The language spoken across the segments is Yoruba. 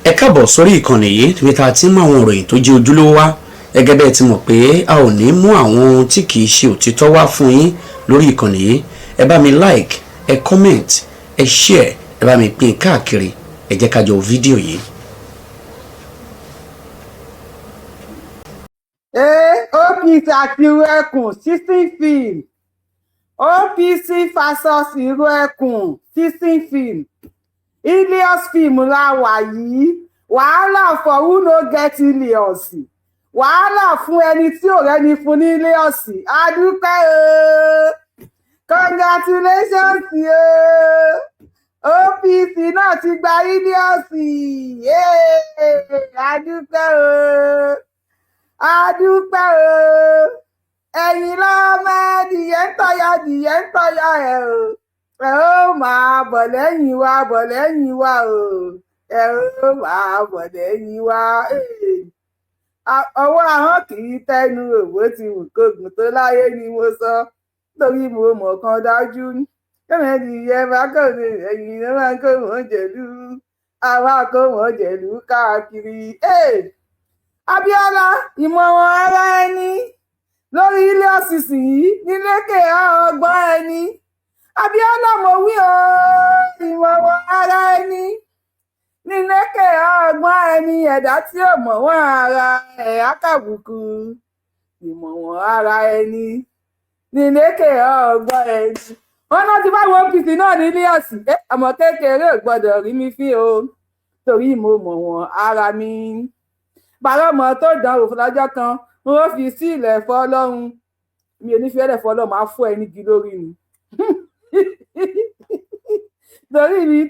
Ẹ káàbọ̀ sórí ìkànnì yìí níbi tá a ti ń mú àwọn ìròyìn tó jẹ́ ojúlówó wá. Gẹ́gẹ́ bẹ́ẹ̀ ti mọ̀ pé a ò ní mú àwọn ohun tí kìí ṣe òtítọ́ wá fún yín lórí ìkànnì yìí. Ẹ bá mi like, ẹ comment, ẹ share, ẹ bá mi pín káàkiri. Ẹ jẹ́ ká jọ wo fídíò yìí. OPC àti Irú Ẹkùn season film, OPC versus Irú Ẹkùn season film, Hilux film la wà yìí. Wàhálà for who no get Hilux, wàhálà fún ẹni tí ò rẹ́ni fún ní Hilux. Adúpẹ́ o, congratulations o, OPC náà ti gba Hilux. Adúpẹ́ o, adúpẹ́ o. Ẹ̀yin lọ́mọ adìyẹ ń tọ́ya, adìyẹ ń tọ́ya ẹ̀ o. Ẹ ó máa bọ̀ lẹ́yìn wa, bọ̀ lẹ́yìn wa o, ẹ ó máa bọ̀ lẹ́yìn wa. Ọwọ́ ahọ́n kì í tẹnu òwò tí wù kógun tó láyé ni mo sọ, torí mo mọ̀ kan dájú kẹ́mẹ́dìyẹ bá kò ní ẹ̀yìn ló máa kó wọ́n jẹ̀lú, àwa kó wọ́n jẹ̀lú káàkiri. Abíọ́lá, ìmọ̀ràn ara ẹni lórí ilé ọ̀sìsì yìí nílékè ọgbọ́n ẹni. Abíọ́lá, mo wí o, ìmọ̀ràn ara ẹni nílékè ọgbọ́n ẹni. Ẹ̀dá tí ò mọ̀ wọ́n ara ẹ̀ á kàbùkù. Ìmọ̀wọ̀n ara ẹni nílékè ọgbọ́n ẹni. Wọn náà ti báwọn OPC náà ní Hilux. Ọmọ kékeré ò gbọ́dọ̀ rí mi fín o, torí mo mọ̀ wọ́n ara mi. Bàrọ̀mọ tó dánwò lọ́jọ́ kan, n ó fi sílẹ̀ fọlọ́run. Mi ò ní fi ẹlẹ̀ fọlọ́run, máa fọ́ ẹ nígi lórí mi, torí mi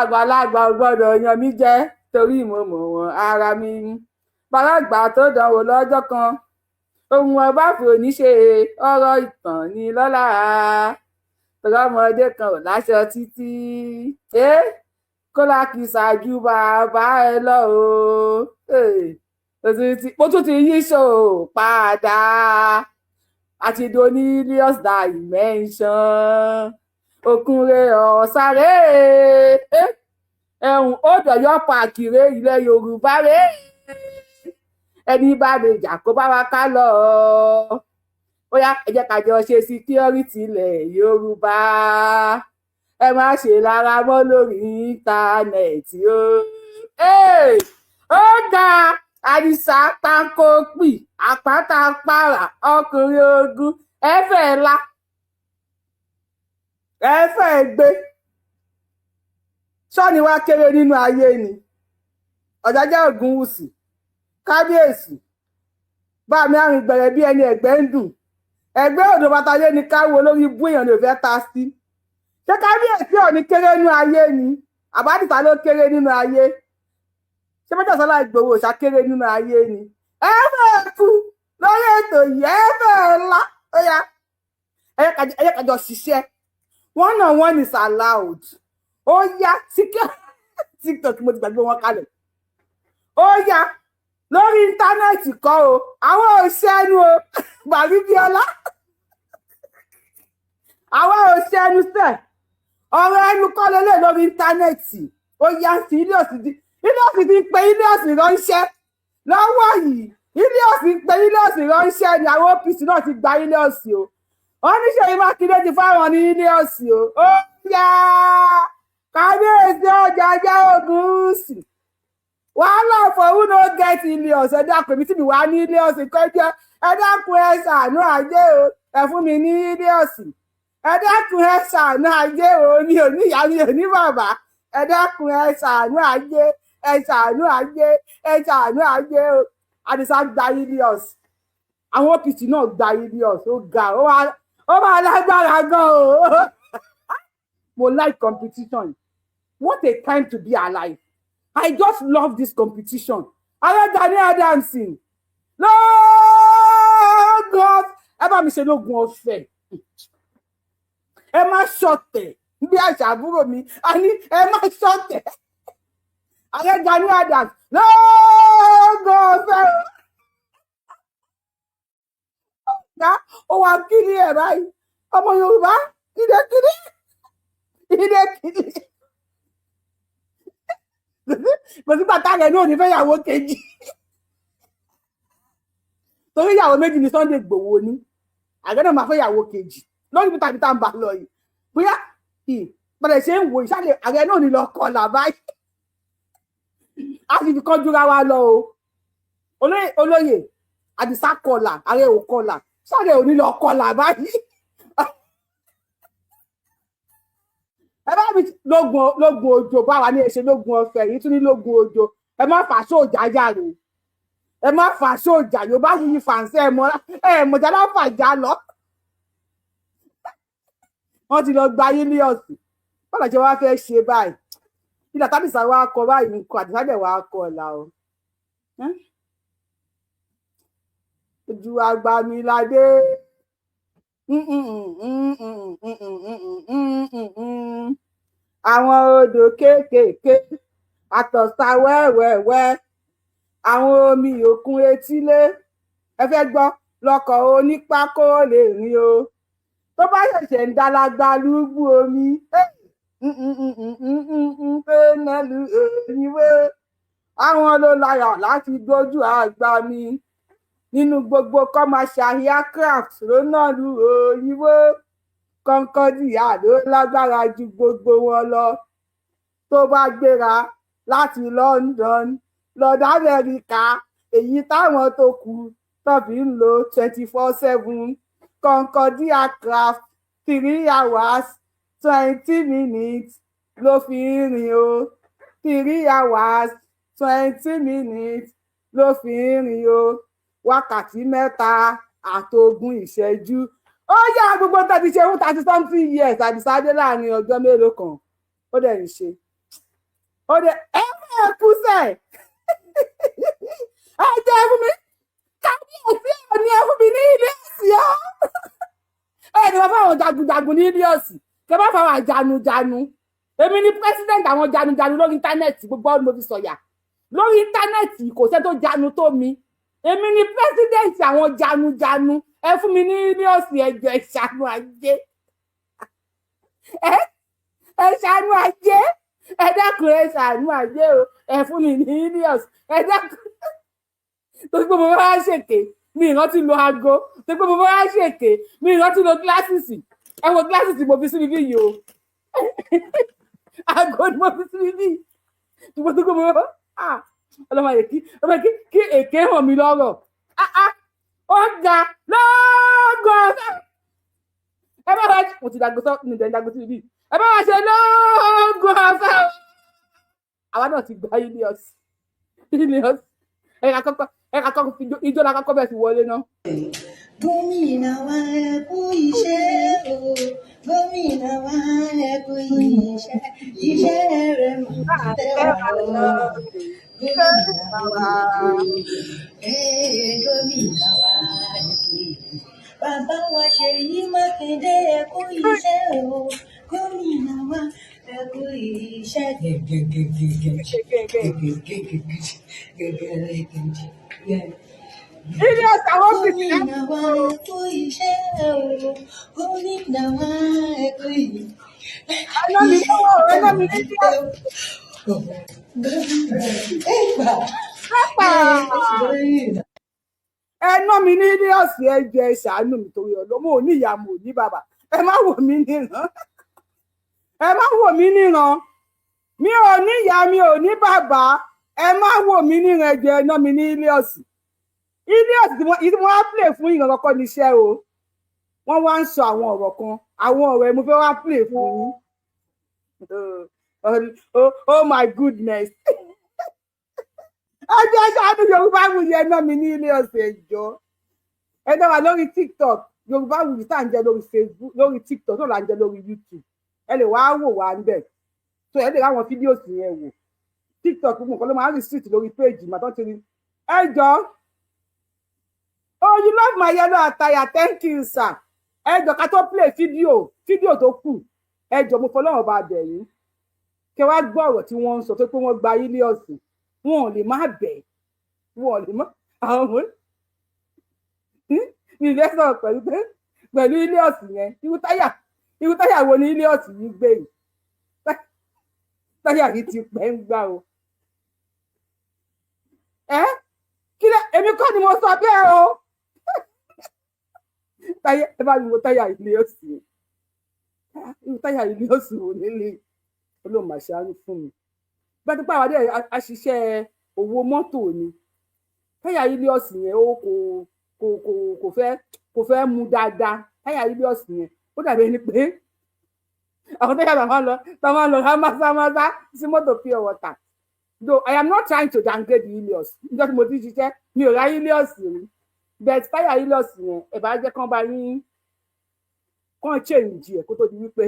àgbàlagbà ò gbọ́dọ̀ yan mí jẹ, torí mo mọ̀ wọ́n ara mi. Bàràgbà tó dánwò lọ́jọ́ kan, ohun ọba fòní ṣe ọ̀rọ̀ ìtàn ní lọ́la. Tọrọmọdé kan ò láṣọ títí kólá kì í ṣáájú bàbá ẹ lọ o. Mo tún ti yí ṣó padà àti doni Hilux dimension òkúnrẹ ọ̀sáré ẹ̀hún Old Ọ̀yọ́ Park rè, ilẹ̀ Yorùbá rè. Ẹni bá lè jà, kó bá wa ká lọ. Ó yá, ẹ jẹ́ ká jọ ṣe security ilẹ̀ Yorùbá. Ẹ má ṣe lára mọ́ lórí íńtánẹ́ẹ̀tì o. Ó ga, Àdìsá Tankopì, àpáta para, ọkùnrin ogun, ẹ fẹ́ la, ẹ fẹ́ gbé sọ́ni wá kéré nínú ayé ni. Ọ̀jájá Ògúnwùsì, kábíyèsí bá mi àrùn gbẹ̀rẹ̀ bí ẹni ẹ̀gbẹ́ ń dùn, ẹgbẹ́ òdò bàtàlẹ́ ní káwọ́ lórí bú èèyàn ní òfẹ́ ta sí. Ṣé kábíyèsí ò ní kéré nínú ayé ni? Àbádìsá ló kéré nínú ayé? Ṣé mọ́jọ́sọ́lá Ìgbòho ṣá kéré nínú ayé ni? Ẹ fẹ́ kú lórí ètò yìí, ẹ fẹ́ ńlá. Ó yá, ẹ jẹ́ ká jọ ṣiṣẹ́. One on one is allowed. Ó yá, TikTok, mo ti gbàgbé wọn kalẹ̀. Ó yá, lórí íńtánẹ́ẹ̀tì kọ́ o, àwọn ò ṣẹ́nu o, Bàbíbíọ́lá, àwọn ò ṣẹ́nu sẹ̀, ọ̀rọ̀ ẹnu kọ́ lélẹ̀ lórí íńtánẹ́ẹ̀tì. Ó yá sí Hilux ti, Hilux ti ń pe Hilux ránṣẹ́ lọ́wọ́ yìí. Hilux ń pe Hilux ránṣẹ́ ni. Àwọn OPC náà ti gba Hilux o. Wọ́n ní Ṣèyí Mákindé ti fáwọn ní Hilux o. Ó yá, kábíyèsí Ọ̀jájá Ògúnwùsì, wàhálà for who no get Hilux. Ẹ dákun, èmi tí mi wá ní Hilux kọjá, ẹ dákun, ẹ ṣàánú ajé o, ẹ fún mi ní Hilux. Ẹ dákun, ẹ ṣàánú ajé o, mi ò ní ìyá, mi ò ní bàbá. Ẹ dákun, ẹ ṣàánú ajé, ẹ ṣàánú ajé, ẹ ṣàánú ajé o. Àdìsá gba Hilux, àwọn OPC náà gba Hilux. Ó ga, ó máa lágbára gan o. Mo like competition. What a time to be alive! I just love this competition. Ààrẹ Gani Adams lóògùn, ẹ bá mi ṣe lóògùn ọ̀fẹ́, ẹ má ṣọ̀tẹ̀ bí àṣà àbúrò mi, a ní ẹ má ṣọ̀tẹ̀. Ààrẹ Gani Adams lóògùn ọ̀fẹ́, ọ̀gá ó wá kiri ẹ̀ báyìí. Ọmọ Yorùbá, ìdẹ́kiri ìdẹ́kiri. Kò sígbà táàrẹ náà ò ní fẹ́ yàwó kejì, torí ìyàwó méjì ní Sunday Igboho ní. Ààrẹ náà máa fẹ́ yàwó kejì lórí ibi tàbí tá à ń bá lọ yìí. Bóyá bẹ̀rẹ̀ ṣe ń wò ìṣàlẹ̀, ààrẹ náà ní lọ kọlà báyìí. A sì fi kọjúra wa lọ o. Olóyè Àdìsá kọlà, ààrẹ ò kọlà, sáré ò ní lọ kọlà báyìí. Ẹ bá mi lógun lógun òjò bá wa ní ẹsẹ lógun ọ̀fẹ́ yìí tún ní lógun òjò. Ẹ má fà sóòjà yàrá, ẹ má fà sóòjà. Yorùbá yìí fàǹsẹ ẹ mọ ẹ mọjà láfàjà lọ. Wọ́n ti lọ gba Ilios. Bọ́lá ṣe wá fẹ́ ṣe báyìí? Ilà tábìsà wa kọ báyìí, nǹkan Àdìsá dẹ̀ wá kọ ọ̀la o. Ojú agbamiládé, àwọn odò kéékèèké, àtọ̀sà wẹ́wẹ́wẹ́, àwọn omi òkun etílé. Ẹ fẹ́ gbọ́, lọkọ̀ onípákó lè rìn o, tó bá ṣẹ̀ṣẹ̀ ń dálàgbà lúgbú omi pẹ́ẹ́nẹ́lú òyìnbó. Àwọn ló láyà láti dojú àgbà mi nínú gbogbo commercial aircraft ló náà lu òyìnbó. Concordia ló lágbára ju gbogbo wọn lọ, tó bá gbéra láti London lọ́dọ̀ Amẹ́ríkà, èyí táwọn tó kù tó fi ń lo 24/7. Concordia craft, 3 hours 20 minutes ló fi ń rìn o. 3 hours 20 minutes ló fi ń rìn o, wákàtí 3 àti 20 ìṣẹ́jú. Ó yá, gbogbo tàbí ṣe fún 30 something years, Àdìsá dé láàrin ọjọ́ mélòó kan, ó dẹ̀ ń ṣe, ó dẹ̀ ẹ fẹ́ kú sẹ̀. Ẹ jẹ́ fún mi, kábíyèsí ò ní ẹ fún mi ní ilé ẹ̀sìn ọ́. Ẹ ní wọ́n fáwọn jagunjagun ní Ilios, kẹ bá fáwọn àjanujanu. Èmi ní president àwọn janujanu lórí internet. Gbogbo ọdún mo fi sọ̀yà lórí internet, kò sẹ́ tó janu tó mi. Èmi ní president àwọn janujanu. Ẹ fún mi ní Ilios, ẹjọ, ẹ ṣàánú ajé, ẹ ṣàánú ajé, ẹ dákun, ẹ ṣàánú ajé o. Ẹ fún mi ní Ilios, ẹ dákun. Torí pé mo bá ṣèké, mi ìrántí lo aago. Torí pé mo bá ṣèké, mi ìrántí lo glasses. Ẹ wo glasses mo fi síbi bí yìí o, aago ni mo fi síbi bí. Ṣùgbọ́n tó gbé mo, ọlọ́mọ yìí, ọlọ́mọ yìí, kí èké hàn mí lọ́rọ̀. Ó ga lọ́gọ́. Ẹ bá wa, mo ti dàgbé sọ ní ìdẹ̀ dàgbé síbi bí. Ẹ bá wa ṣe lọ́gọ́ ọ̀fẹ́. Àwa náà ti gba Ilios. Ilios, ẹ ká kọ́kọ́, ẹ ká kọ́kọ́ fi ijó la kọ́kọ́ bẹ́ẹ̀ fi wọlé náà. Gómìnà wa, ẹ kú iṣẹ́ o. Gómìnà wa, ẹ kú iṣẹ́. Iṣẹ́ rẹ̀ máa tẹ́ wa lọ́rùn. Gómìnà wa, ee gómìnà wa, ẹ kú iṣẹ́. Bàbá wa Ṣèyí Mákindé, ẹ kú iṣẹ́ o. Gómìnà wa, ẹ kú iṣẹ́. Gẹ́gẹ́gẹ́gẹ́gẹ́ gẹ́gẹ́gẹ́gẹ́gẹ́gẹ́gẹ́. Ilios, àwọn sì ti Gómìnà wa, ẹ kú iṣẹ́ o. Gómìnà wa, ẹ kú iṣẹ́. Ẹná mi lọ́wọ́, ẹná mi ní Ilios. Ẹgbà. Pápá. Gómìnà. Ẹ ná mi ní Ilios, ẹ jẹ́ ẹ ṣàánú mi torí ọlọ́. Mo ò ní ìyá, mo ò ní bàbá. Ẹ má wò mí níran, ẹ má wò mí níran. Mi ò ní ìyá, mi ò ní bàbá. Ẹ má wò mí níran, ẹ jẹ́ ẹ ná mi ní Ilios. Ilios tí wọ́n á play fún yín kọ́kọ́ níṣẹ́ o. Wọ́n wá ń sọ àwọn ọ̀rọ̀ kan, àwọn ọ̀rọ̀ ẹ̀ mo fẹ́ wá play fún yín. Oh, oh, oh my goodness! Ẹ jẹ́ ṣáájú Yorùbá Wuyì, ẹ ná mi ní Ilios, ẹ jọ̀ọ́. Ẹ dá wa lórí TikTok, Yorùbá Wuyì tá à ń jẹ lórí Facebook, lórí TikTok náà là ń jẹ lórí YouTube. Ẹ lè wá wò wá níbẹ̀ tó, ẹ lè ráwọn fídíò sí yẹn wò. TikTok, gbogbo nǹkan ló máa ń restrict lórí page mà tó ti rí. Ẹ jọ̀ọ́. Oh, you love my yellow attire, thank you sir. Ẹ jọ̀ọ́, ká tó play fídíò tó kù, ẹ jọ̀ọ́, mo fọlọ́run bá bẹ̀ yín, kẹ wá gbọ́ ọ̀rọ̀ tí wọ́n ń sọ tó pé wọ́n gba Ilios, wọn ò lè má bẹ̀, wọn ò lè má. Àwọn ọmọ mi ìfẹ́ sọ̀rọ̀ pẹ̀lú pé pẹ̀lú Ilios yẹn, irú táyà wo ni Ilios yìí gbé yìí? Táyà yìí ti pẹ́ ń gbà o. Sọ bẹ́ẹ̀ o. Táyà, ẹ bá mi wo táyà Ilios, irú táyà Ilios wò nílé olóhùn màṣáánú fún mi. Bá ti pàwọn adé àṣìṣe owó mọ́tò ni táyà Ilios yẹn, ó kò fẹ́ mu dáadáa. Táyà Ilios yẹn, ó dàbí ẹni pé àwọn táyà bàbá lọ tá máa lọ rámásámásá sí mọ́tò pure water. Though I am not trying to downgrade Ilios, níjọ́ tí mo ti ṣiṣẹ́, mi ò ra Ilios rí, but táyà Ilios yẹn, ẹ bá jẹ́ kán bá yín kán change ẹ̀ kó tó di wípé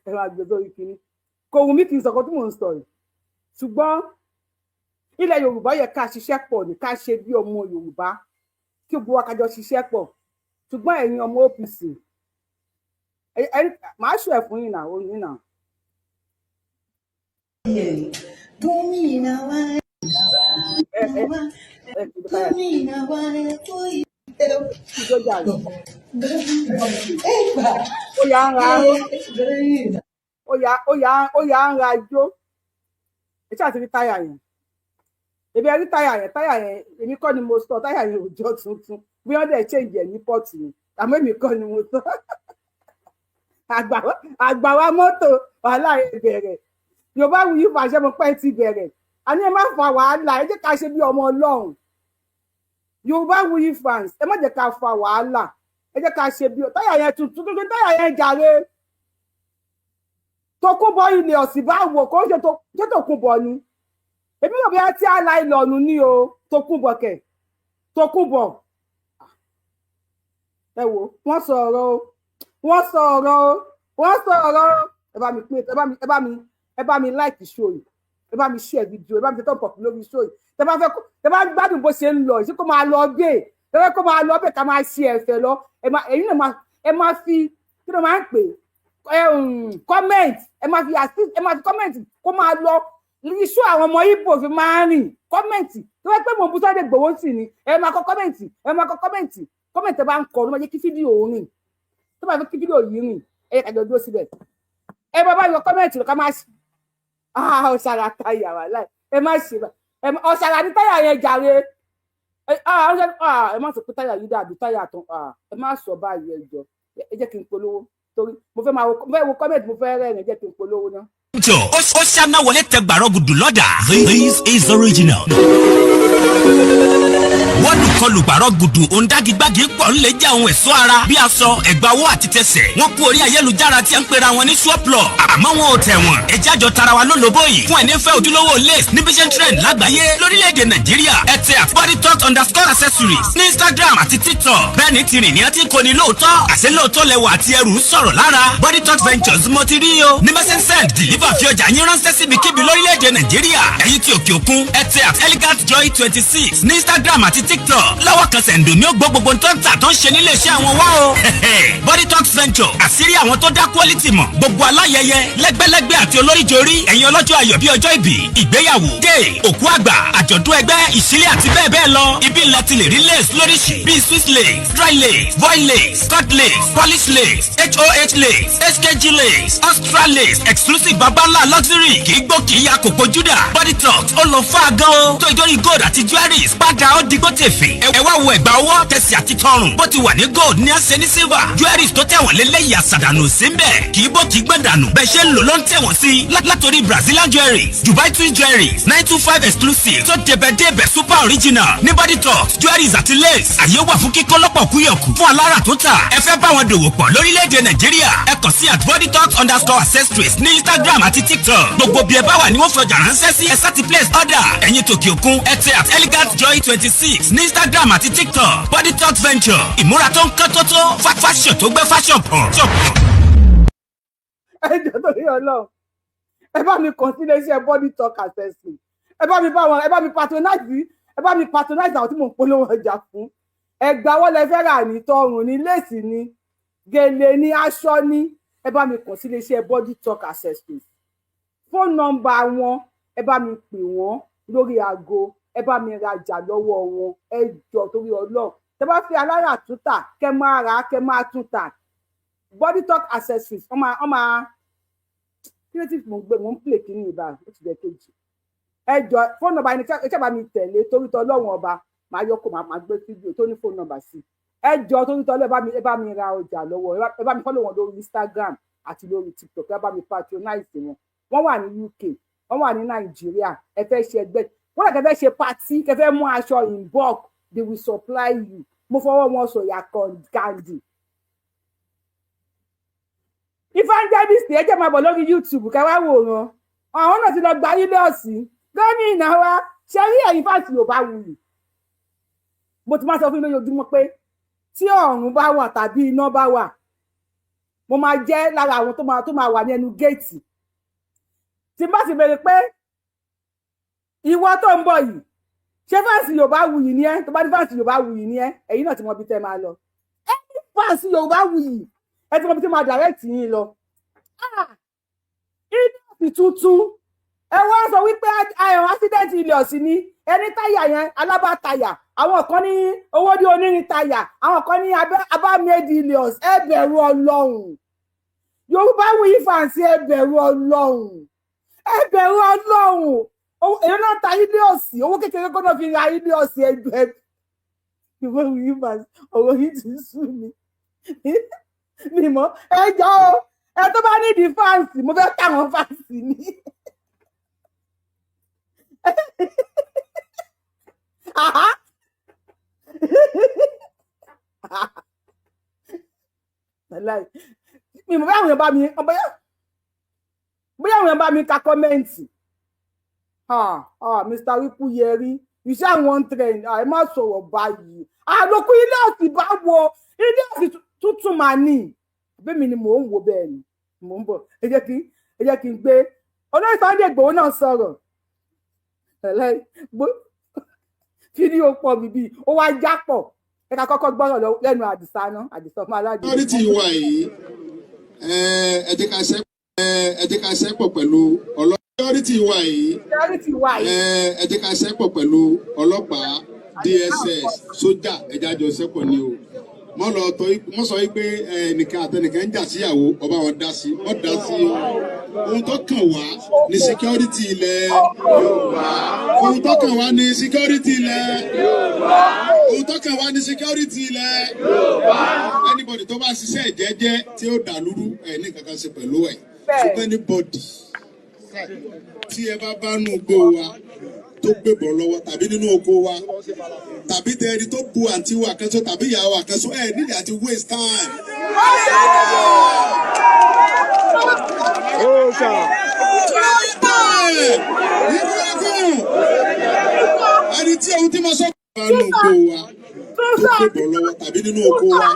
ẹ máa gbé sórí kínní. Kò wù mí kí n sọ̀kan tí mò ń sọ yìí, ṣùgbọ́n ilẹ̀ Yorùbá yẹ ká ṣiṣẹ́ pọ̀ ní ká ṣe bí ọmọ Yorùbá, kí gbogbo wa kájọ ṣiṣẹ́ pọ̀. Ṣùgbọ́n ẹ̀yin ọmọ OPC, màá ṣù ẹ̀ fún yín náà, ó yín náà. Gómìnà wa, gómìnà wa, ẹ kú iṣẹ́ o. Ìjọba rẹ̀. Ẹgbà. Ó yà ń ra Gómìnà. Ó yà ń ra ijó. Ẹ ṣáà ti rí táyà yẹn, èmi ẹ rí táyà yẹn. Táyà yẹn, èmi kọ́ ni mo sọ táyà yẹn ò jọ tuntun, bí wọ́n dẹ̀ change ẹ̀ ní port ni, àmọ́ èmi kọ́ ni mo sọ. Àgbà wa mọ́tò, wàhálà yẹn bẹ̀rẹ̀. Yorùbá Wuyì fàṣẹ mo pẹ́ ti bẹ̀rẹ̀. Àní ẹ má fa wàhálà, ẹ jẹ́ ká ṣe bí ọmọ Ọlọ́run. Yorùbá Wuyì fans, ẹ má jẹ́ ká fa wàhálà, ẹ jẹ́ ká ṣe bí táyà yẹn tuntun tuntun, táyà yẹn jàre. Tòkunbọ̀ ilẹ̀ ọ̀sìn bá wò kó ṣe Tòkunbọ̀ ni, èmi rò bí tí àlà ìlọ̀nù ní o. Tòkunbọ̀ kẹ̀, Tòkunbọ̀. Ẹ wò, wọ́n sọ ọ̀rọ̀ o, wọ́n sọ ọ̀rọ̀ o, wọ́n sọ ọ̀rọ̀ o. Ẹ bá mi pín, ẹ bá mi like show yìí, ẹ bá mi share video, ẹ bá mi tẹ thumbs up lórí show yìí. Tẹ bá fẹ́, tẹ bá gbádùn bó ṣe ń lọ yìí, kó máa lọ bẹ́ẹ̀. Tẹ fẹ́ kó máa lọ bẹ́ẹ̀, ká máa ṣe ẹ̀fẹ̀ lọ. Ẹ máa, ẹ̀yin náà máa, ẹ máa fi kí ló máa ń pè é, comment, ẹ máa fi assist, ẹ máa fi comment kó máa lọ. Iṣu àwọn ọmọ Ìgbò fi máa ń rìn comment tó fẹ́ pé mò ń bú Sunday Igboho sí ni. Ẹ máa kọ comment, ẹ máa kọ comment. Comment ẹ bá ń kọ ló máa jẹ́ kí fídíò rìn. Tó bá fẹ́ kí fídíò yìí rìn, ẹ yẹ kájọ dúró síbẹ̀. Ẹ bá bá yọ comment ká máa ṣe. Ọ̀ṣàrà táyà wà láì, ẹ má ṣe ọ̀ṣàrà ní táyà yẹn jàre. Ẹ má sọ pé táyà yìí dàbí táyà tán, ẹ má sọ báyìí. Ẹ jọ, ẹ jẹ́ kí n polówó torí mo fẹ́ máa wo, mo fẹ́ wo comment, mo fẹ́ rẹ́rìn. Ẹ jẹ́ kí n polówó náà. Jọ ó ṣáná wọlé tẹ gbàrọ̀ gùdù lọ́dà. This is original. Wọ́n kọlù gbàrọ̀ gùdù òǹdàgígbàgì pọ̀ ńlẹ̀ jẹ́ ohun ẹ̀ṣọ́ ara bí aṣọ, ẹ̀gbà owó àti tẹsẹ̀. Wọ́n kú orí ayélujára tí a ń pera wọn ní swaplo, àmọ́ wọn ò tẹ̀ wọ́n. Ẹjẹ́ àjọ tara wa lólobó yìí fún ẹni fẹ́ ojúlówó lace ní bíṣẹ́ trend lágbàáyé lórílẹ̀‐èdè Nàìjíríà. Ẹ tẹ @bodytalk_accessories ní Instagram àti TikTok. Bẹ́ẹ̀ ni tìrìn ní ẹtí kò ní lóòótọ́, àṣẹ lóòótọ́ lẹwà àti ẹrù ń sọ̀rọ̀ lára. Body Talk Ventures mo ti rí o ní message, send, deliver, fi ọjà yín ránṣẹ́ síbikíbi lórílẹ̀‐èdè Nàìjíríà. Ẹ̀yin tí òkè òkun, ẹ tẹ @elegantjoy26 ní Instagram àti TikTok. Lọ́wọ́ kan sẹ̀ǹdò ní ó gbọ́ gbogbo tó ń tà tó ń ṣe nílé iṣẹ́ àwọn wá o. Body Talk Venture, àṣírí àwọn tó dá quality mọ̀. Gbogbo aláyẹyẹ lẹ́gbẹ́lẹ́gbẹ́ àti olóríjorí, ẹ̀yin ọlọ́jọ́ ayọ̀ bíi ọjọ́ ìbí, ìgbéyàwó, dé òkú àgbà, àjọ̀dún ẹgbẹ́, ìṣílẹ̀ àti bẹ́ẹ̀ bẹ́ẹ̀ lọ, ibi ńlá ti lè rí lace lóríṣi bíi Swiss lace, dry lace, voile lace, cut lace, polish lace, hoh lace, hkg lace, extra lace, exclusive, babalá luxury, kì í gbó, kì í ya kòkó júdà. Body Talk ó lọ fún àgán o tó ìdórí gold àti jewelries padà ó digbó tèfè. Ẹ wá wo ẹ̀gbà ọwọ́, tẹsí àti tọrùn, bó ti wà ní gold ní àṣẹ ní silver. Jewelries tó tẹ̀wọ̀n lélẹ́yìí, àṣàdànù sí ń bẹ̀, kì í bó, kì í gbọ̀n dànù. Bẹ́ẹ̀ ṣe ń lò ló ń tẹ̀wọ̀n sí, látòrí Brazilian jewelries, Dubai twin jewelries, 925 exclusive tó débẹ̀ débẹ̀, super original ní Body Talk jewelries àti lace. Àyè wà fún kíkọ́ lọ́pọ̀ kúyọ̀kù fún alára tó tà. Ẹ fẹ́ bá wọn dòwò pọ̀ lórílẹ̀‐èdè Nàìjíríà, ẹ kàn sí @bodytalk_accessories ní Instagram àti TikTok. Gbogbo bí ẹ bá wà ní wọ́n fọjà ránṣẹ́ sí. Ẹ sá ti place order. Ẹ̀yin tòkè òkun, ẹ tẹ @elegantjoy26 ní Instagram àti TikTok. Body Talk Venture, ìmúra tó ń kán tó tó, fashion tó gbé fashion pọ̀. Ẹ jọ̀ọ́, torí Ọlọ́run, ẹ bá mi kàn sí iléeṣẹ́ Body Talk Accessory. Ẹ bá mi bá wọn, ẹ bá mi patronize, ẹ bá mi patronize àwọn tí mò ń polówó ọjà fún. Ẹgbà wọlé fẹ́ rà ní tọrùn ní lace ní gèlè ní aṣọ ní, ẹ bá mi kàn sí iléeṣẹ́ Body Talk Accessories. Phone number wọn, ẹ bá mi pè wọ́n lórí aago, ẹ bá mi rajà lọ́wọ́ wọn. Ẹ jọ̀ọ́, torí Ọlọ́run, tẹ bá fi alára túntà, kẹ máa rà á, kẹ máa tún tà. Body Talk Accessories, wọ́n máa kí ló ti mò ń gbé, mò ń play kínní ìbá ó ti jẹ́ kejì. Ẹ jọ, phone number ẹni ẹ ṣáà bá mi tẹ̀lé torí tọ́ Ọlọ́run ọba. Máa yọ kó máa gbé fídíò tó ní phone number sí. Ẹ jọ, tó ní tọ́lú, ẹ bá mi ra ọjà lọ́wọ́. Ẹ bá mi follow wọn lórí Instagram àti lórí TikTok. Ẹ bá mi patronize wọn. Wọ́n wà ní UK, wọ́n wà ní Nàìjíríà. Ẹ fẹ́ ṣe ẹgbẹ́ wọ́n lè kẹfẹ́ ṣe party, kẹfẹ́ mú aṣọ in bulk, they will supply you. Mo fọwọ́ wọn sọ̀yà kàndì. Evangelist, ẹ jẹ́ máa bọ̀ lórí YouTube ká wá wòran. Àwọn náà ti lọ gba ilé-ọ̀sìn gómìnà wa. Ṣe rí ẹ̀yin fans Yorùbá wuyì, mo ti máa sọ fún yín lójoojúmọ́ pé tí ọ̀run bá wà tàbí iná bá wà, mo máa jẹ́ lára àwọn tó máa wà ní ẹnu géètì tí n bá sì béèrè pé ìwọ tó ń bọ̀ yìí, ṣé fans Yorùbá wuyì ni ẹ́? Tó bá ní fans Yorùbá wuyì ni ẹ́, ẹ̀yin náà ti mọ ibi tẹ́ máa lọ. Ẹni fans Yorùbá wuyì, ẹ ti mọ ibi tí máa direct yín lọ. Ilé tuntun, ẹ wá sọ wípé ayọ̀ accident ilé ọ̀sìn ni ẹni táyà yẹn alábàtáyà. Àwọn kan ní owó ní onírin táyà, àwọn kan ní abámẹ́dì ilé ọ̀sìn. Ẹ bẹ̀rù Ọlọ́run. Yorùbá Wuyi fans, ẹ bẹ̀rù Ọlọ́run, ẹ bẹ̀rù Ọlọ́run. Èyí náà ta ilé ọ̀sìn, owó kékeré kó náà fi ra ilé ọ̀sìn. Ẹgbẹ́ Yorùbá Wuyi fans, ọ̀rọ̀ yìí ti sú mi mi mọ́. Ẹ jọ̀ọ́ ẹ, tó bá nídìí fans, mo fẹ́ táwọn fans ní. Aha. Wàláì. Mi mọ̀ bóyá àwọn èèyàn bá mi ka comment. Ah, ah, Mr. Wíkúyẹrí, you say I wan trend. Ah, ẹ má sọ̀rọ̀ báyìí. Àlòkù ilé ọ̀sìn bá wo ilé ọ̀sìn tuntun mà ní. Bẹ́ẹ̀ mi ni mò ń wò, bẹ́ẹ̀ ni mò ń bọ̀. Ẹ jẹ́ kí n gbé olóyè Sunday Igboho náà sọ̀rọ̀. Wàláì, fídíò pọ̀ bíbí ó wá já pọ̀. Ẹ ká kọ́kọ́ gbọ́rọ̀ lẹ́nu Àdìsá náà, Àdìsá ọmọ aládìí. Security wa yìí, ẹ jẹ́ ká ṣẹ́pọ̀ pẹ̀lú ọlọ́pàá. Security wa yìí, Security wa yìí. Ẹ jẹ́ ká ṣẹ́pọ̀ pẹ̀lú ọlọ́pàá, DSS, sójà. Ẹ jẹ́ àjọ ṣẹ́pọ̀ ni o. Mọ́ lọ tọ́, mọ́ sọ wípé ẹnìkan àtẹnìkan ń jà síyàwó ọba wọn dá sí, wọ́n dá sí o. Ohun tó kàn wá ní security ilẹ̀ Yorùbá. Ohun tó kàn wá ní security ilẹ̀ Yorùbá. Ohun tó kàn wá ní security ilẹ̀ Yorùbá. Anybody tó bá ṣiṣẹ́ ìjẹ́jẹ́ tí ó dà lúrú ẹ̀ ní kankan ṣe pẹ̀lú ẹ̀, ṣùgbọ́n anybody tí ẹ bá bá nù gbó wa tó gbébọn lọ́wọ́ tàbí nínú oko wa tàbí tẹ ẹni tó bu àǹtí wa kan so tàbí ìyá wa kan so, ẹ nídìí àti waste time. Irú ẹkùn ẹni tí ohun tí mo sọ bá nù gbó wa tó gbébọn lọ́wọ́ tàbí nínú oko wa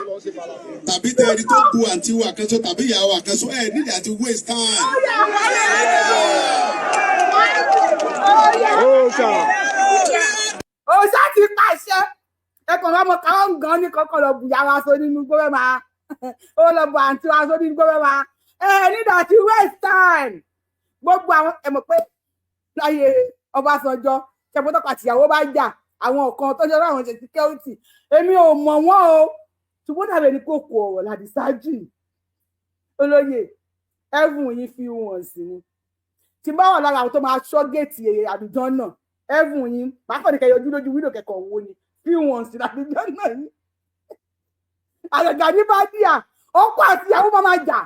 tàbí tẹ ẹni tó bu àǹtí wa kan so tàbí ìyá wa kan so, ẹ nídìí àti waste time. Òòṣà ti pàṣẹ. Ẹ kàn máa mọ káwọn gan ní kọ́kọ́ lọ bùyà wa so nínú gbọ́dọ̀ máa ó lọ bù àǹtí wa so nínú gbọ́dọ̀ máa ẹ nígbà tí waste time. Gbogbo àwọn, ẹ mọ̀ pé láyé Ọbásanjọ́, ṣẹpọtọpọ àtìyàwó bá jà, àwọn kan tó jọ láwọn ṣe security, èmi ò mọ̀ wọ́n o, ṣùgbọ́n dàbí ẹni kò kó ọ̀rọ̀ làdìsájì olóyè ẹ̀fún yín fi wọ̀n sí ni. Tí n bá wà lára àwọn tó máa ṣọ́ géètì àdùjọ náà, ẹ̀fún yín bákan ní kẹyọ ojú lójú wíńdò kẹkọọ wo ni fi wọ̀n sí làdùjọ náà yín. Àgàgà ní bá díà, ọkọ àti ìyàwó máa máa jà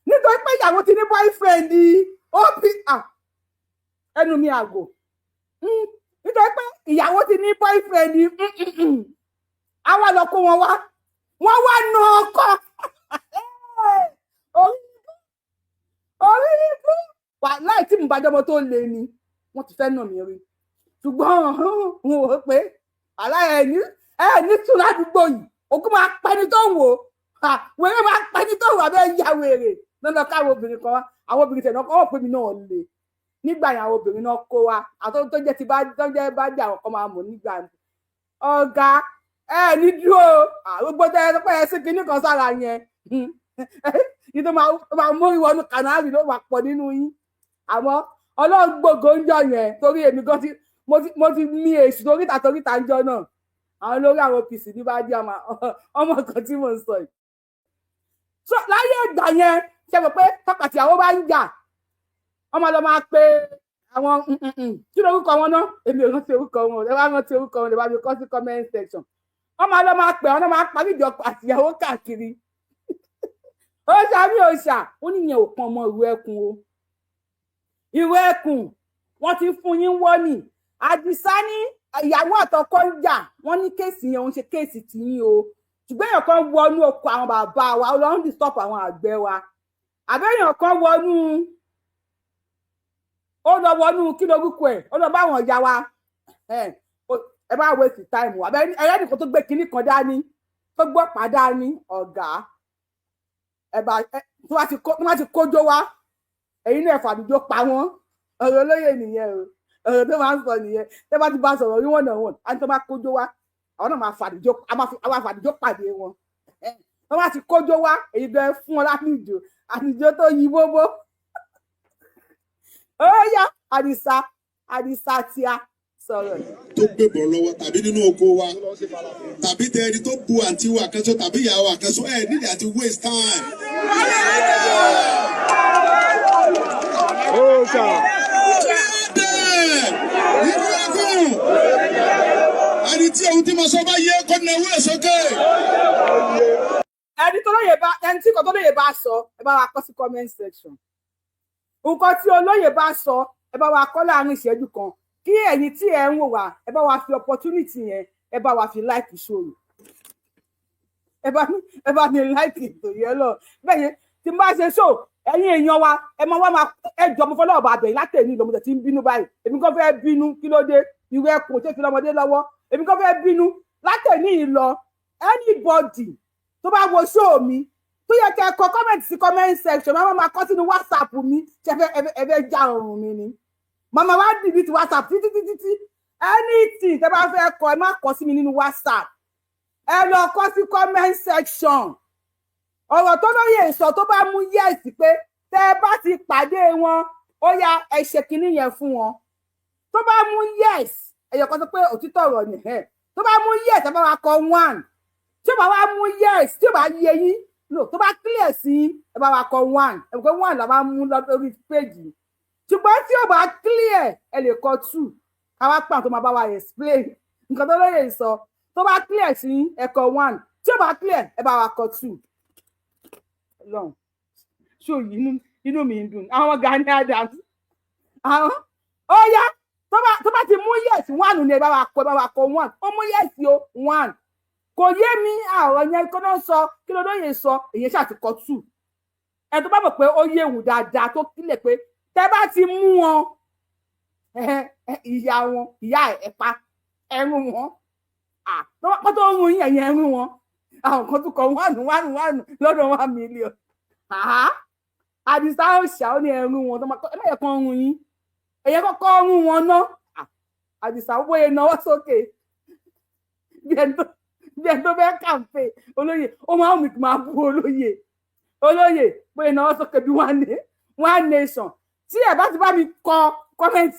nítorí pé ìyàwó ti ní boyfriend. Ó bí ẹnu mi àgò nítorí pé ìyàwó ti ní boyfriend. Àwa lọ kó wọn wá, wọn wá na ọkọ orí orí ibú wà láì tí mo bá jọmọ tó le ni wọ́n ti fẹ́ nà mí rí, ṣùgbọ́n mo wò ó pé aláì ní ẹ ní tún ládùúgbò yìí, ògùn máa pẹni tó ń wò ó, wèrè máa pẹni tó ń wò, abẹ́ ya wèrè lọ́nà káwọn obìnrin kan wá. Àwọn obìnrin tẹ̀ náà kọ́ wọ́n pé mi náà le nígbà yẹn. Àwọn obìnrin náà kó wa àtọ́ tó jẹ́ ti bá tó jẹ́ bá dé, àwọn kan máa mọ̀ nígbà ọ̀gá ẹ ní dúró. Gbogbo tẹ ẹ pé ẹ sí kinní kan sára yẹn yìí tó máa mórí wọnú kànáàrì ló máa pọ̀ nínú yín. Àmọ́ Ọlọ́run gbògo ń jọ yẹn torí èmi gan ti mo ti mí èṣù toríta toríta ń jọ náà. Àwọn olórí àwọn OPC ní bá dé ọmọ kan tí mò ń sọ yìí. So láyé ìgbà yẹn, ṣe mọ̀ pé tọkàtìyàwó bá ń jà, ọmọ lọ máa pe Àwọn kí lórúkọ wọn náà? Èmi ò rántí orúkọ wọn. Ẹ wá rántí orúkọ wọn, lè bá mi kọ sí comment section. Wọ́n máa lọ máa pè wọ́n, máa parí ìjọ àtìyàwó káàkiri. Ó ṣàmì òòṣà, ó níyẹn ò pọn ọmọ ìlú ẹkùn o. Ìlú ẹkùn, wọ́n ti fún yín wọ́nì. Àdìsá ní ìyàwó àtọkọ ń jà, wọ́n ní case yẹn òun ṣe case tìyín o, ṣùgbọ́n èèyàn kan wọnú oko àwọn bàbá wa, ó lọ ń disturb àwọn àgbẹ̀ wa, àbẹ́yàn kan wọnú, ó lọ wọnú, kí lorúkọ ẹ̀, ó lọ bá àwọn ìyá wa. Ẹ bá waste time wa. Ẹlẹ́nìkan tó gbé kinní kan dání, tó gbọ́ pa dání, ọ̀gá ẹ bá tó bá ti kójó wá, ẹ̀yin náà fàdújó pa wọ́n. Ọ̀rọ̀ olóyè nìyẹn o, ọ̀rọ̀ tó máa ń sọ nìyẹn. Tẹ́ bá ti bá sọ̀rọ̀ rí wọ́n náà, wọ́n á ní tó bá kójó wá, àwọn náà máa fàdújó, a máa fàdújó pàdé wọn. Wọ́n bá ti kójó wá, èyí bẹ́ẹ̀ fún wọn lálùjò, àlùjò tó yí bóbó. Ó yá, Àdìsá, Àdìsá tíá sọ̀rọ̀. Tó gbébọn lọ́wọ́ tàbí nínú oko wa tàbí tẹ ẹni tó bu àǹtí wa kan sọ tàbí ìyá wa kan sọ, ẹ nídìí àti waste time. Irú ẹkùn, ẹni tí ohun tí mo sọ bá yé, kó nawó ẹ̀ sókè. Ẹni tó lóye bá, ẹni tí nǹkan tó lóye bá sọ, ẹ bá wa kọ sí comment section. Nǹkan tí olóyè bá sọ, ẹ bá wa kọ láàrin ìṣẹ́jú kan. Kí ẹ̀yin tí ẹ ń wò wá, ẹ bá wa fi opportunity yẹn, ẹ bá wa fi like show, ẹ bá mi like ètò yẹn lọ. Bẹ́ẹ̀ yẹn tí n bá ṣe show, ẹ̀yin èèyàn wa, ẹ máa wá máa ẹ jọ, mo fọlọ́ ọba àbẹ̀yìn látẹ̀ní lọ́mọdé tí ń bínú báyìí. Èmi kàn fẹ́ bínú, kí ló dé? Ìwé ẹkùn tó fi lọ́mọdé lọ́wọ́, èmi kàn fẹ́ bínú látẹ̀ní yìí lọ. Anybody tó bá wo show mi, tó yẹ kẹ́ ẹ kọ comment sí comment section, máa máa kọ sínú WhatsApp mi. Ṣe ẹ fẹ́ já ọrùn mi ni? Màmá wa delete WhatsApp títí títí tí anything tẹ́ bá fẹ́ kọ, ẹ má kọ sí mi nínú WhatsApp, ẹ lọ kọ sí comment section. Ọ̀rọ̀ tó lóye sọ, tó bá mú yes, pé tẹ́ ẹ bá ti pàdé wọn, ó yá, ẹ ṣe kinní yẹn fún wọn. Tó bá mú yes, ẹ̀yọ̀ kan sọ pé òtítọ́ ọ̀rọ̀ nìyẹn. Tó bá mú yes, ẹ bá wa kọ one. Tí ó bá wá mú yes, tí ó bá yé yín no, tó bá clear sí, ẹ bá wa kọ one. Ẹ mọ̀ pé one la máa mú lórí péjì, ṣùgbọ́n tí ó bá clear, ẹ lè kọ two, káwá pàm tó máa bá wa explain nǹkan tó lóye sọ. Tó bá clear sí, ẹ kọ one. Tí ó bá clear, ẹ bá wa kọ two. Ọlọ́run ṣó yìí, inú mi ń dùn. Àwọn Gani Adams, àwọn ó yá, tó bá ti mú yes, one ni ẹ bá wa kọ, ẹ bá wa kọ one. Ó mú yes o, one. Kò yé mi, àwọn yẹn kó náà sọ, kí ló lóye sọ, èyí ṣáà ti kọ two. Ẹ tó bá mọ̀ pé ó yé òun dáadáa, tó kílẹ̀ pé tẹ́ bá ti mú wọn, ìyá wọn, ìyá ẹ̀ pa ẹrú wọn kó tó ń rún yín, ẹ̀yìn ẹrú wọn. Àwọn kan tún kọ one one one lọ́dọ̀ 1 million. Àdìsá òòṣà, ó ní ẹrú wọn tó máa ẹ má yẹ kán rún yín, ẹ̀yẹ kọ́kọ́ rún wọn ná. Àdìsá wóye náwó sókè bí ẹni tó fẹ́ kàǹpé olóyè. Ó máa ń mú kí máa bú olóyè. Olóyè bóyá náwó sókè bí one nation. Tí ẹ bá ti bá mi kọ comment,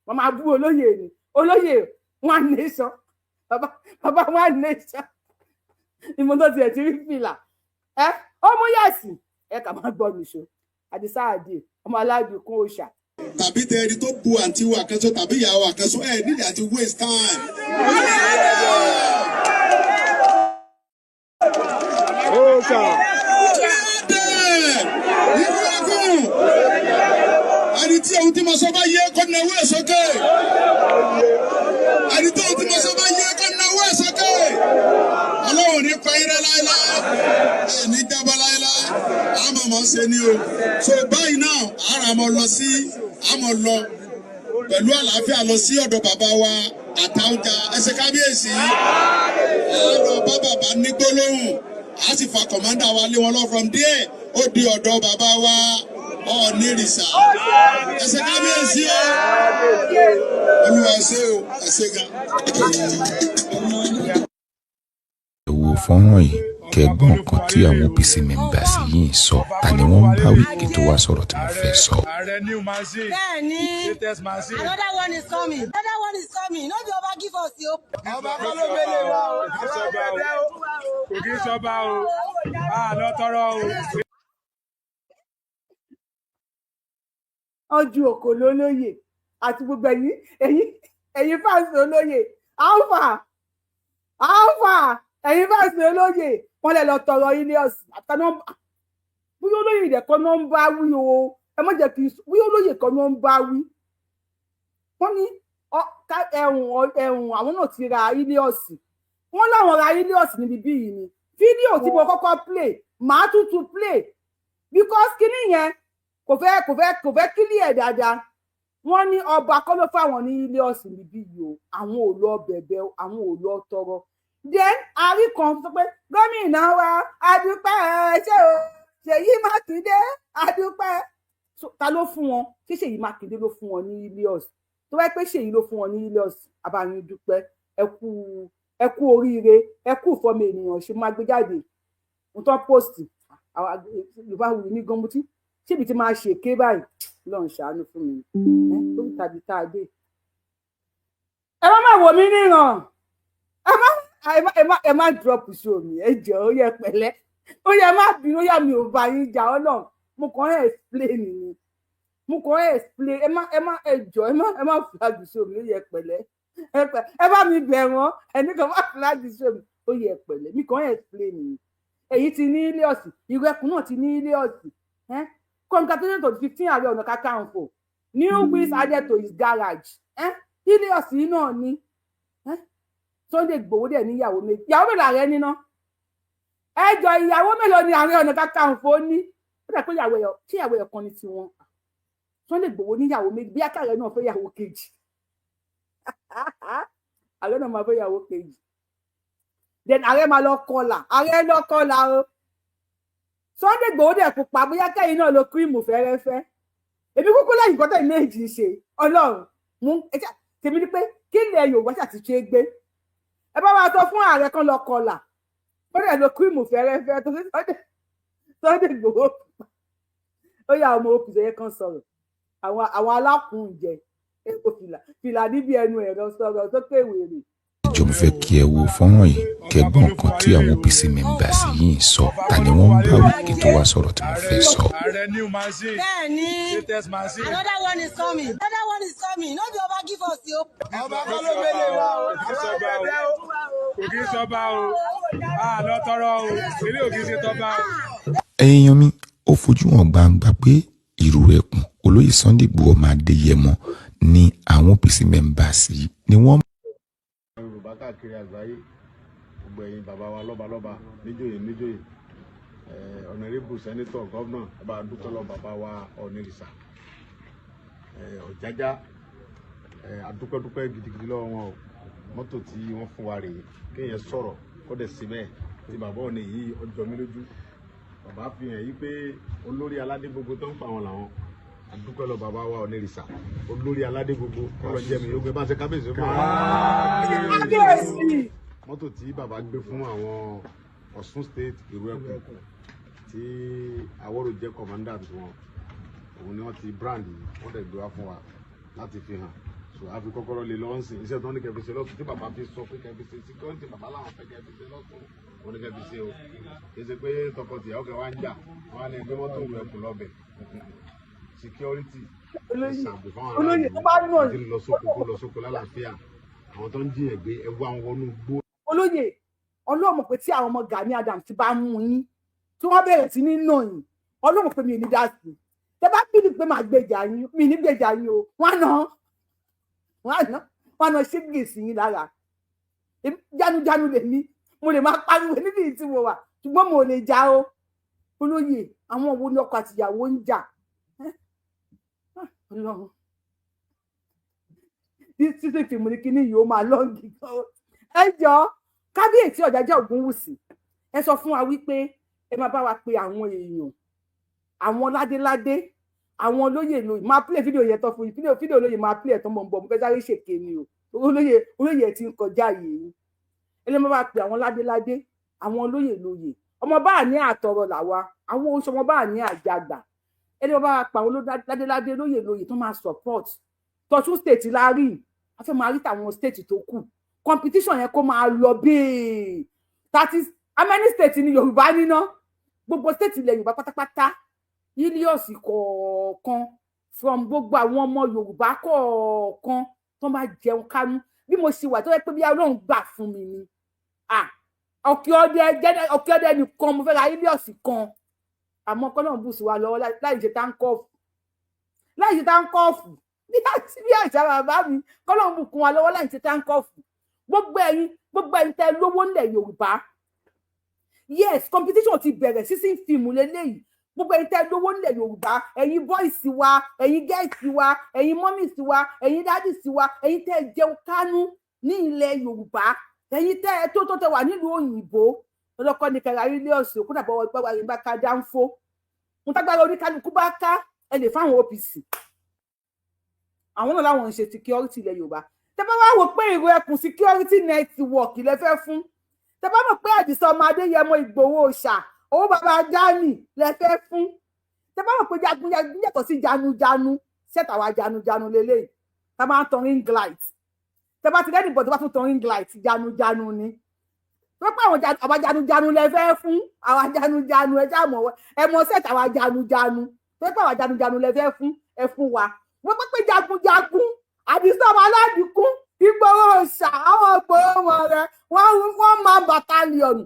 wọ́n máa bú olóyè ni. Olóyè one nation, bàbá bàbá one nation, ìmọ̀ tó tiẹ̀ ti rí fìlà ẹ, ó mú yes. Ẹ kà máa gbọ́ mi ṣo. Àdìsá àdè ọmọ aládùn òòṣà. Tàbí tẹ ẹni tó bu àǹtí wa kan sọ tàbí ìyá wa kan sọ, ẹ nídìí àti waste time. Irú ẹkùn, ẹni tí ohun tí mo sọ bá yé, kó nawó ẹ̀ sókè. Ẹni tí ohun tí mo sọ bá yé, kó nawó ẹ̀ sókè. Ọlọ́run ní pa irẹ́ láéláé, ẹ̀ ní jábọ́ láéláé, àmọ̀ mọ̀ ṣe ni o. So báyìí náà, ara mọ̀ lọ sí, àmọ̀ lọ pẹ̀lú àlàáfíà lọ sí ọ̀dọ̀ bàbá wa Àtaọ́jà. Ẹsẹ̀ kábíyèsí, á lọ bá bàbá ní gbólóhùn, á sì fa commander wa lé wọn lọ. From there, ó di ọ̀dọ̀ bàbá wa Ọ̀ọ̀nìrìṣà. Ẹsẹ̀ kábíyèsí o, Olúwa ṣe o, ẹsẹ̀ gan. Ẹ wo fọ́nrán yìí, kẹ́ ẹ gbọ́ nǹkan tí àwọn OPC members yìí ń sọ. Ta ni wọ́n ń bá wí kí n tó wá sọ̀rọ̀ tí mo fẹ́ sọ? Ààrẹ, new machine. Bẹ́ẹ̀ni. Latest machine. Another one is coming. Another one is coming. No be Ọba give us o. Ọba kọ́ ló mélé wa o. Kò kí ń sọba o. A lọ tọrọ o. Wọ́n ju òkò lólóyè. Àti gbogbo ẹ̀yin fans olóyè, alpha alpha, ẹ̀yin fans olóyè, wọ́n lè lọ tọrọ Ilios àtàná. Bóyá olóyè ìdẹ̀kọ́ náà ń bá wí o, ẹ má jẹ́ kí n bóyá olóyè kan náà ń bá wí. Wọ́n ní ẹ̀hùn ẹ̀hùn, àwọn náà ti ra Ilios, wọ́n láwọn ra Ilios níbi bí yìí ni. Fídíò tí mo kọ́kọ́ play, màá tún tún play because kíní yẹn kò fẹ́ clear dáadáa. Wọ́n ní ọba kọ́ ló fáwọn ní Ilios níbí yìí o, àwọn ò lọ bẹ̀bẹ̀ o, àwọn ò lọ tọrọ. Then àrí kan sọ pé gómìnà wa, adúpẹ́, ṣé o, Ṣèyí Mákindé, adúpẹ́. Ta ló fún wọn? Ṣé Ṣèyí Mákindé ló fún wọn ní Ilios? Tó bá pẹ́ Ṣèyí ló fún wọn ní Ilios, abáyín dúpẹ́, ẹ kú, ẹ kú oríire, ẹ kú ìfọmọ ènìyàn ṣe. Máa gbé jáde nǹkan post Yorùbá wù mí gan. Mo ti ṣébi tí máa ṣèké báyìí, lọ́n ṣàánú fún mi lórí tàbí tá a dé. Ẹ má má wò mí níran, ẹ má drop show mi, ẹ jọ̀ọ́. Ó yẹ pẹ̀lẹ́, ó yẹ má bínú, ó yà mí ò bá yín jà. Ọlọ́run, mo kàn ń explain ni, mo kàn ń explain. Ẹ má ẹ jọ̀ọ́, ẹ má flag show mi. Ó yẹ pẹ̀lẹ́, ẹ bá mi bẹ̀ wọ́n, ẹni kan má flag show mi. Ó yẹ pẹ̀lẹ́, mi kàn ń explain ni. Èyí ti ní Ilios, ìrù ẹkùn náà ti ní Ilios. Congratulations to the 15 Ààrẹ Ọ̀nà Kakanfò, new wheels added to his garage. Ilios yìí náà ni. Sunday Igboho dẹ̀ níyàwó méjì. Ìyàwó mélòó ààrẹ níná? Ẹ jọ, ìyàwó mélòó ni Ààrẹ Ọ̀nà Kakanfò ní? Ó dà pé ìyàwó ẹ̀, ṣé ìyàwó ẹ̀ kan ní tiwọn? Sunday Igboho níyàwó méjì, bí akáàrẹ náà fẹ́ ìyàwó kejì, ààrẹ náà máa fẹ́ ìyàwó kejì. Then ààrẹ máa lọ kọlà, ààrẹ lọ kọlà o. Sunday Igboho dẹ̀ pupa, bóyá kẹ́yìn náà lo cream fẹ́rẹ́fẹ́. Èmi kúkú lẹ́yìn kọ́tẹ́ méjì ṣe. Ọlọ́run mú tèmi ni pé kí ilẹ̀ Yorùbá ṣàti ṣe é gbé. Ẹ bá wa sọ fún ààrẹ kan lọ kọlà, ó dẹ̀ lo cream fẹ́rẹ́fẹ́ tó Sunday Igboho. Ó yà ọmọ OPC yẹn kan sọ̀rọ̀, àwọn alákùnjẹ èkó fìlà fìlà níbi ẹnu ẹ̀rọ sọ̀rọ̀ sókè wèrè. Ìjọ, mo fẹ́ kí ẹ wo fọ́nrán yìí, kẹ́ gbọ́ nǹkan tí àwọn OPC members yìí ń sọ. Ta ni wọ́n ń bá wí kí n tó wá sọ̀rọ̀ tí mo fẹ́ sọ? Ààrẹ, new machine. Bẹ́ẹ̀ni. Latest machine. Another one is coming, another one is coming. No be Ọba give us o. Ọba kọ́ ló gbélé wa o. Kò kí ń sọba o, a lọ tọrọ o, ilé ò kí ń ṣe tọba o. Ẹ̀yin èèyàn mi, ó fojú hàn gbangba pé ìrù ẹkùn, olóyè Sunday Igboho ọmọ Adéyẹmọ ni àwọn OPC members yìí ni wọ́n Yorùbá káàkiri àgbáyé, gbogbo ẹ̀yin bàbá wa lọ́balọ́ba, níjòyè níjòyè, honourable, senator, governor, ẹ bá dúpẹ́ lọ bàbá wa Ọ̀nìrìsà Ọ̀jájá. Adúpẹ́dúpẹ́ gidigidi lọ́wọ́ wọn o. Mọ́tò tí wọ́n fún wa rèé. Kéèyàn sọ̀rọ̀ kó dẹ̀ sí bẹ́ẹ̀ tí bàbá Ọ̀nì yìí, ọjọ́ mi lójú. Bàbá fi hàn yí pé olórí aládé gbogbo tó ń pa wọn làwọn. Adúpẹ́ lọ bàbá wa Ọ̀nìrìsà, olórí aládé gbogbo, kọ́lọ́ jẹ́ mi yóò gbé bá ṣe kábíyèsí fún wa. Kábíyèsí. Mọ́tò tí bàbá gbé fún àwọn Ọ̀ṣun State ìrú ẹkùn tí Awórò jẹ́ commandant wọn, òun ni wọ́n ti brand yìí, wọ́n dẹ̀ gbé wá fún wa láti fi hàn. So a fi kọ́kọ́rọ́ lé lọ́wọ́ sí iṣẹ́ tó ní kẹfì ṣe lọ́sùn, tí bàbá fi sọ pé kẹfì ṣe security. Bàbá làwọn fẹ́ kẹfì ṣe lọ́sùn, òun ní kẹfì ṣe o. Kì í ṣe pé tọkọtìyàwó kẹ wá ń jà, wọ́n á ní ẹgbẹ́ mọ́tò ìrú ẹkùn lọ́bẹ̀ security. Olóyè. Ṣàbò fáwọn Olóyè tó bá nà aráàlú tí ń lọ sóko, kó lọ sóko lálàáfíà. Àwọn tó ń jiyàn gbé, ẹ wá wọn wọnú gbó. Olóyè, ọlọ́mọ pé tí àwọn ọmọ Gani Adams ti bá mú yín, tí wọ́n bẹ̀rẹ̀ sí ní nà yín, ọlọ́mọ pé mi ò ní dá sí i. Tẹ bá bílí pé màá gbèjà yín, mi ní gbèjà yín o. Wọ́n á nà ṣégbè sí yín lára. Jánujánu lèmi, mo lè máa pariwo níbi tí mo wà, ṣùgbọ́n mo lè já o. Olóyè, àwọn wo ni ọkọ àtìyàwó ń jà? Ọlọ́run, bí títí fìmù ní kíní yìí, ó máa lọ́ǹgì gan. Ẹ jọ, kábíyèsí Ọ̀jájá Ògúnwùsì, ẹ sọ fún wa wípé ẹ máa bá wa pe àwọn èèyàn, àwọn ládéládé, àwọn olóyè lóyè. Máa play fídíò yẹn tán fún yín. Fídíò olóyè máa play ẹ̀ tán, mọ̀ ń bọ̀. Mo fẹ́ sáré ṣèké ni o. Olóyè ti ń kọjá yìí. Ẹ lè máa bá pe àwọn ládéládé, àwọn olóyè lóyè. Ọmọ bá ní àtọrọ làwa, àwọn oṣù ọmọ bá ní àjàgbà. Ẹ lè máa bá pa àwọn ládéládé, lóyè lóyè tó máa support tọ̀tún State la rí. A fẹ́ máa rí tàwọn state tó kù, competition yẹn kó máa lọ bẹ́ẹ̀. Thirty, how many state ni Yorùbá níná? Gbogbo state ilẹ̀ Yorùbá pátápátá, Ilios kọ̀ọ̀kan. From gbogbo àwọn ọmọ Yorùbá kọ̀ọ̀kan tó máa jẹun kánú, bí mo ṣe wà, tó yẹ pé bí Ọlọ́run gbà fún mi ni, ah, Ọ̀kẹ́ Ọdẹ, Ọ̀kẹ́ Ọdẹ nìkan mo fẹ́ ra Hilux kan. Àmọ́ kọ́lọ́run bù sí wa lọ́wọ́ láì ṣe handcuff, láì ṣe handcuff, bí àṣà bàbá mi, kọ́lọ́run bù kún wa lọ́wọ́ láì ṣe handcuff. Gbogbo ẹ̀yin tẹ́ lówó ńlẹ̀ Yorùbá, yes, competition ti bẹ̀rẹ̀, sísìn fíìmù lélẹ́yìí. Gbogbo ẹ̀yin tẹ́ lówó ńlẹ̀ Yorùbá, ẹ̀yin boys wa, ẹ̀yin girls wa, ẹ̀yin mummies wa, ẹ̀yin daddies wa, ẹ̀yin tẹ́ jẹun kánú ní ilẹ̀ Yorùbá, ẹ̀yin tẹ́ tó tó tẹ́ wà nílùú òyìnbó, ọlọ́kọ́ ní kẹrẹ Hilux kó dàbọ̀ wọ́n gbà bá ká dáńfó mo tágbára oníkálukú bá ká, ẹ lè fáwọn OPC. Àwọn náà láwọn ń ṣe security ilẹ̀ Yorùbá. Tẹ́ bá wá wò pé Ìró Ẹkùn Security Network lẹ fẹ́ fún, tẹ́ bá mọ̀ pé Àdìsá ọmọ Adéyẹmọ Ìgbòho ṣà owó bàbá Jami lẹ fẹ́ fún, tẹ́ bá mọ̀ pé jagunjagun yàtọ̀ sí janujanu, ṣẹ́tàwá janujanu lélẹ́yìí tá máa ń tan ring light. Tẹ́ bá ti rẹ́nì bọ̀ tó bá tún tan ring light, janujanu ni. Tó pé àwọn àwa janujanu lẹ fẹ́ fún, àwa janujanu, ẹ já mọ̀, ẹ mọ̀ ṣẹ́tà àwa janujanu. Tó pé àwa janujanu lẹ fẹ́ fún, ẹ fún wa. Wọ́n pẹ́ pé jagunjagun Àdìsá ọmọ aládìkún Ìgbòho ṣà, àwọn Ìgbòho rẹ wọ́n máa battalion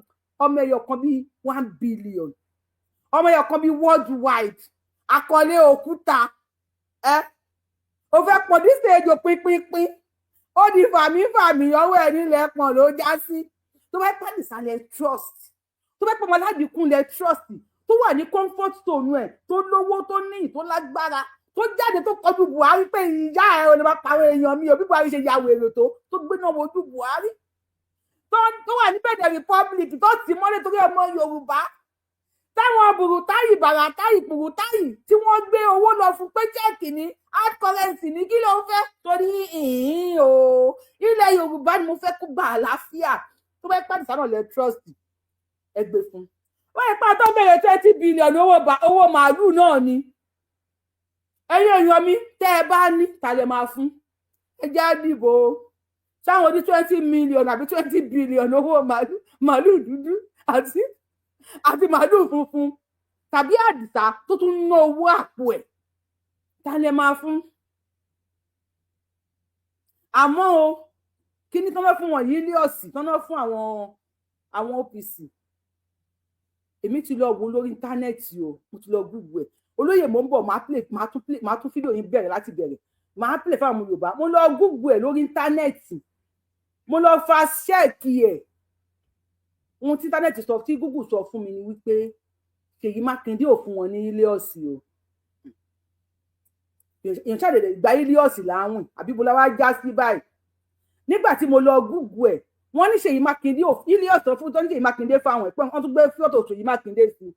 ọmọ ẹyọ kan bíi 1 billion, ọmọ ẹyọ kan bíi worldwide àkọlé òkúta ẹ ò fẹ́ pọ̀ ní stage pínpínpín, ó di fàmífàmí, ọwọ́ ẹ̀ nílẹ̀ pọ̀n ló já sí. Tó bá pàdé ìsàlẹ̀ trust, tó bá pọ̀ mọ́ aládìkún lẹ̀ trust, tó wà ní comfort zone ẹ̀, tó lówó, tó ní, tó lágbára, tó jáde, tó kọjú Buhari pé ìyá ẹ ò lè máa pàrọ̀ èèyàn mi ò, bí Buhari ṣe ya wèrè tó gbéná wojú Buhari, tó wà ní Benin Republic, tó tì mọ́lẹ̀ torí ọmọ Yorùbá, táwọn burútáyì bàràtáyì pùrútáyì tí wọ́n gbé owó lọ fún pé cheque ní hard currency ní, kí ló ń fẹ́ torí ìhín o, ilẹ̀ Yorùbá ni mo fẹ́ kó gba àlàáfíà. Tó bá pàdé sánà lẹ trust, ẹ gbé fún wọ́n yẹ pé tó bẹ̀rẹ̀ 20 billion owó màálù náà ni. Ẹ̀yin èèyàn mi, tẹ́ ẹ bá ní, ta lẹ máa fún? Ẹ jẹ́ á dìbò sáwọn oní 20 million àbí 20 billion owó màálù, màálù dúdú àti màálù funfun, tàbí Àdìsá tó tún ná owó àpò ẹ̀, ta lẹ máa fún? Àmọ́ o, kí ni tán fẹ́ fún wọn yìí? Hilux tán náà fún àwọn OPC, èmi ti lọ wo lórí internet o, mo ti lọ Google ẹ̀. Olóyè, mò ń bọ̀, máa play, máa tún play, máa tún fídíò yín bẹ̀rẹ̀ láti bẹ̀rẹ̀, máa play fáwọn ọmọ Yorùbá. Mo lọ Google ẹ̀ lórí internet, mo lọ fact check ẹ̀. Ohun tí internet sọ, tí Google sọ fún mi ni wípé Ṣèyí Mákindé ò fún wọn ní Hilux o. Èèyàn ṣàdédé gba Hilux láwìn, àbí bọ́lá wá já sí báyìí? Nígbà tí mo lọ Google ẹ̀, wọ́n ní Ṣèyí Mákindé ò Hilux fún tó ní Ṣèyí Mákindé fáwọn ẹ̀, pé wọ́n tún gbé fọ́tò Ṣèyí Mákindé sí i,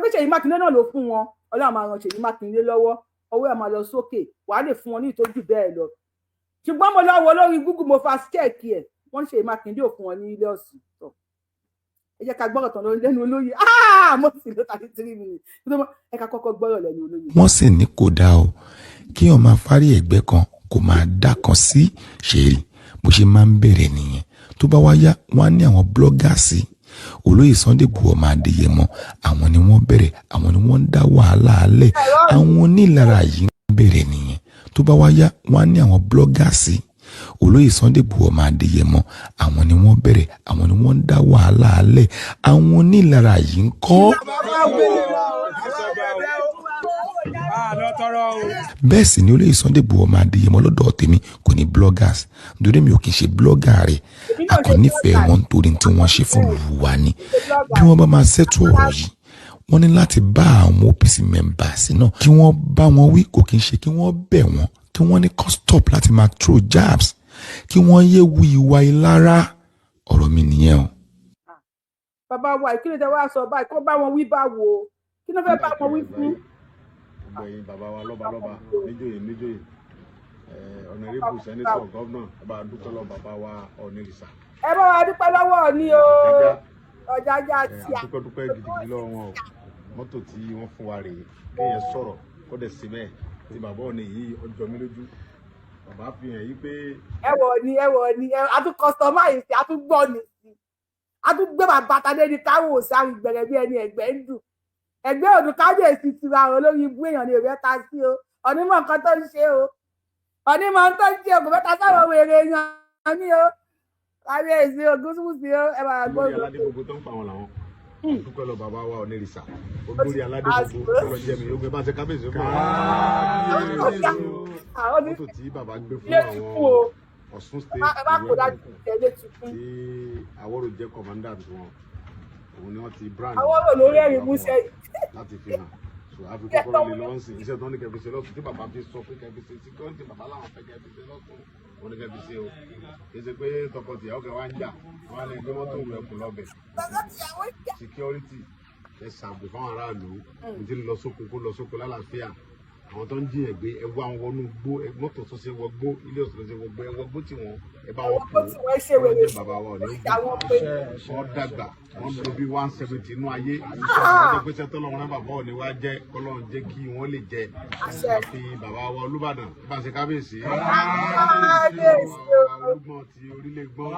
pé Ṣèyí Mákindé náà ló fún wọn. Ọlọ́run máa ran Ṣèyí Mákindé lọ́wọ́, ọwọ́ ẹ̀ máa lọ sókè, wàá lè fún wọn ní ìtọ́jú bẹ́ẹ̀ lọ. Ṣùgbọ́n mo lọ wo lórí Google, mo fact check ẹ̀, wọ́n ní Ṣèyí Mákindé ò fún wọn ní Hilux. Tọ̀, ẹ jẹ́ ká gbọ́rọ̀ tán lórí lẹ́nu olóyè. Mo sì ló 33 minutes, ẹ ká kọ́kọ́ gbọ́rọ̀ lẹ́nu olóyè. Wọ́n sì ní kò dáa o kí wọ́n máa fárí ẹ̀gbẹ́ kan kó máa dá kan sí ṣèrí bó ṣe máa ń bẹ̀rẹ̀ nìyẹn. Tó bá wá yá, wọ́n á ní àwọn bloggers olóyè Sunday Igboho ọmọ Adéyẹmọ, àwọn ni wọ́n bẹ̀rẹ̀, àwọn ni wọ́n ń dá wàhálà alẹ̀, àwọn onílára yìí ń bẹ̀rẹ̀ nìyẹn. Tó bá wá yá, wọ́n á ní àwọn bloggers olóyè Sunday Igboho ọmọ Adéyẹmọ, àwọn ni wọ́n bẹ̀rẹ̀, àwọn ni wọ́n ń dá wàhálà alẹ̀, àwọn onílára yìí ń kọ́. Kì í sọba o, a lọ tọrọ o. Bẹ́ẹ̀ sì ni olóyè Sunday Igboho ọmọ Adéyẹmọ lọ́dọ̀ tèmi kò ní bloggers, nítorí mi ò kì í ṣe blogger rẹ̀. Àkànnífẹ̀ẹ́ wọn nítorí tí wọ́n ṣe fún ìlú wa ni. Bí wọ́n bá máa ṣètò ọ̀rọ̀ yìí, wọ́n ní láti bá àwọn OPC members náà, kí wọ́n bá wọn wí. Kò kí n ṣe kí wọ́n bẹ̀ wọ́n, kí wọ́n ní kó stop láti máa throw jabs, kí wọ́n yé wu ìwà ìlara. Ọ̀rọ̀ mi nìyẹn o. Bàbá wa, ìkíni tẹ wá sọ báyìí, kó bá wọn wí báwo? Kí ló fẹ́ bá wọn wí fún? Gbogbo ẹ̀yin bàbá wa, lọ́balọ́ba, níjòyè níjòyè, honourable, senator, governor, ẹ bá dúpẹ́ lọ́wọ́ bàbá wa Ọ̀nìrìsà. Ẹ bá wa dúpẹ́ lọ́wọ́ ní o. Ọ̀jájá tí a dúpẹ́ dúpẹ́ gidigidi lọ́wọ́ wọn o. Mọ́tò tí wọ́n fún wa rèé. Kéèyàn sọ̀rọ̀ kó dẹ̀ sí bẹ́ẹ̀ tí bàbá Ọ̀nì yìí, ọjọ́ mi lójú, bàbá fi hàn yí pé. Ẹ wọ̀ ni, ẹ wọ̀ ni, a tún customize, a tún gbọ́ ni, a tún gbé bàbá tadé ní káwọ́ sáré gbẹ̀rẹ̀ bí ẹni ẹ̀gbẹ́ ń dùn, ẹgbẹ́ òdùn kábíyèsí tiwa. Àwọn olórí ibú èèyàn ní ìrẹ́ ta sí o. Ọ̀ní mọ̀ nǹkan tó ń ṣe o, Ọ̀ní mọ̀ nǹkan tó ń ṣe o. Kò fẹ́ ta sáwọn wèrè yan ní o. Kábíyèsí Ògúnwùsì o, ẹ bá gbọ́. Olórí aládé gbogbo tó ń pa àwọn làwọn dúpẹ́ lọ bàbá wa Onírìṣà, olórí aládé gbogbo tó lọ jẹ́ mi yóò gbé bá ṣe kábíyèsí fún Àwọn ní mọ́tò tí bàbá gbé fún ilé ti kú o. àwọn Ọ̀ṣun State Ẹ bá kó dájú ilé ti kú. tí Àwọ̀rò jẹ́ commander tiwọn, òun ni wọ́n ti brand Àwọ̀rò lórí ẹ̀rín músẹ́ yìí. láti fi hàn so àfi kọ́kọ́rọ́ lè lọ́wọ́ sí iṣẹ́ tó ní kẹfì ṣe lọ́sùn tí bàbá fi sọ pé kẹfì ṣe security. Bàbá làwọn fẹ́ kẹfì ṣe lọ́sùn, òun ní kẹfì ṣe o. Kì í ṣe pé tọkọtìyàwó kẹ wá ń jà wọn á lè gbé mọ́tò rẹ̀ kù lọ́bẹ̀. Tọkọtìyàwó jà. Security, ẹ ṣàbò fáwọn aráàlú ní ti lọ sóko, kó lọ sóko lálàáfíà. Àwọn tó ń jiyàn gbé, ẹ wá wọn wọnú gbó, ẹ mọ́tò tó ṣe wọ gbó, ilé ọ̀sán tó ṣe wọ gbó, ẹ wọ gbó tí wọn, ẹ bá wọn Àwọn tó tí wọ́n ṣe wèrè jẹ́ bàbá wa ò ní ìjà wọn pé wọ́n dàgbà, wọ́n lò bí 170 inú ayé. Wọ́n jẹ́ pé sẹ́tọ́ lọ́wọ́ náà bàbá òní wá jẹ́ kọ́lọ́run jẹ́ kí wọ́n lè jẹ́. Àṣẹ. Àfi bàbá wa Olúbàdàn, bá ṣe kábíyèsí. Kábíyèsí o. Bàbá wa Olúgbọ̀n ti orílẹ̀ gbọ́n,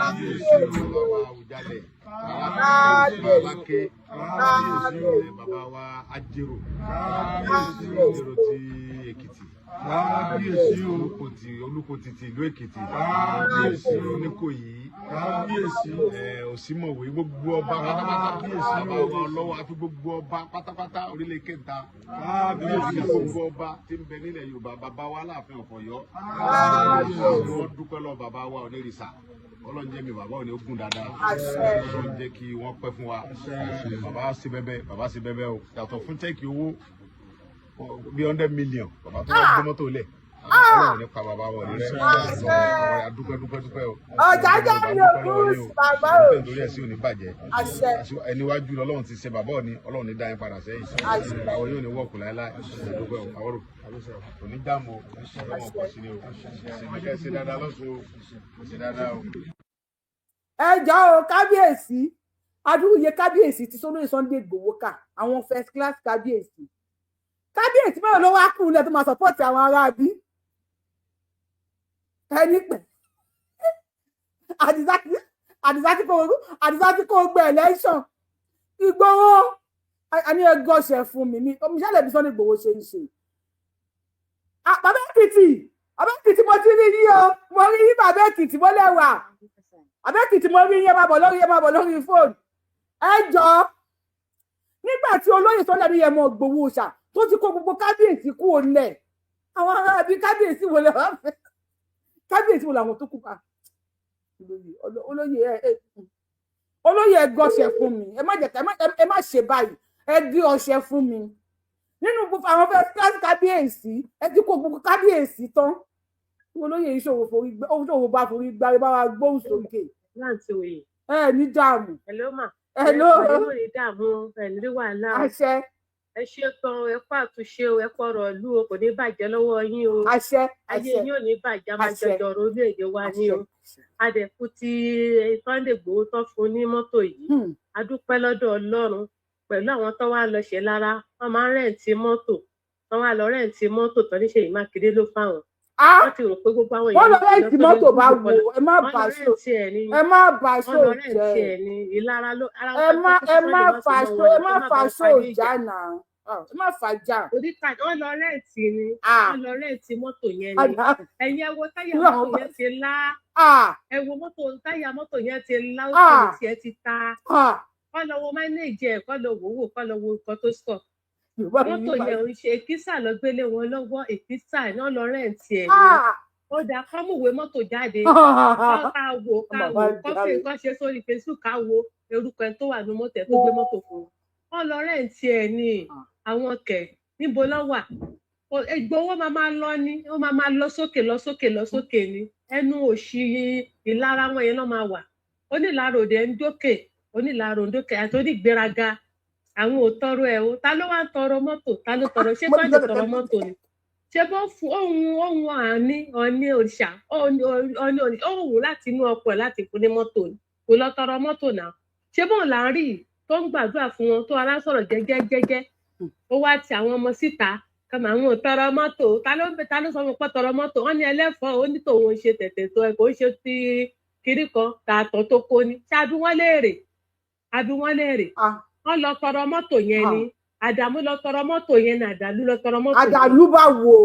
kábíyèsí. Bàbá wa Àwùjalẹ̀, Kábíyèsí. Aláké, kábíyèsí. Bàbá wa Ajérò, Ajérò ti Èkìtì, kábíyèsí. Olùkòtì, Olùkòtì ti ìlú Èkìtì, kábíyèsí. Oníkòyí, kábíyèsí. Òsínmọ̀wé, gbogbo ọba pátápátá, bàbá wa ọlọ́wọ́, àfi gbogbo ọba pátápátá orílẹ̀ kẹta, kábíyèsí. Gbogbo ọba tí ń bẹ nílẹ̀ Yorùbá, bàbá wa Aláàfin ọ̀fọ̀yọ́, wọ́n dúpẹ́ lọ bàbá wa Onírìṣà. Ọlọ́run jẹ́ mi bàbá òní ogun dáadáa. Àṣẹ. Ọlọ́run jẹ́ kí wọ́n pẹ́ fún wa. Bàbá ṣe bẹ́bẹ́, bàbá ṣe bẹ́bẹ́ o. Yàtọ̀ fún cheque owó bí 100 million, bàbá tó wá gbé mọ́tò lẹ̀. Ọlọ́run nípa bàbá wa òní rẹ̀. Dúpẹ́, dúpẹ́, dúpẹ́ o. Ọ̀jájá mi Ògúnwùsì, bàbá o. Nítorí ẹ̀ sí òní bàjẹ́. Àṣẹ. Ẹni wájú lọ́lọ́run ti ṣe bàbá òní, Ọlọ́run ní dá yín padà sẹ́yìn. Àṣẹ. Àwọn yóò ní wọ́ọ̀kù láéláé. Dúpẹ́ o, àwọ̀rò kò ní dààmú o. Ọlọ́run kò sí ni o. Ṣe ṣe dáadáa lọ́sùn o, ṣe dáadáa o. Ẹ jọ̀ọ́ o, kábíyèsí, adúrúyẹ kábíyèsí ti sólóyè Sunday Igboho ká àwọn first class kábíyèsí. Kábíyèsí mẹ́rin ló wá kù lẹ̀ tó máa support àwọn aráabí ẹni pẹ̀. Àdìsá tí kò gbẹ election Ìgbòho, àní ẹgọ ọṣẹ fún mi ní omiṣẹ́lẹ̀ bí Sunday Igboho ṣe ń ṣe. Bàbá Èkìtì, bàbá Èkìtì, mo ti rí yín o, mo rí yín. Bàbá Èkìtì, mo lẹ́wà. Bàbá Èkìtì, mo rí yín. Ẹ máa bọ̀ lórí fóònù. Ẹ jọ, nígbà tí olóyè Sunday Adéyẹmọ Ìgbòho ṣà tó ti kó gbogbo kábíyèsí kú òǹlẹ̀, àwọn ará bíi kábíyèsí wo lè wá fẹ́? Kábíyèsí wo làwọn tó kú pa? Olóyè, olóyè, ẹ olóyè, ẹ gọṣẹ fún mi. Ẹ má jẹ ká ẹ má ṣe báyìí. Ẹ gé ọṣẹ fún mi nínú gbogbo àwọn first class kábíyèsí. Ẹ ti kó gbogbo kábíyèsí tán. Olóyè ìṣòwò forí òṣòwò bá forí gbárí, bá wa gbóhùn sókè. Láǹtí òye. Ẹ ní dààmú. Hello ma. Hello. Ẹ ní dààmú, ẹ ní wàhálà o. Àṣẹ. Ẹ ṣe gan, ẹ kó àtúnṣe o, ẹ kó ọ̀rọ̀ ìlú o, kò ní bàjẹ́ lọ́wọ́ yín o. Àṣẹ. Ayé Àṣẹ. yín ò ní bàjẹ́, a máa Àṣẹ. jọjọ ọ̀rọ̀ orílẹ̀-èdè wa ní o. Adẹ̀kú ti Sunday Igboho tán fún ní mọ́tò yìí, a dúpẹ́ lọ́dọ̀ Ọlọ́run pẹ̀lú àwọn tó wá lọ ṣe lára wọ́n máa ń rent mọ́tò, tó wá lọ rent mọ́tò tán ní Ṣèyí Mákindé ló fáwọn. Wọ́n ti rò pé gbogbo àwọn Wọ́n lọ èèyàn rent mọ́tò bá wo? Ẹ má wọ́n bà lọ ṣó rent ẹ̀ ní ẹ má bà wọ́n ṣó lọ rent jẹ́. ẹ̀ ní ìlara ló ara Ẹ wọn má tó ẹ kí má Sunday wá fà sí ṣó mọ́ ẹ wọn má kó má fà bàa ṣó parí ìjà. jà náà. Ẹ má fà jà. Oríkà wọ́n lọ rent ni, wọ́n lọ rent mọ́tò yẹn ni. Ẹ̀yin ẹ wo táyà Irú àwọn mọ́tò yẹn ti lá. Ẹ wo mọ́tò, táyà mọ́tò yẹn ti lá, ó sì tiẹ̀ ti ta. Kọ́ lọ wo mánéèjì ẹ̀, kọ́ lọ wò wò, kọ́ lọ wo nǹkan tó sọ. Yorùbá mi Mọ́tò yí yẹn báyìí. ò ń ṣe èkísà lọ gbélé wọn lọ́wọ́, èkísà náà lọ rent ẹ̀ ni. Ó dáa, kọ́ múwèé mọ́tò jáde kọ́ ká wò, ká Bàbá wò kọ́ fi jáde. nǹkan ṣe sórí Facebook, ká wo orúkọ ẹ tó wà ní mọ́tò ẹ̀ tó gbé mọ́tò fún un. Wọ́n lọ rent ẹ̀ ni. Àwọn kẹ̀ níbo ló wà? Ìgbowó máa máa lọ ni, ó máa máa lọ sókè, lọ sókè, lọ sókè ni. Ẹnu òṣì ìlara wọn yẹn ló máa wà. Onílara òde ń dókè, onílara òǹdókè àti onígbéraga. Àwọn ò tọrọ ẹ o. Ta ló wá ń tọrọ mọ́tò? Ta ló tọrọ? Ṣé Mo ti Sunday sọ tọrọ mọ́tò ni? Ṣé bó fún ohun ohun àní ọ̀ní òrìṣà ọ̀ní òrìṣà òun láti inú ọkọ ẹ̀ láti fún ní mọ́tò ni? Kò lọ tọrọ mọ́tò náà. Ṣé bóun là ń rí yìí tó ń gbàdúrà fún wọn, tó ara sọ̀rọ̀ jẹ́jẹ́ jẹ́jẹ́, ó wá ti àwọn ọmọ síta kàmá àwọn ò tọrọ mọ́tò. Ta ló sọ fún pé tọrọ mọ́tò? Wọ́n ní ẹlẹ́fọ̀ọ́ ó ní tòun ń ṣe tẹ̀tẹ̀ tó ẹ̀ kò ń ṣe ti kiri kan tààtọ̀ tó kó ni. Ṣé àbí wọ́n léèrè? Àbí wọ́n léèrè? Wọ́n lọ tọrọ mọ́tò yẹn ni. Àdàmú lọ tọrọ mọ́tò yẹn ní Àdàlú lọ tọrọ mọ́tò yẹn. Àdàlú bá wo.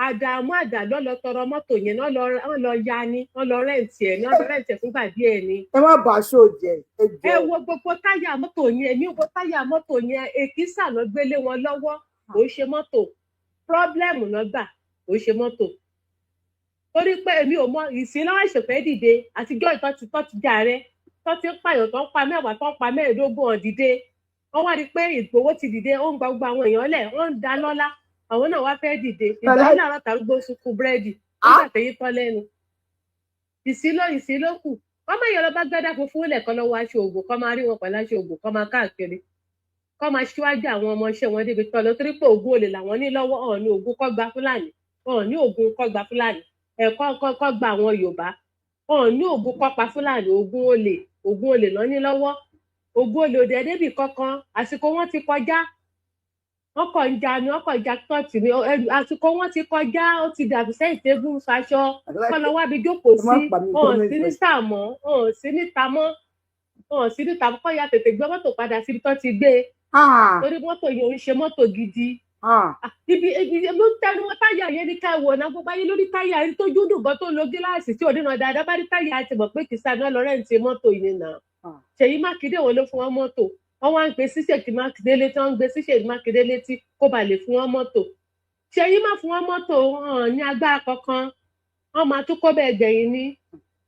Àdàmú, Àdàlú lọ tọrọ mọ́tò yẹn. Wọ́n lọ ya ni, wọ́n lọ rent ẹ̀ ni, wọ́n lọ rent ẹ̀ fúngbà díẹ̀ ni. Ẹ má bàa ṣó jẹ, ẹ jọ. Ẹ wo gbogbo táyà mọ́tò yẹn, èmi wo táyà mọ́tò yẹn, èkísà ló gbélé wọn lọ́wọ́. Kò ń ṣe mọ́tò, problem ló gbà, kò ń ṣe mọ́tò. Torí pé èmi ò mọ ìsìn lọ́wọ́ ìṣẹ̀fẹ́ dìde àtijọ́ ìtọ́ ti tọ́ ti jà rẹ tọ́ ti ń pààyàn, tó ń pa 10, tó ń pa 25, hàn dìde. Wọ́n wá rí i pé Ìgbòho ti dìde, ó ń gba gbogbo àwọn èèyàn lẹ̀, wọ́n ń da lọ́lá, àwọn náà wá fẹ́ dìde. Ìgbà yìí làárọ̀ tàrúgbó sunkún búrẹ́dì nígbà tẹ̀yìn tọ́ lẹ́nu. Ìsílò ìsílò kù, wọ́n máa yọ lọ bá gbẹ́dá funfun lẹ̀ kọ́ lọ́wọ́ aṣọ ògùn, kọ́ máa rí wọn pẹ̀lú aṣọ ògùn, kọ́ máa káàkiri, kọ́ máa ṣíwájú àwọn ọmọọṣẹ́ wọn débi tọ́ lọ, torí pé ògùn olè làwọn ní lọ́wọ́. Ọ̀hún ní ògùn kọ́ gba Fúlàní, ọ̀hún ní ògùn kọ́ gba Fúlàní, ẹ̀kọ́ kọ́ gba àwọn Yorùbá, ọ̀hún ní ògùn kọ́ pa Fúlàní. Ògùn olè, ògùn olè lọ́ ní lọ́wọ́. Ògùn olè òdẹ débì kankan. Àsìkò wọn ti kọjá. Wọn kàn ń ja ni, wọn kàn ń ja tọ́ọ̀tì ni. Àsìkò wọn ti kọjá, ó ti dàbí sẹ́yìn tégún faṣọ kọ́ lọ wábi jókòó Ẹ má sí. pa mí. Wọn ò sí Comment. ní sáà mọ́, wọn ò sí níta mọ́, wọn ò sí níta mọ́. Kọ́ ya tètè gbé mọ́tò padà síbi tó ti gbé e, torí mọ́tò yẹn ò ń ṣe mọ́tò gidi. Ibi ló ń tẹnu mọ́ táyà yẹn ní ká wò náà. Gbogbo ayé lórí táyà yẹn tó dúdú gan, tó lo gíláàsì tí ò ní ràn dáadáa, bá rí táyà ti mọ̀ pé kìsà náà lọ rent mọ́tò yẹn náà. Ṣèyí Mákindé wo ló fún wọn mọ́tò? Wọ́n wá ń gbé sí Ṣèyí Mákindé létí, wọ́n ń gbé sí Ṣèyí Mákindé létí kó ba lè fún wọn mọ́tò. Ṣèyí má fún wọn mọ́tò, wọn ní agbára kankan, wọ́n máa tún kó bẹ́ẹ̀ gbẹ̀yìn ní.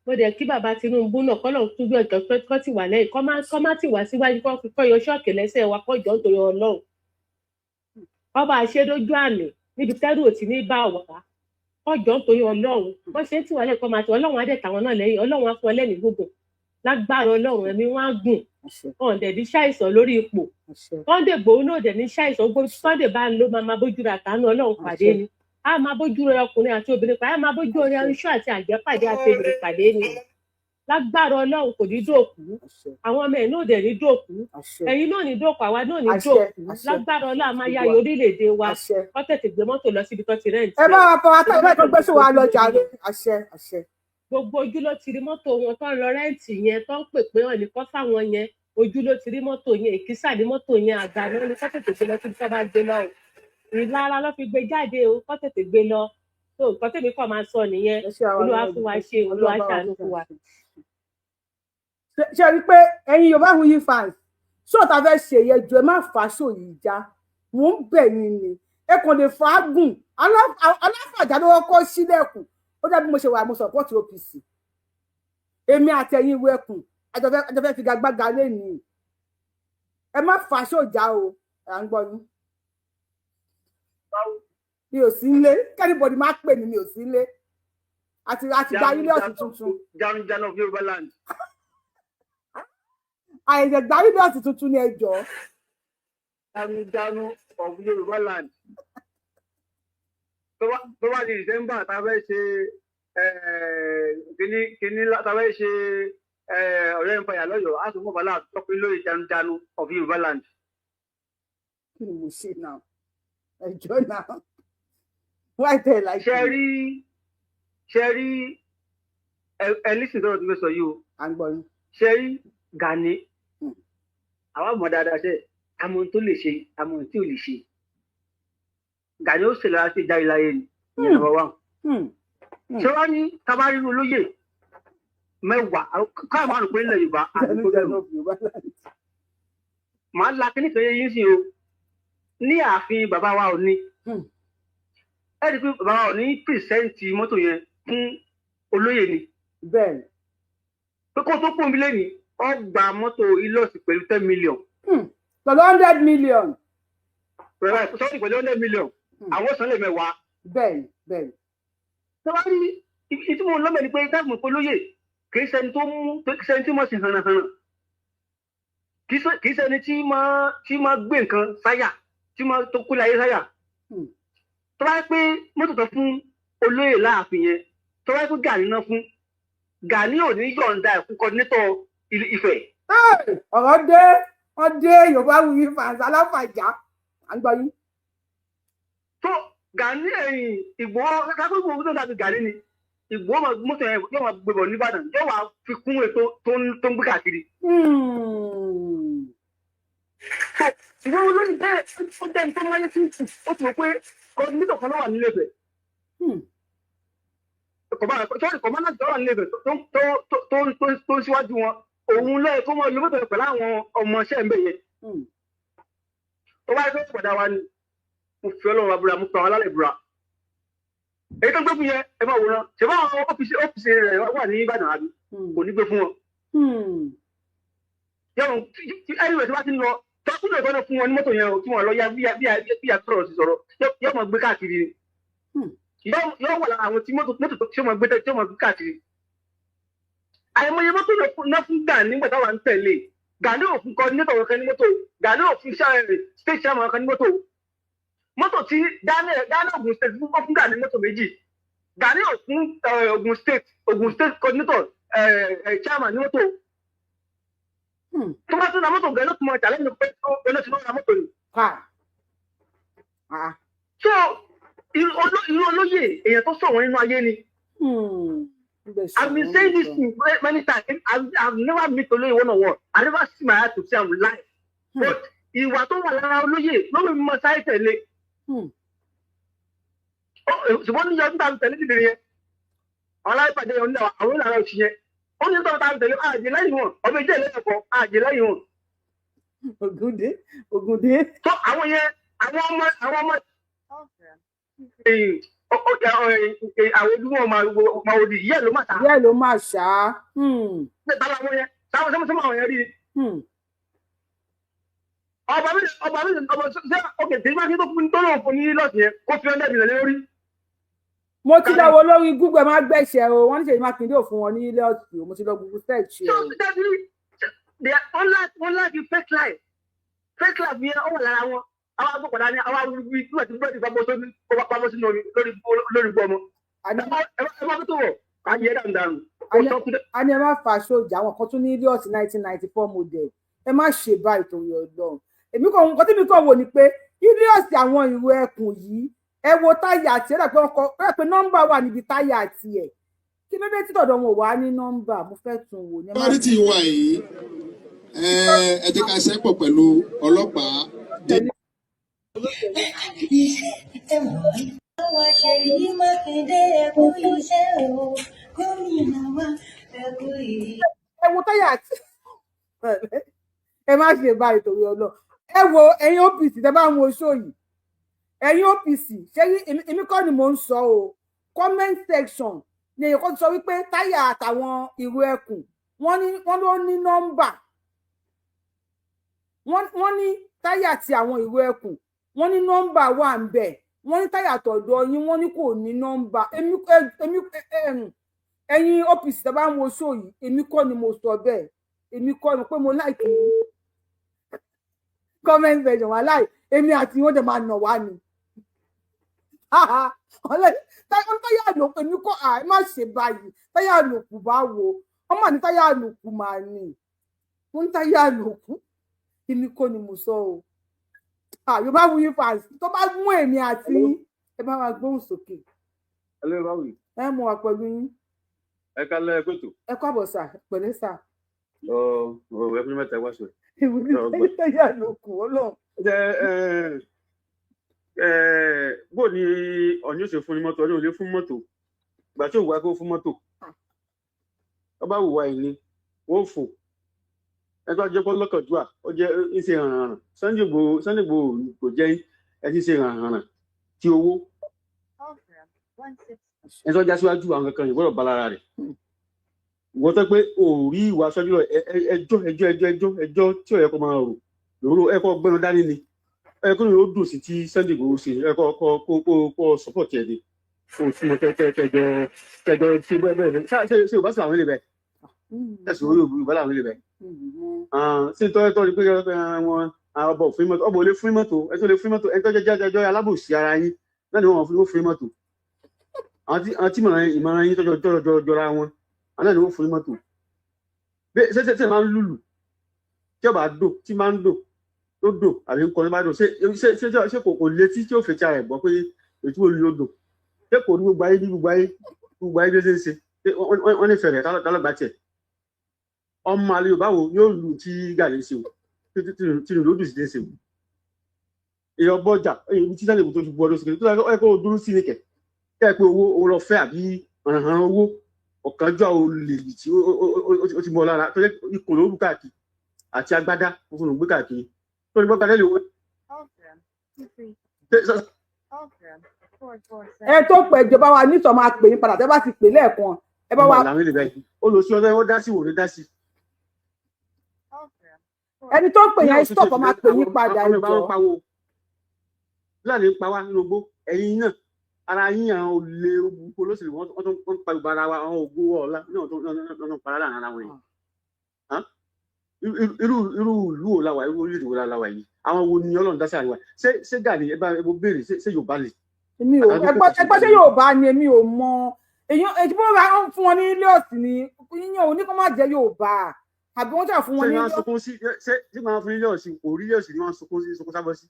Mo dẹ̀ kí bàbá Tinubu náà, kọ́ lọ́n tún gbé ọ̀jọ̀ kọ́ ti wà lẹ́yìn, kọ́ má ti wá síwájú, kọ́ fi kọ́ yọ ṣọ́ọ̀kì lẹ́sẹ̀ wa, kọ́ jọ́ nítorí Ọlọ́run, kọ́ bá a ṣe dójú àmì níbi tẹ́rù ò ti ní bá wà, kọ́ jọ́ nítorí Ọlọ́run. Bọ́ ṣe ń tì wá lẹ́yìn, kọ́ máa tì. Ọlọ́run á dẹ̀ tàwọn náà lẹ́yìn. Ọlọ́run á fún ọ lẹ́mìí gbogbo lágbára Ọlọ́run, ẹ̀mí wọn á gùn, wọn dẹ̀ ní ṣàìsàn lórí ipò. Sunday Igboho náà dẹ̀ ní ṣàìsàn. Gbogbo Sunday bá ń lọ, máa bójú rẹ̀ àtàánú Ọlọ́run pàdé ni, á máa bójú rẹ̀ ọkùnrin àti obìnrin pàdé, á máa bójú rẹ̀ iṣu àti àjẹ́ pàdé àti obìnrin pàdé ni. Lágbára Ọlọ́run, kò ní dòkú. Àwọn ọmọ ẹ̀ náà dẹ̀ ní dòkú, ẹ̀yin náà ní dòkú, àwa náà ní dòkú. Lágbára Ọlọ́run, a máa yá orílẹ̀-èdè wa. Wọ́n tètè gbé mọ́tò lọ síbi tó ti rent. Ẹ bá wa fọwọ́ tá ìfẹ́ tó gbé sówó lọ jàre. Àṣẹ, àṣẹ. Gbogbo ojú ló ti rí mọ́tò wọn tó ń lọ rent yẹn, tó ń pè pé wọn ní kọ́ fáwọn yẹn. Ojú ló ti rí mọ́tò yẹn, èkísà ní mọ́tò yẹn, àgbà náà ní. Kọ́ tètè gbé lọ síbi tó bá gbé lọ o. Ìlara ló fi gbé jáde o, kọ́ tètè gbé lọ. Tó nǹkan tèmi kọ́ máa sọ nìyẹn. Olúwa fún wa ṣe, Olúwa ṣàánú fún wa. Ṣe rí i pé ẹ̀yin Yorùbá Wuyi fans, ṣó ta fẹ́ ṣe yẹ jù, ẹ má fà á ṣò yìí já. Mò ń bẹ̀ yín ni, ẹ kàn lè fàágùn. Aláfàjà ló kọ́kọ́ sílẹ̀kùn. Ó dàbí mo ṣe wà, mo support OPC. Èmi àtẹ̀yìn ìwé ẹkùn àjọfẹ́ figagbága lẹ́nìí. Ẹ má fà á ṣò já o. À ń gbọ́ yín. Mi ò sí nílé, kí anybody má pè mí, mi ò sí nílé. Àti gba ilé ọ̀sìn tuntun. Jarunjanu of Yorùbá land. Àìsàn gba ilé ọ̀sìn tuntun ni, ẹ jọ̀ọ́. Jarunjanu of Yorùbá land. Tó bá di December, tá a fẹ́ ṣe kíní kíní, tá a fẹ́ ṣe Ọ̀yọ́ Empire lọ́yọ̀ọ́, á tún mọ̀ bàálà tọ́pẹ́ lórí Jarunjanu of Yorùbá land. Kí ni mo ṣe náà? Ẹ jọ̀ọ́ náà, why tell like. Ṣe rí, ẹ lísìn tọrọ tí mo sọ yìí o. À ń gbọ́ yín. Ṣe rí Gani, àwa mọ̀ dáadáa, ṣe àmọ́ tó lè ṣe, àmọ́ tí ò lè ṣe. Gani ó ṣèlérí àti ìjáde láyé ni, ìyẹn number one. Ṣé wàá ní tabariru olóyè 10 káà márùn pé nílẹ̀ Yorùbá àti tó bẹ̀rù màá la kíní kan yín sí o ní ààfin bàbá wa ò ní. Ẹ rí i pé bàbá wa ò ní present mọ́tò yẹn fún olóyè ni. Bẹ́ẹ̀ni. Pé kó tó pòun lé ní ọ gba mọ́tò Hilux pẹ̀lú 10 million. Pẹ̀lú 100 million. Pẹ̀lú, sọ́ọ̀tì, pẹ̀lú 100 million, àwọn sàn lè 10. Bẹ́ẹ̀ni, bẹ́ẹ̀ni. Tó bá rí ìtumọ̀ lọ́mọ ni pé káàmù pé olóyè kì í ṣẹni tó mú, kì í ṣẹni tí mo sì hànàhànà, kì í ṣẹni tí máa gbé nǹkan sáyà, tí máa tó kúlẹ̀ ayé sáyà. Tó bá pé mọ́tò tó fún olóyè láàfin yẹn, tó bá pé Gani náà fún Gani, ò ní yọ̀ǹda ẹ̀kú coordinator Ifẹ̀. Ọ̀rọ̀ dé, wọ́n dé. Yorùbá Wuyi fans, aláfàjà, à ń gbọ́ yín. Tó Gani ẹ̀yìn Ìgbòho, kápẹ́ Ìgbòho tó dàbí Gani ni Ìgbòho máa mọ́tò yẹn yóò máa gbé bọ̀ nìbàdàn, yóò wá fi kún ètò tó ń gbé káàkiri. Ṣùgbọ́n olóyè bẹ́ẹ̀, ó jẹ́ ní tó máyé tí ó ti mọ̀ pé coordinator kan ló wà nílé Ifẹ̀. Sorry, commander tó wà nílé Ifẹ̀ tó ń síwájú wọn, òun lọ́yẹ̀ kó mọ lo mọ́tò pẹ̀lú àwọn ọmọọṣẹ́ ń bẹ̀ yẹn. Tó bá yẹ kó padà wá ní, mo fi Ọlọ́run abúra, mo fi àwọn alálẹ̀ búra. Èyí tó gbé fún yẹn, ẹ máa wòran. Ṣé báwọn ọ́fíìsì rẹ̀ wà ní Ìbàdàn àbí? Kò ní gbé fún wọn. Yọ̀rùn anyway, tí wọ́n ti ń lọ tọkùnrin ìtọ́jú fún wọn ní mọ́tò yẹn o, tí wọ́n lọ ya bí àtúrọ̀ sí sọ̀rọ̀, yóò mọ̀ gbé káàkiri ni. Yóò wà lára àwọn tí mọ́tò tí ó mọ̀ gbé tí ó mọ̀ gbé káàkiri. Àìmọye mọ́tò náà fún Gani nígbà táwa ń tẹ̀lé. Gani ò fún coordinator kan ní mọ́tò, Gani ò fún state chairman kan ní mọ́tò. Mọ́tò tí Daniel Ogun State fún Gani mọ́tò méjì. Gani ò fún Ogun State coordinator, chairman ní mọ́tò. Tó bá tún ra mọ́tò gan, ló tún mọ challenge pé ó ló ti lọ́ ra mọ́tò ni. So irú olóyè èèyàn tó sọ̀wọ́n nínú ayé ni. I've been saying this thing many times. I've never met olóyè one on one. I never see my eye to see am live. But ìwà tó wà lára olóyè lórí mímọ sáré tẹ̀lé. Ṣùgbọ́n ní ọdún tàbí tẹ̀lé dìde yẹn, àwọn aláìpàdé yẹn ní àwọn ìlànà òṣì yẹn. Ó ní tọ́wọ́ tàbí tẹ̀lé àjẹ lẹ́yìn wọn, ọmọ ìjẹ́ ìlẹ́yìn ẹ̀kọ́ àjẹ lẹ́yìn wọn. Ògúndé, Ògúndé. Tó àwọn yẹn, àwọn ọmọ àwọn ojúmọ̀ máa wò di yẹ́ ló máa ta. Yẹ́ ló máa ṣá. Tálá àwọn yẹn, táwọn sọmọ àwọn yẹn rí. Ọba mi ọba ṣe ok tí máa kí tó fún tó lóun fún ní lọ́ọ̀sì yẹn kó fi 100 million lórí. Mo ti lọ wo lórí Google, ẹ má gbẹ̀ṣẹ̀ o, wọ́n ní Ṣèyí Mákindé ò fún wọn ní lọ́ọ̀sì o, mo ti lọ Google search o. Wọ́n láti fake life, fake life yẹn ó wà lára wọn. Àwọn agbókòdá ní àwọn arúgbó tí wọ́n ti búrẹ́dì pamọ́ sínú omi lórí gbọ́ ọmọ. Ẹ má tó wọ̀ ayé dànù dànù. A ní ẹ má fa sójà, àwọn kan tún ní Hilux 1994 model, ẹ má ṣe báyìí torí Ọlọ́run. Èmi kàn, nǹkan tí mi kàn wò ni pé Hilux àwọn ìró ẹkùn yìí, ẹ wo táyà àti ẹ dà pé wọn kọ ẹ pé nọ́mbà wà níbi táyà àti ẹ, kí ló dé tí tọ̀dọ̀ wọn ò wá ní nọ́mbà? Mo fẹ́ tún wò ní. Security wa yìí, ẹ jẹ́ ká ṣẹ́pọ̀ pẹ̀lú ọlọ́pàá. Iṣẹ́ wa Ṣèyí Mákindé, ẹ kú iṣẹ́ o, gómìnà wa, ẹ kú iṣẹ́. Ẹ wo táyà àti ẹ má ṣe báyìí torí Ọlọ́run. Ẹ wo ẹ̀yin OPC tẹ́ bá ń wo show yìí, ẹ̀yin OPC, ṣé èmi kọ́ ni mò ń sọ o, comment section ni èyí kan sọ wípé táyà àtàwọn ìró ẹkùn, wọ́n ní wọ́n ló ní nọ́mbà. Wọ́n ní táyà tí àwọn ìró ẹkùn, wọ́n ní nọ́mbà wà ń bẹ̀. Wọ́n ní táyà tọ̀dọ̀ yín, wọ́n ní kò ní nọ́mbà. Èmi, ẹ̀yin OPC tẹ́ bá ń wo show yìí, èmi kọ́ ni mo sọ bẹ́ẹ̀, èmi kọ́ ni pé mo like comment section wà láì, èmi àti wọn dẹ̀ máa nà wá ni táyà àlòkù. Èmi kọ́, à má ṣe báyìí. Táyà àlòkù bá wo, wọ́n mà ní táyà àlòkù mà ní, wọ́n ní táyà àlòkù. Èmi kọ́ ni mo sọ o. Yorùbá Wuyi fans, tó bá mú èmi àti yín, ẹ bá wa gbóhùn sókè. Hello, báwo? Ẹ mú wa pẹ̀lú yín. Ẹ kálẹ́, ẹ kótó. Ẹ kọ́ àbọ̀ sà, pẹ̀lẹ́ sà. Ọ ẹ fún mẹ́ta wá sọ. Ìwé ní táyà àlòkù Ọlọ́run. Ẹ ẹ ẹ bó ni ọ̀ní ó ṣe fún ní mọ́tò? Ọ̀ní ò lè fún mọ́tò ìgbà tí òwúwa kó fún mọ́tò. Ọba wùwà ẹ̀ ni wọ́n fò ẹ tó jẹ́ pé lọ́kànjúà, ó jẹ́ ń ṣe hànhànhàn. Sunday Igboho kò jẹ́ ẹ ti ṣe hànhànhàn tí owó ẹ tó já síwájú àwọn kankan yìí gbọ́dọ̀ bá lára rẹ̀. Wọ́n tẹ́ pé ò rí ìwà aṣáájú lọ ẹjọ́ ẹjọ́ ẹjọ́ ẹjọ́ ẹjọ́ tí ò yẹ kó máa rò lòrò ẹ kọ́ gbẹ́nu dání ni ẹ kó ló dùn sí tí Sunday Igboho ṣe ẹ kọ́ kọ́ kó kó kó support ẹ ni kó o súnmọ́ kẹjọ kẹjọ ṣe bẹ́ẹ̀ bẹ́ẹ̀. Ṣe ṣe ò bá sọ àwọn ilé bẹ́ẹ̀ ẹ̀sùn orí Yorùbá làwọn ilé bẹ́ẹ̀ ṣé tọ́ tọ́ ni pé wọn ọba ò fún mọ́tò, ọba ò lè fún mọ́tò, ẹ tó lè fún mọ́tò, ẹ tó jẹ́ jẹ́ alábòsí ara yín náà ni wọ́n fún mọ́tò. Àwọn tí ìmọ̀ràn yín tọ́jọ́ jọra wọn, àwọn náà ni wọ́n fún mọ́tò. Ṣé ṣe ṣe máa ń lùlù tí ọba dò tí máa ń dò tó dò àbí ń kọrin bá dò, ṣé ṣé ṣé ṣé kò létí tí ó fetí ara ẹ̀ gbọ́ pé ètò olú ló dò? Ṣé kò ní gbogbo ayé ní gbogbo ayé gbogbo ayé bí ó ṣe ń ṣe wọ́n nífẹ̀ẹ́ rẹ̀ tálọ́gbà tiẹ̀? Ọmọ àlè Yorùbá wo yóò lù tí Gani ṣe o? Tí ló dùn sí ti ń ṣe èèyàn bọ́jà ibi tí Sunday Igboho tó fi bu ọdún sí kiri tó yẹ kó o dúró sí ni kẹ̀ kẹ́ ẹ pé owó owó lọ fẹ́ àbí ọ̀ràn owó ọ̀kánjọ́ olè tí ó ti mọ́ lára tó yẹ ikùn ló rú káàkiri àti agbádá funfun ló gbé káàkiri tó ní gbọ́kadà lè wọ́n. Ẹ tó pẹ ìjọba wa nítọ máa pè yín padà tẹ bá ti pè lẹ́ẹ̀kan ẹ bá wa. Làwọn èlè báyìí ó lọ sí ọdọ ẹ dá sí wò ní dá sí. Ẹni tó ń pè yẹn, stop, ọ máa pè yín padà ìjọ. Fúlàní ń pa wá nínú igbó, ẹ̀yin náà ara yín àwọn olè gbogbo olóṣèlú wọn tó ń pa ìbára wa, àwọn ògo ọ̀la náà tó ń para láàrin ara wọn yìí. Irú irú ìlú wo la wà? Irú orílẹ̀-èdè wo la wà yìí? Àwọn wo ni Ọlọ́run dá sí àríwá? Ṣé Gani ẹ bá ẹ bó béèrè, ṣé Yorùbá lè. Èmi ò ẹgbẹ́, ṣé Yorùbá ni? Èmi ò mọ èyàn èyí bó ra ń fún wọn ní Hilux ni yíyan ò ní kó má jẹ́ Yorùbá àbí wọ́n jà fún wọn ṣé ní wọ́n sunkún sí? Ṣé wọ́n fún Hilux kò rí Hilux ni wọ́n sunkún sí, sunkún sábọ́ sí.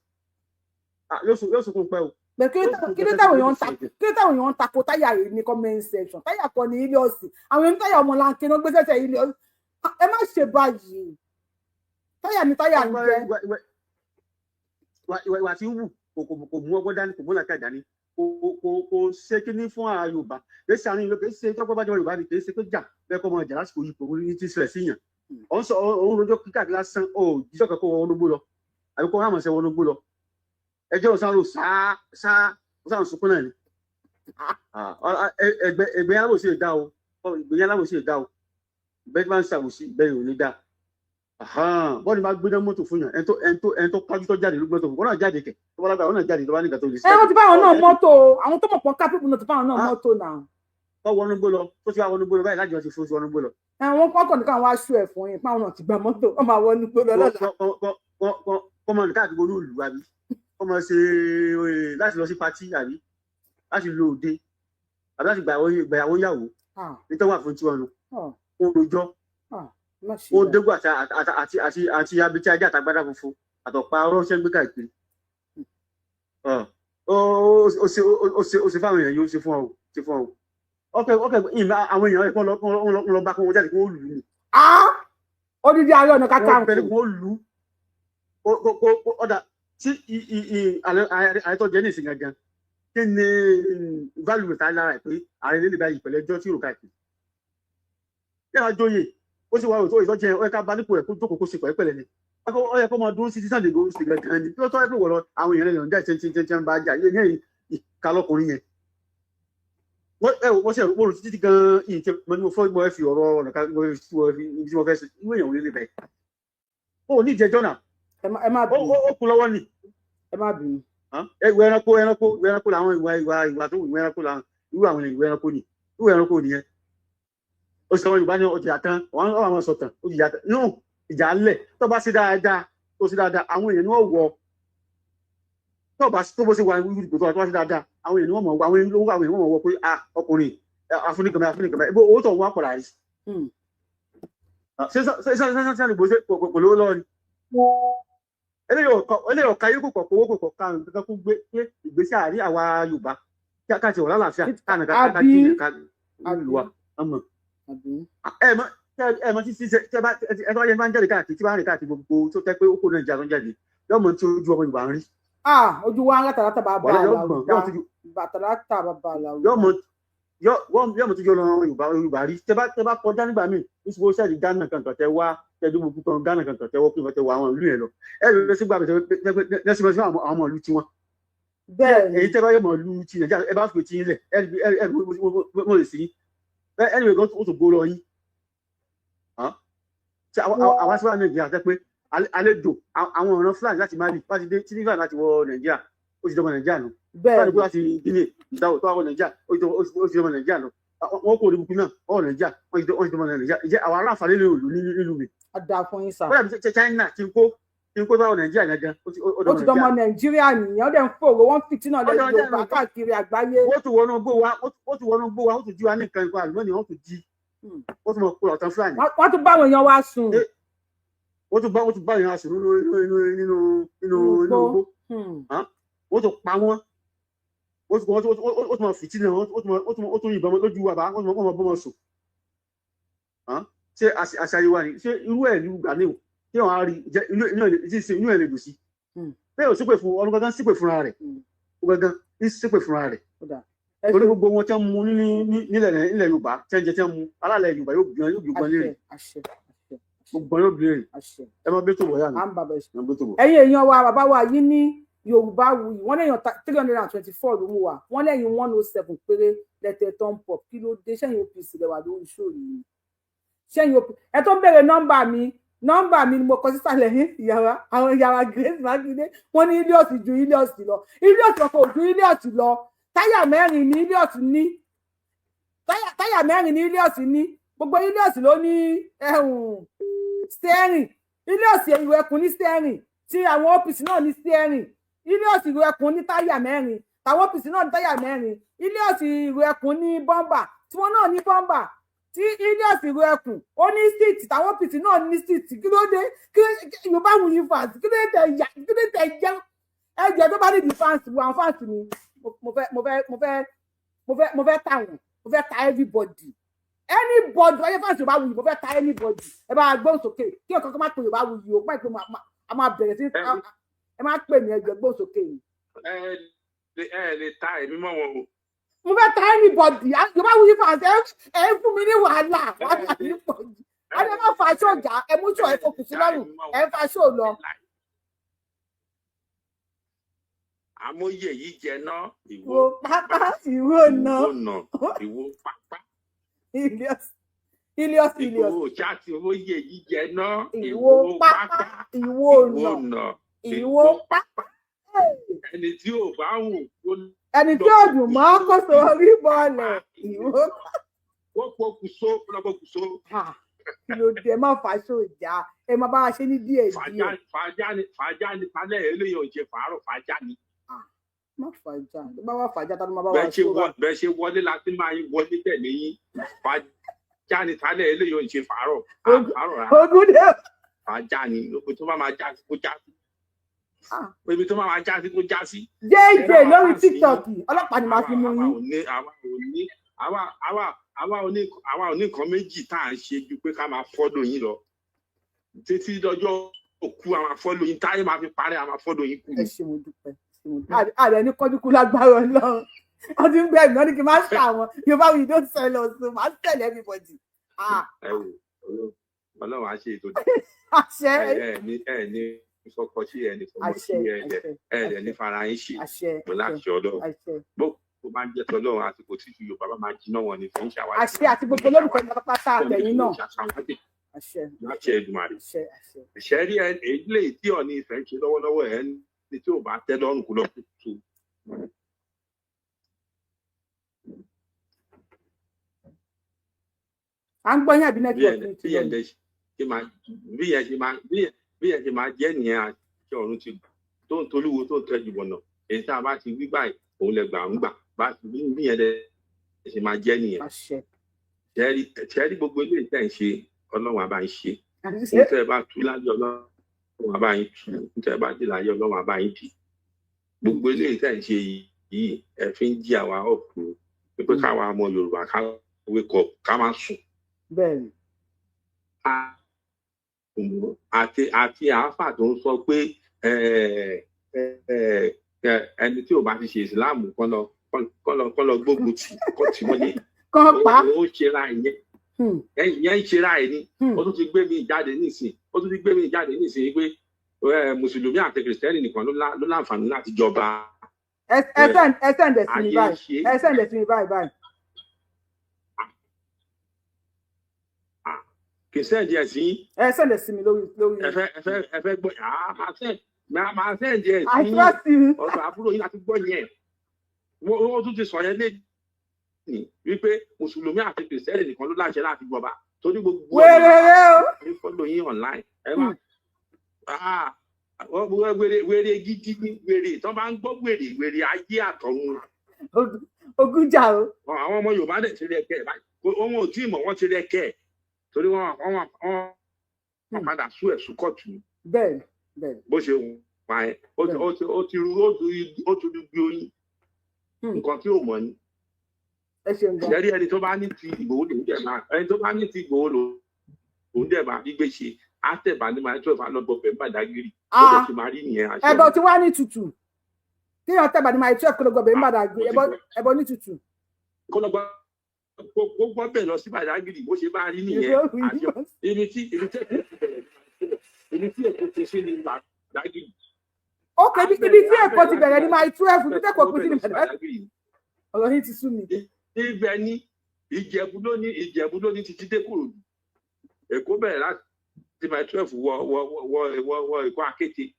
Yóò sunkún pẹ́ o. Pẹ̀ kí ló táwọn èèyàn ń ta, kí ló táwọn èèyàn ń tako táyà yìí ní comment section? Táyà kọ́ ní Hilux, àwọn èèyàn táyà ọmọlanke náà gbé sẹ́sẹ̀ Hilux. Ẹ má ṣe báyìí, táyà ní táyà ń jẹ. Ìwà tí ń wù kò mú ọgbọ́n dání, kò mú làákàyè dání, kò ṣe kíní fún ara Yorùbá. Kì í ṣe àárín ìlú, kì í ṣe tọ́pẹ́ bá jẹ́ Yorùbá ni, kì í ṣe pé jà bẹ́ẹ̀ kọ́ ọmọ ìjà lásìkò yìí kò ní ti ṣẹlẹ̀ sí yàn. Òun sọ òun rojọ́ kíkà lásán, ó jíjọ́ kan kó wọnú gbó lọ àbí kó rámọ̀ṣẹ́ wọnú gbó lọ. Ẹjọ́ òun sáré sáá sáá òun sáré sunkún náà ni. Ẹgbẹ́ alábòsí ò dá o, ìgbẹ́ alábòsí ò dá o. Ìgbẹ́ tí wọ́n ń ṣàbòsí, ìgbẹ́ yìí ò ní dá. Bọ́ọ̀lù máa gbé mọ́tò fún yàn, ẹni tó kájú tó jáde ló gbé mọ́tò fún wọn náà jáde kẹ̀ tó bá lágbára wọn náà jáde tó bá nígbà tó lè. Ẹ wọ́n ti bá àwọn náà mọ́tò, àwọn tó mọ̀ pọ́n kápẹ́bù náà ti bá àwọn náà mọ́tò náà. Kọ́ wọnú gbó lọ, tó ti wá wọnú gbó lọ báyìí láti ọtí fún wọnú gbó lọ. Ẹ wọ́n kọ́ kàn ní káwọn aṣọ ẹ̀ fún yín páwọn náà ti gba mọ́tò, wọ́n máa wọnú gbó lọ lọ́la. Kọ́ mọ̀ káàkiri olú ìlú àbí kọ́ mọ̀ ṣe láti lọ sí patí àbí láti lo òde àbí láti gbàyàwó yàwó nítorí wà fún tiwọn nu ó rojọ́ ó dégbò àti àti àti àti abetí ajá àtàgbádá funfun àtọ̀pá ránṣẹ́ gbé káàkiri. Ó ṣe fáwọn èèyàn yóò ṣe fún ọ, ṣe fún ọ. Ọkẹ ìmọ̀ àwọn èèyàn ẹ̀kọ́ lọ bá kó wọn jáde kó lù ú ni. Odidi Ààrẹ Ọ̀nà Kakanfò. Wọ́n lù ú ọ̀dà tí ààrẹ tó jẹ́ ní ìsìn gangan, kí ni value ta lára ẹ̀ pé ààrẹ lè báyìí pẹ̀lú ẹjọ́ tí ò káàkiri. Yàrá jóyè ó sì wá òtó ìtọ́jú ẹ̀, ó yẹ ká bá nípò ẹ̀ kó jókòó kó ṣe pẹ̀lẹ́pẹ̀lẹ́ ni. Ó yẹ kó máa dúró sí Sunday Igboho sí gangan ni. Kí ló tọ́ ẹ pé wọ̀ lọ àwọn èèyàn lẹ́yìn ọ̀njà tí ń bá jà yé ní ìka lọ́kùnrin yẹn. Wọ́n ṣe wọ́n rò títí gan-an yìí tí mo ní mo fọ́ mo fẹ́ fi ọ̀rọ̀ ọ̀nà ká mo fẹ́ fi ibi tí mo fẹ́ ṣe ìwé èèyàn ò lè bẹ̀. Ó ní ìjẹjọ́ náà. Ẹ má bínú. Ó kú lọ́wọ́ ni. Ẹ má bínú. Ìwé ẹranko, ẹranko, ìwé ẹranko làwọn ìwà tó ìwé ẹranko làwọn irú àwọn ìwé ẹranko ni, irú ẹranko nìyẹn. Ó sọ wọn Yorùbá ní ọjà tán, wọn àwọn sọtàn ó ìjà tán nù ìjà ńlẹ̀. Tó bá ṣe dáadáa, tó ṣe dáadáa, àwọn èèyàn ni wọ́n wọ. Tó bá tó bó ṣe wà ní ìgbò tó bá ṣe dáadáa, àwọn èèyàn ni wọ́n mọ̀, àwọn èèyàn àwọn èèyàn wọ́n mọ̀ wọ pé ah, ọkùnrin afúnikànmẹ́ afúnikànmẹ́ owó tó ń wá pọ̀ láàrin. Ṣé ṣe ṣe ṣe ṣe ṣe kò lówó lọ́wọ́ ni? Eléyìí ọ̀ka yóò kò kówó kò kọ̀ ká nǹkan kó gbé pé ìgbésẹ̀ àárín àwa Yorùbá ká ti wọ̀ lálàáfíà ká nà ká jí ká lù wá ọmọ. Ẹ mọ títí tẹ bá ẹ tó bá yẹn bá ń jáde káàkiri, tí bá ń rìn káàkiri gbogbo tó tẹ pé ó kó Nàìjíríà tó ń jáde yóò mọ tí ojú ọmọ Yorùbá ń rí. Ah, ojú wa ń látàlátà bá bá àlàrúdá bàtàlátà bá bá àlàrúdá. Yóò mọ tí ojú ọmọ Yorùbá rí. Tẹ bá kọjá nígbà míì níṣẹ́ sẹ́ẹ̀dì Ghana kankan tẹ wá tẹ dúró gbogbo tán Ghana kankan tẹ wọ́ pé tẹ wọ àwọn ìlú yẹn lọ, ẹ lọ sí gbàgbé tẹ sí àwọn ọmọ ìlú tiwọn. Bẹ́ẹ̀ni. Èyí tẹ bá yẹ mọ ìlú ti Nàìjíríà, ẹ bá fi ti yín lẹ, ẹ ẹ mo lè sí ẹ ẹ gan ó tó gbó lọ yín. Àwa sí wà Nàìjíríà tẹ pé àlejò àwọn ọ̀ràn Fúlàní láti Mali láti dé tí nígbà láti wọ Nàìjíríà, ó ti dọmọ Nàìjíríà nù. Fúlàní kó láti Guinea ìdáwó tó wà wọ Nàìjíríà, ó ti dọmọ Nàìjíríà nù. Wọn kò rí bukú náà ọ̀ Nàìjíríà, wọ́n ti dọmọ Nàìjíríà. Ìjẹ́ àwọn aláǹfààní lè lò nílùú mi. A dáa fún yín sà. Bóyá China ti ń kó báwọn Nàìjíríà yẹn gan. Ó ti dọmọ Nàìjíríà nìyẹn, ó dẹ̀ ń fòrò wọ́n fìtínà lẹ́yìn Yorùbá káàkiri àgbáyé. Wọ́n tún wọnú gbó wa, wọ́n tún wọnú gbó wa, wọ́n tún jí wa ní nǹkan nǹkan àlùmọ́ọ́nì, wọ́n tún jí, wọ́n tún mọ̀ kó ọ̀tán Fúlàní. Wọ́n tún bá àwọn èèyàn wa sùn. Wọ́n tún bá èèyàn sùn nínú igbó, wọ́n tún pa wọ́n, wọ́n tún mọ̀ fìtínà, wọ́n tún yìnbọn lójú wa bá wọ́n tún mọ̀ bọ́ wọn sùn. Ṣé àṣà yìí wà ní? Ṣé irú ẹ̀ ní Gani o? Kí wọn á rí jẹ inú ẹ̀ lè dùn sí. Bẹ́ẹ̀ ò ṣépè fún ọdún gangan, ṣépè fúnra rẹ̀, ó gangan ń ṣépè fúnra rẹ̀, torí gbogbo wọn tí wọ́n mú nílẹ̀ Yorùbá, tí wọ́n jẹ, tí wọ́n mú alálẹ̀ Yorùbá, yóò bí wọn, yóò bí wọn léèrè, gbogbo wọn yóò bí léèrè. Ẹ máa bẹ́ tó bọ̀ yá mi. À ń bàbá ẹ ṣe. Ẹ máa bẹ́ tó bọ̀. Ẹ̀yin èèyàn wa, bàbá wa yìí ní Yorùbá Wuyì, wọ́n lẹ́yìn 324 ló mú wa, wọ́n lẹ́yìn 107 péré lẹ́tẹ̀ thumb up. Kí ló dé? Sẹ́yìn OPC lẹ́wà lórí show yìí? Sẹ́yìn OPC ẹ tó ń béèrè nọ́mbà mi, nọ́mbà mi ni mo kọ sísàlẹ̀ ní ìyàrá àwọn ìyàrá. Grace Mákindé, wọ́n ní Ilios ju Ilios lọ. Ilios ọkọ̀ ò ju Ilios lọ. Táyà mẹ́rin ní Ilios ní, táyà mẹ́rin ní Ilios ní. Gbogbo Ilios ló ní ẹ̀hún steering. Ilios ìrù ẹkùn ní steering, tí àwọn OPC náà ní steering. Ilios ìrù ẹkùn ní táyà mẹ́rin, tàwọn OPC náà ní táyà mẹ́rin. Ilios ìrù ẹkùn ní bumper, tí wọ́n náà ní bumper. Tí Ilios ìrù ẹkùn ó ní seat, tàwọn OPC náà ní seat. Kí ló dé? Kí Yorùbá Wuyì fans, kí ló dé yà? Kí ló dé jẹ ẹjẹ tó bá ní di fans? Àwọn fans mi, mo fẹ́ ta wọn, mo fẹ́ ta everybody, anybody ọyẹ fans Yorùbá Wuyì, mo fẹ́ ta anybody. Ẹ bá gbóhùn sókè kí ọ̀kan kan má pè Yorùbá Wuyì o, má pè, a máa bẹ̀rẹ̀ sí ẹ má pè mí, ẹjẹ gbóhùn sókè yìí. Ẹ lè ta èmi mọ́ wọn o. Mo fẹ́ ta anybody. Yorùbá Wuyì fans, ẹ ń fún mi ní wàhálà, wàhálà ní pọ̀ jù. Ẹ ní má fa aṣọ ọjà, ẹ mú ṣọ, ẹ fokùn sí lọ́rùn, ẹ ń fa aṣọ lọ. Amóye yìí jẹ ná ìwọ Wo pápá ìwọ nà. Ìwọ nà ìwọ pápá. Ilios, Ilios, Ilios. Ìwọ ṣáàtì amóye yìí jẹ ná. Ìwọ pápá ìwọ ìwọ nà nà ìwọ pápá. Ẹni tí ò bá wù kó ẹni tí ò dùn mọ́ kó so orí bọ́ọ̀lù ìwọ. Ó pokùnso, ó lọ pokùnso. Kí ló dé? Ẹ má fa aṣọ ìjà, ẹ má bá wa ṣe ní díẹ̀ fàájà díẹ̀. Fàájà ni, fàájà ni talẹ eléyìí ò ń ṣe fàárọ̀, fàájà ni. Má fàájà, tó bá wà fàájà, tá ló má bá wa Bẹ́ẹ̀ ṣe ṣó wọ bẹ́ẹ̀ ṣe wọlé la ti máa ń wọlé tẹ̀lé yín. Fàájà ni talẹ eléyìí ò ń ṣe fàárọ̀ àfàárọ̀ rárá. Ogun dé. Fàájà ni gbogbo tó bá máa já sí kó já sí, ibi tó bá máa já sí kó já sí. JJ lórí TikTok, ọlọ́pàá ni màá fi mú àwa yín. ò ní àwa ò ní àwa àwa àwa ò ní àwa ò ní nǹkan méjì tá à ń ṣe ju pé ká máa follow yín lọ títí dọjọ́ òkú. Àwọn follow yín táyé máa fi parẹ́, àwọn follow yín kú. Ẹ ṣé, mo dúpẹ́, ẹ ṣé, mo dúpẹ́. Ààrẹ ní kọjúkú lágbára Ọlọ́run. Wọ́n ti ń gbẹ ìgbọ́n ní kí n má ṣe àwọn Yorùbá we don't sell us, so má sell everybody. Ah, Ẹ wò, Ọlọ́run á ṣe ètò. Àṣẹ. Ẹ ní fọkọ sí ẹ ní fọmọ sí Àṣẹ. ẹ dẹ Àṣẹ. ẹ dẹ ní fara yín ṣe Àṣẹ. mo láṣẹ Ọlọ́run. Àṣẹ. Bó bó bá ń jẹ tọlọ́run, àsìkò tí Yorùbá bá máa jiná wọn ní fún ṣàwádìí. Àṣẹ, àti gbogbo olólùfẹ́ ní pátápátá, àtẹ̀yìn náà. Àṣẹ. Láti Ẹdùnmarè. Àṣẹ, àṣẹ. Ṣe rí ẹ eléyìí tí Ọọ̀ni Ifẹ̀ ń ṣe lọ́wọ́lọ́wọ́, ẹ ní tí ò bá tẹ́ lọ́rùn kó lọ kó tu. À ń gbọ́ yín, àbí Bí network ẹ ní ti bí lọ yẹn ni. dẹ ṣe máa bí yẹn ṣe máa bí yẹn ṣe máa jẹ́ nìyẹn. Àti ọ̀run ti tó ń tolúwo tó ń tẹ́jú bọ̀nà, èyí tá a bá ti wí báyìí òun lẹ gbà ń gbà bá bí yẹn dẹ ṣe máa jẹ́ nìyẹn. Àṣẹ. Ṣe rí gbogbo eléyìí tẹ̀ ń ṣe, Ọlọ́run á bá yín ṣe. Àṣẹ. Ohun tẹ́ ẹ bá tú láyé, Ọlọ́run á bá yín tú. Ohun tẹ́ ẹ bá dì láyé, Ọlọ́run á bá yín dì. Gbogbo eléyìí tẹ̀ ń ṣe yìí, ẹ fi ń jí àwa ọ̀pù pé káwa ọmọ Yorùbá ká wake up, ká má sùn. Bẹ́ẹ̀ni. Àti àáfà tó ń sọ pé ẹni tí ò bá ti ṣe ìsìláàmù kán lọ gbógun tì kán tì mọ́lé. Kán pa á. Ó ń ṣera ìyẹn, ìyẹn ń ṣera ẹ̀ ni. Ó tún ti gbé mi jáde nísìn, ó tún ti gbé mi jáde nísìn pé mùsùlùmí àti kìrìsìtẹ́nì nìkan ló láǹfààní láti jọba. Ẹ send ẹ sí mi Ayé báyìí. ṣe. Ẹ send ẹ sí mi báyìí báyìí. Kì í send ẹ̀ sí. Ẹ send ẹ sí mi lórí. Ẹ fẹ́ gbọ́, àá máa send, máa send ẹ̀ I sí. trust you. Ọ̀dọ̀ àbúrò yín láti gbọ́ yẹn. Wọ́n tún ti sọ yẹn lé ní wípé mùsùlùmí àti kìrìsìtẹ́nì nìkan ló láṣẹ láti gbọba, torí gbogbo Wéréré o. ẹ follow yín online, ẹ má ah wèrè, wèrè gidi ní wèrè tó bá ń gbọ́ wèrè, wèrè ayé àtọ̀run. Ogun jà o. Àwọn ọmọ Yorùbá dẹ̀ ti rí ẹkẹ báyìí, wọn ò tí ì mọ̀, wọ́n ti rí ẹkẹ torí wọ́n padà sú ẹ̀sùn kóòtù. Bẹ́ẹ̀ni, bẹ́ẹ̀ni. Bó ṣe wà ẹ́, ó ti ru gbé oyin nǹkan tí ò mọ̀ ni. Ẹ ṣeun gan. Ṣẹ́rí ẹni tó bá ní ti Ìgbòho lòún dẹ̀ máa, ẹni tó bá ní ti Ìgbòho lòún dẹ̀ máa gbígbé ṣe. Á tẹ̀bà ní Mile 12, á lọ gbọbẹ̀ ní Bàdágìrì. Ó dẹ̀ Ah, ti máa rí nìyẹn, àṣẹ ẹbọ ni. tí wàá ní tutù, kéèyàn tẹ̀bà ní Mile 12 kó lọ gbọbẹ̀ ní Ah, Bàdágìrì, mo ti ẹbọ gbọ́. ẹbọ ní tutù. Kó lọ gbọ́, kó gbọ́ bẹ̀ lọ sí Bàdágìrì, bó ṣe máa rí nìyẹn, àṣẹ. Ibi tí Èkó ti bẹ̀rẹ̀ ní Mile 12, ibi tí Èkó ti sí ní Bàdágìrì. Ok, Á ibi ibi bẹ̀rẹ̀ tí á Èkó bẹ̀rẹ̀ ti láti bẹ̀rẹ̀ ní Mile Mile 12, ibi 12, tí Èkó kó pín sí bẹ̀ ní lọ sí Bàdágìrì. Bàdágìrì. Ọ̀rọ̀ yìí ti sú mi. Ibẹ̀ ní Ìjẹ̀bú ló ní, Ìjẹ̀bú ló ní títí dé Kòròdú. Èkó bẹ̀rẹ̀ láti Mile 12 wọ Èkó Akéte.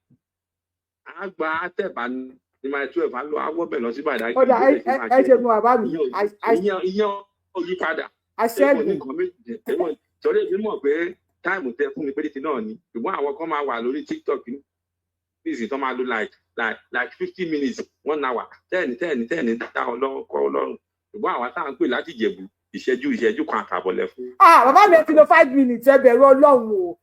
Á gba àtẹ̀bà ní Mile 12, á lọ awọ́ bẹ̀ lọ sí Bàdágìrì. Ó dà, Bó ẹ dẹ̀ ṣe ẹ máa ẹ ṣe ṣe gun bàbá mi. ìyẹn ìyẹn ò yí padà. Èmi ò ní Àṣẹ́gun. nǹkan méjì èmi ò, torí èmi mọ̀ pé time tẹ fún mi péréte náà ni, ṣùgbọ́n àwọn kan máa wà lórí TikTok nísìnyí tó máa lo like 50 minutes, one hour, ten ten ten dá ọlọ́run kọ́ ọlọ́run, ṣùgbọ́n àwa tá à ń pè láti Ìjẹ̀bú, ìṣẹ́jú 1.5 lẹ fún. Ah, bàbá mi, ẹ ti lo 5 minutes. Ẹ bẹ̀rù Ọlọ́run o,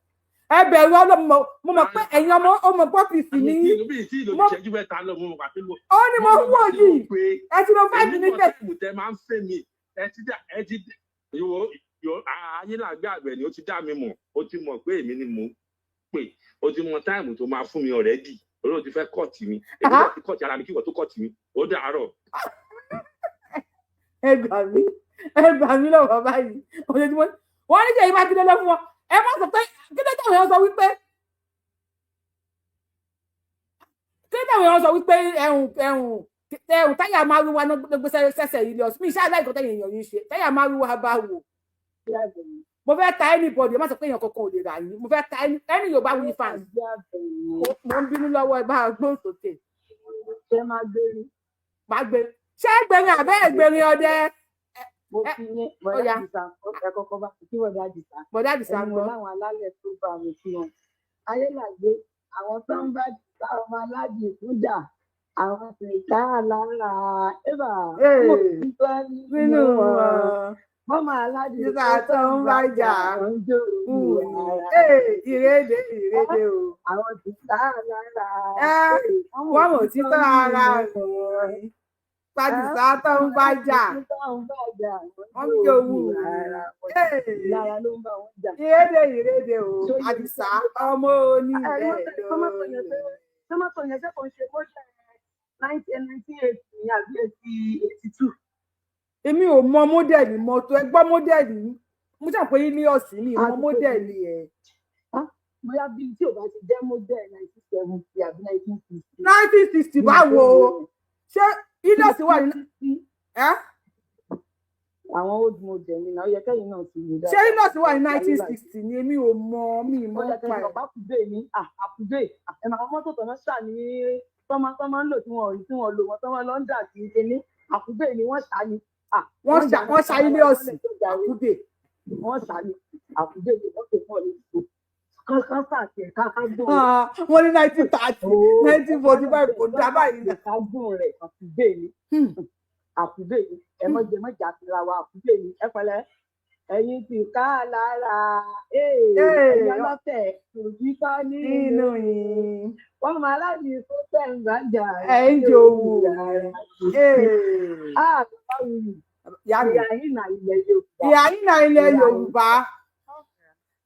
ẹ bẹ̀rù Ọlọ́run. Mo mọ̀ pé ẹ̀yin ọmọ ọmọ pọ́pìsì ní yín. Bí tí ìlò Mo ìṣẹ́jú 3 lọ, mo mọ̀ pàtó mo Ó ní mo mo ń wò mọ̀ tí mo yìí pé ẹ ti lo five èmi mọ̀ minutes. time tẹ máa ń fẹ́ mi. Ẹ ti dá, ẹ ti yòó yòó ayé làgbé àgbẹ̀ ni ó ti dá mi mọ̀. Ó ti mọ̀ pé èmi ni mò ń pè. Ó ti mọ time tó máa fún mi already. Olóò ti fẹ́ cut mi, èmi náà ti cut ara mi kí ìwọ tó cut mi. Ó dàárọ̀. Ẹ gbà mí, ẹ gbà mí lọ́wọ́ báyìí. Ojoojúmọ́ wọ́n ní Ṣèyí Mákindé lọ fún wọn. Ẹ má sọ pé kí ló táwọn èèyàn sọ wípé, kí ló táwọn èèyàn sọ wípé ẹ̀hùn ẹ̀hùn ẹ̀hùn táyà márúwá ló gbé sẹ́sẹ̀ yìí lọ mí. Iṣẹ́ aláìkọ́ tẹ̀yìn èèyàn yìí ṣe táyà márúwá bá wò. Mo fẹ́ ta anybody, ẹ má sọ pé èèyàn kankan ò lè rà yín. Mo fẹ́ ta any Yorùbá Wuyi fans. Mo ń bínú lọ́wọ́. Ẹ bá gbóhùn sókè. Ṣé máa gbérí? Má gbé, ṣé ẹgbẹ̀rin àbẹ́ ẹgbẹ̀rin ọdẹ? Mo fi yín bọ̀dá Àdìsá, ẹ kọ́kọ́ bá kí bọ̀dá Àdìsá. Bọ̀dá Àdìsá ẹni ń mo gbọ́. láwọn alálẹ̀ tó bá mi kí wọn. Ayélàgbé, àwọn tó ń bá bá ọmọ aládìkú jà, àwọn sì ká lára ẹ̀bà Ee, mo ti tọ́ nínú nínú wọn. wọn. Bọ́mọ aládìkú nígbà tó tó ń ń bá bá jà jà wọ́n ń jó kú orí ara. Ìrédè ìrédè o. Àwọn sì ká lára Ẹ wọ́n mọ̀ wọ́n mọ̀ títọ́ títọ́ ara nínú wọn. rẹ̀. Pàdùsá tó ń bá jà tó ń bá jà wọ́n wọ́n ń ń jó jowú. orí ara wọn. Ìlara ló ń bá wọn jà. Ìrédè ìrédè o. Tó yẹ Àdìsá ọmọ onílẹ̀ lónìí. Tọ́mọ́tò yẹn, ṣé kò ń ṣe mọ́ṣẹ́ 1980 ní àbí 82? Èmi ò mọ model mọ́tò. Ẹ gbọ́ model, mo ṣàpè Ilios mi ì mọ Àti model ẹ̀. Bóyá bíi tí ò bá ti jẹ́ model 1970 àbí 1960. 1960 báwo? Ṣé Ilios wà ní ẹ́? Àwọn old model ni náà, ó yẹ kẹ́yìn náà ti wò Ṣé dáadáa. Ilios wà ní 1960 ni? Èmi ò mọ, mi ì Ó mọ̀ yẹ pa kẹ́yìn ẹ̀. ọ̀pá àkùdé ní àkùdé ẹ̀ máa mọ́tò tọ̀nà ṣà ní tọ́mọ ń lò tí wọ́n ò tí wọ́n lò wọ́n tọ́mọ lọ ń dà sí kíní àkùdé ni wọ́n ṣá ni. Wọ́n ṣá, wọ́n ṣá Ilios àkúdè. Wọ́n ṣá ni àkùdé ni wọ́n pè fún ọ ní ìṣó kán sàkè ká gbóhùn. Ah, wọ́n ní 1930, 1945, kò dá báyìí. Ká gbóhùn rẹ̀, àkùdé ni, àkùdé ni. Ẹ mọ jẹ mọ jà síra wa, àkùdé ni. Ẹ pẹ̀lẹ́, ẹ̀yin ti ká lára ẹ̀yin ọlọ́tẹ̀ òbí kọ́ nínú nínú yín. Wọ́n máa láti fún tẹ̀ ń bá jà. Ẹ̀ ń jowú. Ah, bàbá mi, Ìyá mi. Ìyá yín nà ilẹ̀ Yorùbá. Ìyá yín náà ilẹ̀ Yorùbá.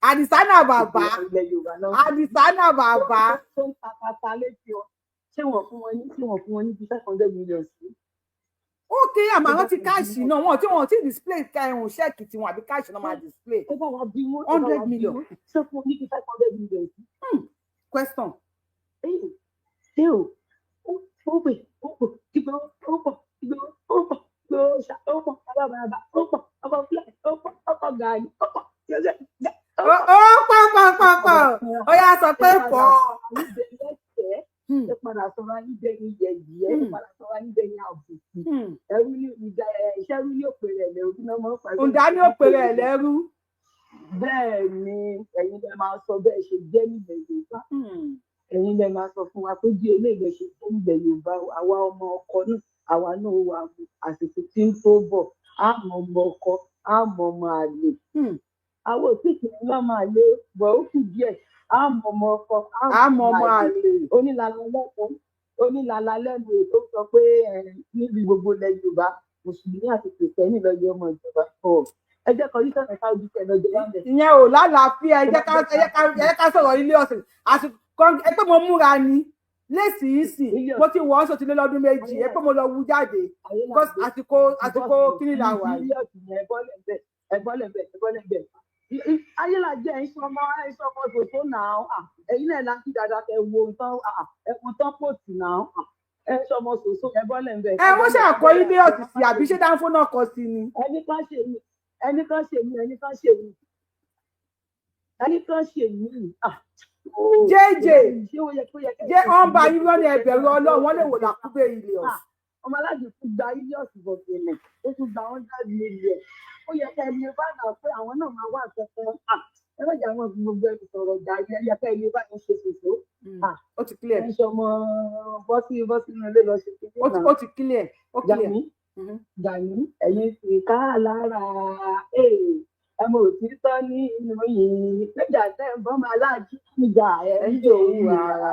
Àdìsá náà bàbá. Ilẹ̀ Yorùbá náà. Àdìsá náà bàbá. Tó ń ta pata létí wọn, ṣé wọ́n fún wọn ní bí 500 million sí? Ok, àmọ́ àwọn ti cash náà, wọn ti display ẹ̀hún cheque tiwọn àbí cash náà máa display. Ẹ bá wa bí wọn, ẹ bá hundred wa bí million. wọn. Ṣé fún wọn ní bí 500 million sí? Question. Ṣé o ó pè ó pọ̀ ìgbò, ó pọ̀ ìgbò, ó pọ̀ ìgbò ṣá, ó pọ̀ bàbá bàbá, ó pọ̀ ọkọ̀ fúlàní, ó pọ̀ ọkọ̀ gàrí, ó pọ̀ Ó pọ̀ pọ̀ pọ̀ pọ̀, ó yá sọ pé pọ̀. Ẹ padà sọ̀rọ̀ ayé dẹni yẹ̀yẹ́, ẹ padà sọ̀rọ̀ ayé dẹni àbùkù. Ẹrú ní ìdá ìṣẹ́rú ní òpèrè ẹ̀ lẹ́rú náà máa ń pa. Ǹdá ní òpèrè ẹ̀ lẹ́rú. Bẹ́ẹ̀ ni, ẹ̀yin lẹ máa sọ bẹ́ẹ̀ ṣe jẹ́ nílẹ̀ Yorùbá. Ẹ̀yin lẹ máa sọ fún wa pé bí eléyìí lẹ ṣe jẹ́ nílẹ̀ Yorùbá. Àwa ọmọ ọkọ náà, àwa náà wà àsìkò tí ń tó bọ̀, á mọ ọmọ ọkọ, á mọ ọmọ àlè. Àwọn òtítì ní lọ́mọ àlè bọ̀, ó kù díẹ̀. Á mọ ọmọ ọkọ, á mọ ọmọ àlè. Onílàlà lẹ́nu, onílàlà lẹ́nu ètò sọ pé níbi gbogbo ilẹ̀ Yorùbá, mùsùlùmí àti kìrìsìtẹ́nì lọ yọ ọmọ ìjọba. Ẹ Ẹ jẹ́ kọjú sọ́nà Saudi kẹ́ lọ jẹ wá ń bẹ̀. Ìyẹn ò lálàáfíà. Ẹ jẹ́ ká sọ̀rọ̀ ilé ọ̀sìn àsìkò. Ẹ pé mo múra ni léèsì yìí sì, mo ti wọ̀ ọ́ sọ ti lé lọ́dún 2. Ẹ pé mo lọ wú jáde because àsìkò kíni là wà yìí. Ẹ bọ́lẹ̀ bẹ́ẹ̀, ẹ bọ́lẹ̀ bẹ́ẹ̀, ẹ bọ́lẹ̀ bẹ́ẹ̀. Ayélajẹ ẹ̀ ń sọmọ, ẹ̀ ń sọmọ tòótó náà. Ẹ̀yin náà la kí dáadáa. Ẹ wo nǹkan, ẹ wo tán pòtì náà. Ẹ ń sọmọ tòótó, ẹ bọ́lẹ̀ bẹ́ẹ̀. Ẹ wọ́n ṣàkọ ilé ọ̀sìn sí, àbí ṣé dáńfó náà kọ sí ni? Ẹni kan ṣe mí, ẹni kan ṣe mí, ẹni kan ṣe mí, ẹni kan ṣe mí. JJ Ṣé ó yẹ kó yẹ jẹ́ wọ́n bá yín lọ́nà ẹ̀bẹ̀rù Ọlọ́run, wọ́n lè wò làkúbẹ̀ ilé ọ̀sìn. Ọmọ aláàjì tún gba Ilios bọ̀gẹ̀lẹ̀, ó tún gba 100 million. Ó yẹ ká ẹni bá nà pé àwọn náà máa wà kankan. Ẹ má jẹ́ àwọn gbogbo ẹni sọ̀rọ̀ jà. Ẹ yẹ ká ẹni bá ń ṣe ṣòṣò. Ó ti clear. Ẹ ń ṣọmọ bọ́ sí bọ́ sínú ilé lọ ṣe kékeré. Ó ti clear, ó clear. Gani, Gani, ẹ̀yin sì ká lára ẹ mọ òtítọ́ ní inú yìí níjà tẹ́ ń bọ́ máa láàjú níjà ẹ̀ ń jòwú ara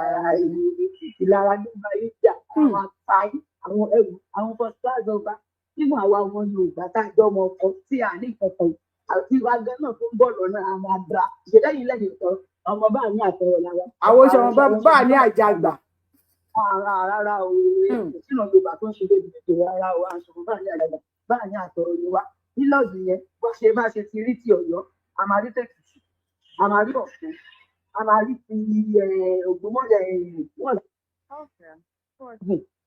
ìlara nígbà yìí jà. Àwọn àtàyè, àwọn ẹrù, àwọn first class ọba nínú àwa ọmọ Yorùbá tá a jọ ọmọ ọkọ tí a ní kankan àti wa gan náà tó ń bọ̀ lọ́nà àwọn àdá ìṣẹ̀lẹ̀yìn lẹ́yìn sọ ọmọ bá ní àtọ̀rọ̀ làwa. Àwọn oṣù ọmọ bá ní àjàgbà. Rárá, rárá o, sínú Yorùbá tó ń ṣe débi ètò, rárá o. Aṣọ bá ní àjàgbà, bá ní àtọ̀rọ̀ ni wa nílọ́ọ̀dù yẹn. Bó ṣe bá ṣe ti rí ti Ọ̀yọ́, a máa rí tèkìtì, a máa rí Ọ̀ṣun, a máa rí ti Ògbómọ̀lẹ̀, wọ́n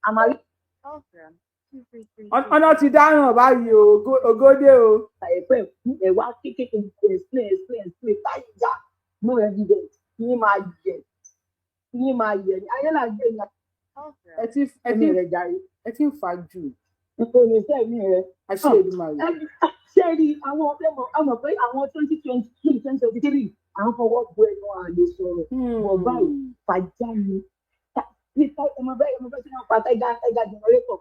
a máa rí. Ọ̀nà ti dáràn báyìí o, ògódé o. Ẹ̀fẹ̀ fún ẹ̀wá kékeré, explain, explain, explain, táyì já, no evidence. Yín máa yẹ, yín máa yẹ ní ayélujára ní. Ẹ ti rẹ̀ jàre. Ẹ ti ń fà jù. Nítorí iṣẹ́ mi rẹ̀. Àṣẹ Èdùmàrè. Ṣé rí àwọn ọmọ pé àwọn 2022, 2023, à ń fọwọ́ bo ẹnu, àlè sọ̀rọ̀ bọ̀ báyìí. Fàájà ni ọmọ bẹ́ẹ̀, ọmọ bẹ́ẹ̀ tí wọ́n pa tiger generator.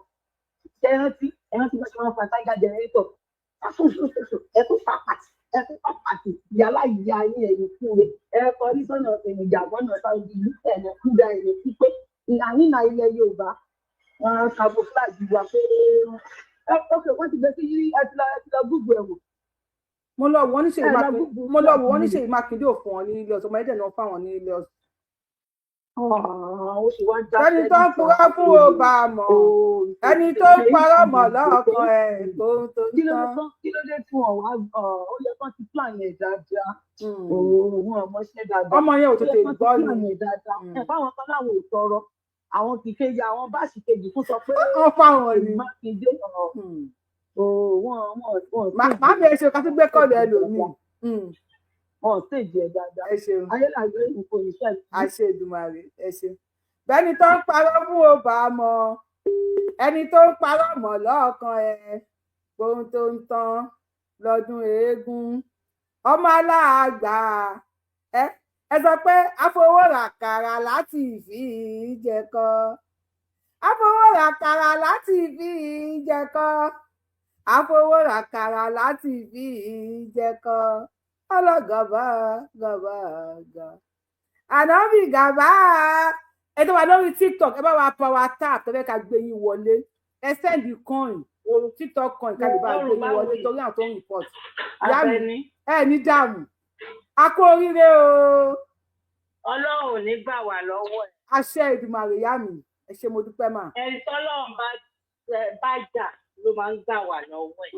Ṣé ẹ rántí? Ẹ rántí bá ṣe wọ́n pa tiger generator? Ẹ tún fa pàtì, ẹ tún fa pàtì. Yàrá ìyá yín, ẹ̀yìn kú rẹ̀. Ẹ kọrí sọ́nà Senegal, gbọ́nà Saudi, ẹ̀yìn kú dá, ẹ̀yìn kú pé ìhànínà ilẹ̀ Yorùbá wọn camouflage wa pé ok, wọ́n ti gbé sí. Ẹ ti lọ gúgù ẹ̀wò. Mo lọ wò wọ́n ní Ṣèyí Mákindé ò fún wọn ní ilé ọ̀sán, ọmọ ẹ̀dẹ̀ náà fáwọn ní ilé ọ̀sán. Ó sì wá ń já. Ẹni tó ń purọ́ fún ò bá a mọ̀, ẹni tó ń parọ́ mọ̀ lọ́ọ̀kan ẹ̀ tó ń tó ń Kí ló dé tán. tán? Kí ló dé tí wọn wá? Ó yẹ kán ti plan yẹn dáadáa. Òun wọn mọṣẹ́ dáadáa. Ọmọ yẹn ò Ó yẹ tètè kán ti gbọ́ plan ni. yẹn dáadáa. Ẹ fáwọn kan láwọn ò tọrọ, àwọn kì í kejì, àwọn báàsì kejì fún sọ pé Wọ́n fáwọn ni. Mákindé wọn Màmí, ẹ ṣe ká tún gbé kọ́ọ̀lù ẹlòmíì. Wọn stage ẹ dáadáa. Ẹ ṣeun. Ayélujára nǹkan ìṣe. Àṣẹ Èdùmàrè, ẹ ṣeun. Bẹ́ẹ̀ni tó ń parọ́ fún ò bá a mọ̀, ẹni tó ń parọ́ mọ̀ lọ́ọ̀kan ẹ̀ ohun tó ń tán lọ́dún eégún ọmọ aláàgbà. Ẹ sọ pé àfọwọ́ràkàrà láti fi jẹ̀kọ, àfọwọ́ràkàrà láti fi jẹ̀kọ, àfọwọ́ràkàrà láti fi jẹ̀kọ, ọlọ́gọ̀bọ̀ gọ̀bọ̀ ànábì gàbá. Ẹ tó wà lórí TikTok, ẹ bá wa power tap. Tó fẹ́ ká gbé yín wọlé, ẹ send coin, TikTok coin, ká lè bá gbé yín wọlé torí àwọn tó ń report. Ìyá mi, Àbẹ̀ní. ẹ ní dààmú, a kú oríire o. Ọlọ́run ò ní gbà wá lọ́wọ́ ẹ̀. Àṣẹ Èdùmàrè. Ìyá mi, ẹ ṣé, mo dúpẹ́ mà. Ẹni tọ́lọ́run bá jà ló máa ń gbà wá lọ́wọ́ ẹ̀.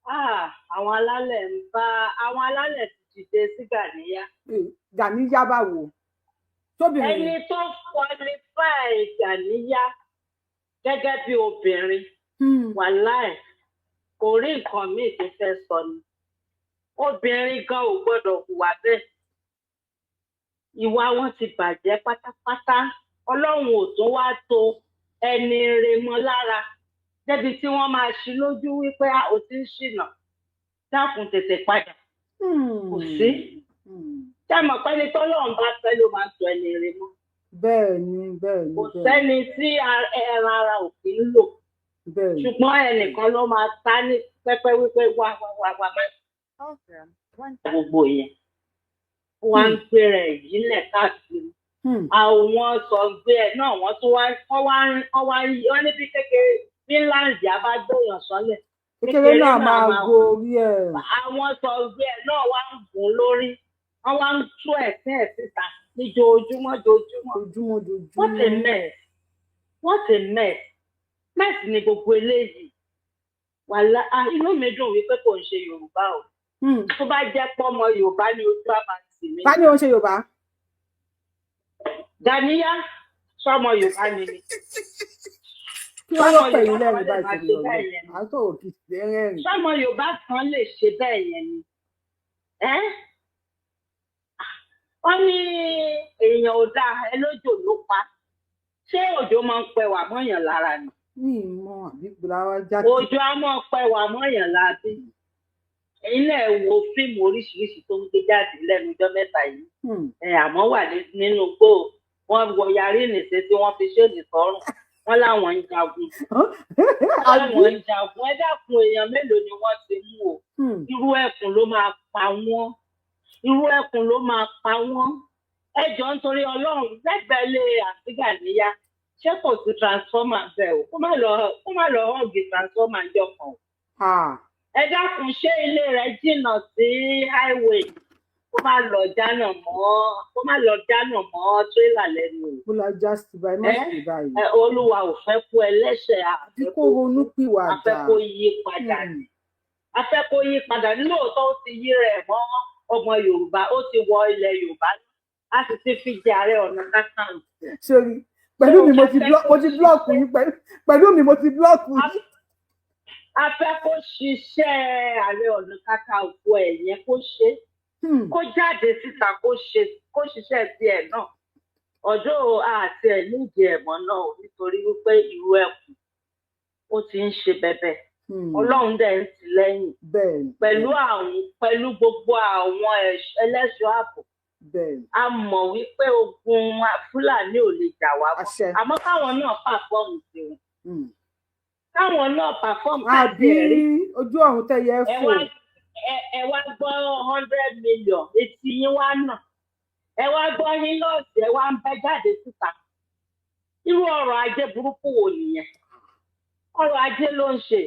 Ah, àwọn alálẹ̀ ń bá àwọn alálẹ̀ ti dìde sí Gàníyà. Gàníyà báwo? Tóbìnrin Ẹni tó qualify Gàníyà gẹ́gẹ́ bí obìnrin, wàláì, kò rí nǹkan míì tó fẹ́ sọ ni. Obìnrin gan ò gbọ́dọ̀ hùwà bẹ́ẹ̀. Ìwà wọn ti bàjẹ́ pátápátá. Ọlọ́run ò tún wá to ẹni rè mọ́ lára débi tí wọ́n máa ṣí lójú wípé a ò ti ń ṣìnà, dákun tètè padà. Kò sí. Ṣé mọ̀ pé ẹni tọ́lọ́run bá fẹ́ ló máa ń tọ ẹni rè mọ́? Bẹ́ẹ̀ ni, bẹ́ẹ̀ ni. Kò Bẹ́ẹ̀ ni. sẹ́ni tí ẹran ara ò kí ń lò. Bẹ́ẹ̀ ni. Ṣùgbọ́n ẹnìkan ló máa ta ní pẹ́pẹ́ wípé wá wá wá wá má gbogbo yẹn wá ń gbéra ẹ̀ yílẹ̀ káàkiri. Àwọn sọ̀gbé ẹ̀ náà, wọ́n tún wá wọ́n wá ń wọ́n wá ń wọ́n ní bí kékeré bí láǹdì á bá gbóyàn sọ́lẹ̀. Kékeré náà máa gorí ẹ̀. Àwọn sọ̀rọ̀ ẹ̀ náà wá ń gùn lórí, wọ́n wá ń tú ẹ̀sìn ẹ̀ síta ní joojúmọ́ joojúmọ́. Ojúmọ́ dojúmọ́. What a mess, what a mess, mess ni gbogbo eléyìí. Wàhálà. Ah, inú mi dùn wípé kò ń ṣe Yorùbá o. Tó bá jẹ́ pọ́mọ Yorùbá ni, ojú á máa tì mí. Ta ni òun ṣe Yorùbá? Gàníyá, sọmọ Yorùbá ni. Kí wọ́n ló Sọmọ pẹ̀lú Yorùbá lẹ́rìn kan lè báyìí máa torí ṣe Ọlọ́run? bẹ́ẹ̀ yẹn ni? À ń sọ̀rọ̀ kì í rẹ́rìn. Sọmọ Yorùbá kan lè ṣe bẹ́ẹ̀ yẹn ni? Ẹ́ wọ́n ní èèyàn ò dáa, ẹ lójò ló pa. Ṣé òjò máa ń pẹwà mọ́yàn lára ni? Mi ì mọ àbí gbọ́dọ̀ wá jáde. Òjò á máa pẹwà mọ́yàn lábí. Ẹ̀yin náà ẹ wo fíìmù oríṣiríṣi tó ń gbé jáde lẹ́nu ọjọ́ mẹ́ta yìí. Ẹ àmọ́ wà nínú igbó, wọ́n wọ yarí nìṣe tí wọ́n fi ṣéènì sọ́rùn, wọ́n láwọn ń jagun, wọ́n láwọn ń jagun. Ẹ dákun, èèyàn mélòó ni wọ́n ti mú o? Irú ẹkùn ló máa pa wọ́n, irú ẹkùn ló máa pa wọ́n. Ẹ jọ̀ọ́, nítorí Ọlọ́run, lẹ́gbẹ̀ẹ́ lé àtìgàníyá, ṣé kò sí transformer bẹ́ẹ̀ o? Kó má lọ hug transformer jọ kan o. Ẹ dákun, ṣé ilé rẹ̀ jìnnà sí highway? Kó má lọ jánà mọ́ tírélà lẹ́nu o. Mo la já sí báyìí, má Ẹ sí báyìí. Ẹ Olúwa ò fẹ́ kú ẹlẹ́ṣẹ̀. Àbí kó ronú pìwàdà. A fẹ́ kó yí padà ni, a fẹ́ kó yí padà ní. Lóòótọ́, ó ti yí rẹ̀ mọ́ ọmọ Yorùbá, ó ti wọ ilẹ̀ Yorùbá, a sì ti fi jẹ Ààrẹ Ọ̀nà Kakanfò. Sórí pẹ̀lú mi, mo ti block yín. Pẹ̀lú mi, mo ti block yín. A fẹ́ kó ṣiṣẹ́ Ààrẹ Ọ̀nà Kakanfò ẹ̀ yẹn, kó ṣe, kó jáde síta, kó ṣe, kó ṣiṣẹ́ tiẹ̀ náà. Ọjọ́ àti ẹ̀ nídìí ẹ̀mọ́ náà o, nítorí wípé irú ẹkùn ó ti ń ṣe bẹbẹ. Ọlọ́run dẹ̀ ń tì lẹ́yìn pẹ̀lú àwọn, pẹ̀lú gbogbo àwọn ẹlẹ́ṣọ́ ààbò. A mọ̀ wípé ogun Fúlàní ò lè jà wá mọ́, àmọ́ káwọn náà perform sí wọn, káwọn náà perform. Àbí ojú ọ̀run tẹ̀yẹ Ẹ fò. wá ẹ wá gbọ́ 100 million, etí yín wá nà. Ẹ wá gbọ́ Hilux, ẹ wá ń bẹ́ jáde síta. Irú ọrọ̀ ajé burúkú wo nìyẹn? Ọrọ̀ ajé ló ń ṣe.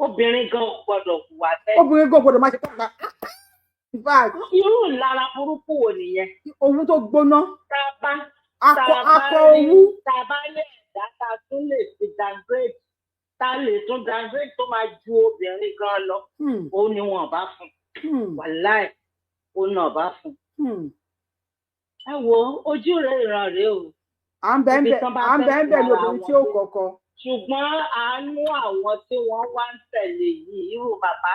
Obìnrin gan ò gbọ́dọ̀ hùwà bẹ́ẹ̀. Obìnrin gan gbọ́dọ̀ máa ṣe pàpà. In fact, Irú ìlara burúkú wo nìyẹn? Owú tó gbóná. Tá a bá Akọ tá a bá akọ rí owú. Tá a bá ní ẹ̀dá tá a tún lè fi downgrade, tá a lè tún downgrade tó máa ju obìnrin gan lọ, òun ni wọn bá fún. Wàláì, òun náà bá fún. Ẹ wo ojú rẹ, ìran rèé o. À ń bẹ́ẹ̀ Ibi bẹ́ẹ̀ tán bá à ń fẹ́ bẹ́ẹ̀ fi bẹ́ẹ̀ ní ara obìnrin tí wọn ó dé. kọ̀kọ́. Ṣùgbọ́n àánú àwọn tí wọ́n wá ń tẹ̀lé yìí, irú bàbá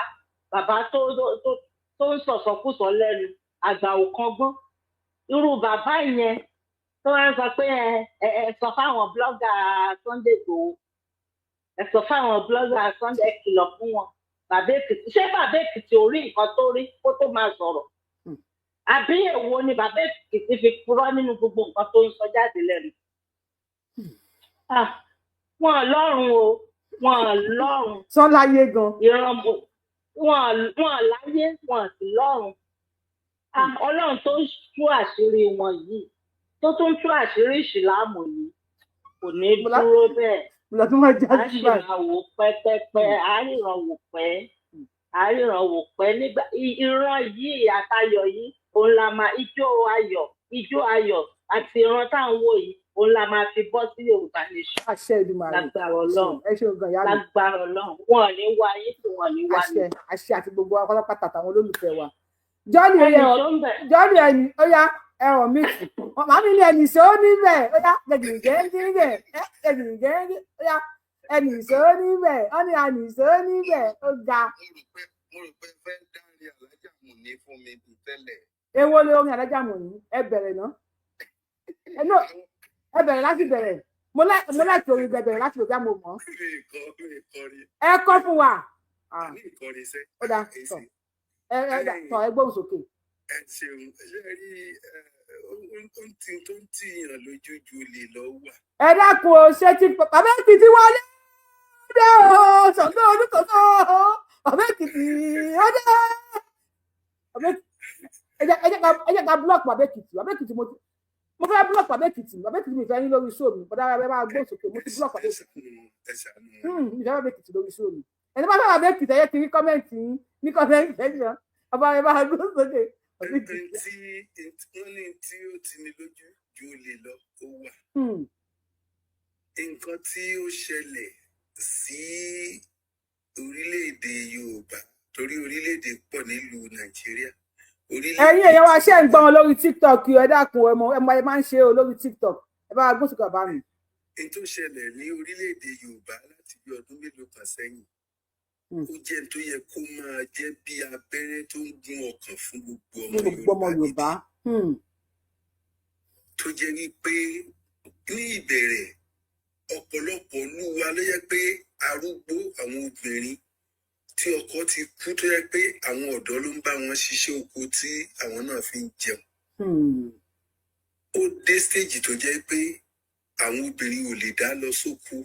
bàbá tó ń sọ̀sọ̀kúsọ lẹ́nu, àgbà ò kọ́gbọ́n, irú bàbá yẹn tó wá ń sọ pé ẹ sọ fáwọn blogger Sunday Igboho, ẹ sọ fáwọn blogger Sunday, ẹ kìlọ̀ fún wọn. Bàbá Èkìtì, ṣé bàbá Èkìtì ò rí nǹkan tó rí kó tó máa sọ̀rọ̀? Àbí èwo ni bàbá Èkìtì fi purọ́ nínú gbogbo nǹkan tó ń sọ jáde lẹ́nu? Ah, wọn lọ́rùn o, wọn lọ́rùn. Sọ láyé gan. Ìran wọn láyé, wọn sì lọ́run. Ah, Ọlọ́run tó ń tú àṣírí wọn yìí, tó tún tú àṣírí ìsìláàmù yìí, kò ní dúró bẹ́ẹ̀. Mo lọ tún wọ́n já A sí sì báyìí. máa wò pẹ́pẹ́pẹ́, àríran wò pẹ́, àríran wò pẹ́ nígbà ìran yìí àtayọ̀ yìí, òun la máa ijó ayọ̀, ijó ayọ̀ àti ìran tá à ń wò yìí, òun la máa fi bọ́ sí Yorùbá nation. Àṣẹ Èdùmàrè. Lágbára Ọlọ́run. Ẹ ṣeun gan, ìyá mi. Lágbára Ọlọ́run, wọn ò ní wá yín tí wọn ò ní wá Àṣẹ, mi. àṣẹ, àti gbogbo wa pátápátá àtàwọn olólùfẹ́ wa. Jọ́ọ̀nì, ó Ẹnì yẹ ṣó ń bẹ̀. Jọ́ọ̀nì, ẹni ó yá, ẹ̀rọ mi màmí ní ẹnì ṣó níbẹ̀, ó yá gẹ̀gìrìgẹ́gìrì, gẹ̀gìrìgẹ́gì, ó yá ẹnì ṣó níbẹ̀, ó ní ẹnì ṣó níbẹ̀, ó ga. Mo rò pé fẹ́ dárí alájà mù ní fún mi bíi tẹ́lẹ̀. Èwo ló orin alájà mò ní? Ẹ bẹ̀rẹ̀ ná, ẹ no, ẹ bẹ̀rẹ̀ láti bẹ̀rẹ̀. Mo láti orin bẹ bẹ̀rẹ̀ láti bẹ̀rẹ̀, mo mọ̀. Mi kọrin. Ẹ kọ́ fún wa. Ní ìkọrin iṣẹ́. Ó dáa, tọ ẹ ẹ tọ, ẹ gbóhùn sókè. Ẹ ṣeun. Ṣe rí ẹ, ó ń tí tó ń tìyàn lójú ju olè lọ wà. Ẹ dákun o, ṣé ti bàbá Èkìtì wọlé dé o? Ṣàngó Olúkòso, bàbá Èkìtì ó dé. Bàbá Èkìtì, ẹ jẹ́ ká block bàbá Èkìtì. Bàbá Èkìtì, mo fẹ́ block bàbá Èkìtì. Bàbá Èkìtì, mi fẹ́ yín lórí show mi. Bọ́dá, ẹ máa gbóhùn sókè. Mo ti block bàbá Èkìtì. Ẹ ṣàánú. Mi fẹ́ bàbá Èkìtì lórí show mi. Ẹni bá fẹ́ bàbá Èkìtì, ẹ̀yẹ ti rí comment yín ní comment section. Ọba, ẹ bá gbó sókè. Ẹni tí wọ́n ní tí ó ti ní lójú ju olè lọ, ó wà. Nǹkan tí ó ṣẹlẹ̀ sí orílẹ̀-èdè Yorùbá, torí orílẹ̀-èdè pọ̀ nílùú Nàìjíríà. Ẹ̀yin èèyàn wa, ṣe ń gbọ́ wọn lórí TikTok? Ẹ dákun, ẹ mọ ẹ mọ ẹ máa ń ṣe o lórí TikTok. Ẹ bá wa gbósùn bàbá mi. N tó ṣẹlẹ̀ ní orílẹ̀-èdè Yorùbá láti bí ọdún mélòó kan sẹ́yìn, ó jẹ́ n tó yẹ kó máa jẹ́ bí abẹ́rẹ́ tó ń gún ọkàn fún gbogbo ọmọ ní gbogbo ọmọ Yorùbá. Tó jẹ́ wípé ní ìbẹ̀rẹ̀, ọ̀pọ̀lọpọ̀ olúwa ló yẹ pé arúgbó, àwọn obìnrin tí ọkọ ti kú, tó yẹ pé àwọn ọ̀dọ́ ló ń bá wọn ṣiṣẹ́ oko tí àwọn náà fi ń jẹun. Ó dé stage tó jẹ́ pé àwọn obìnrin ò lè dá lọ sóko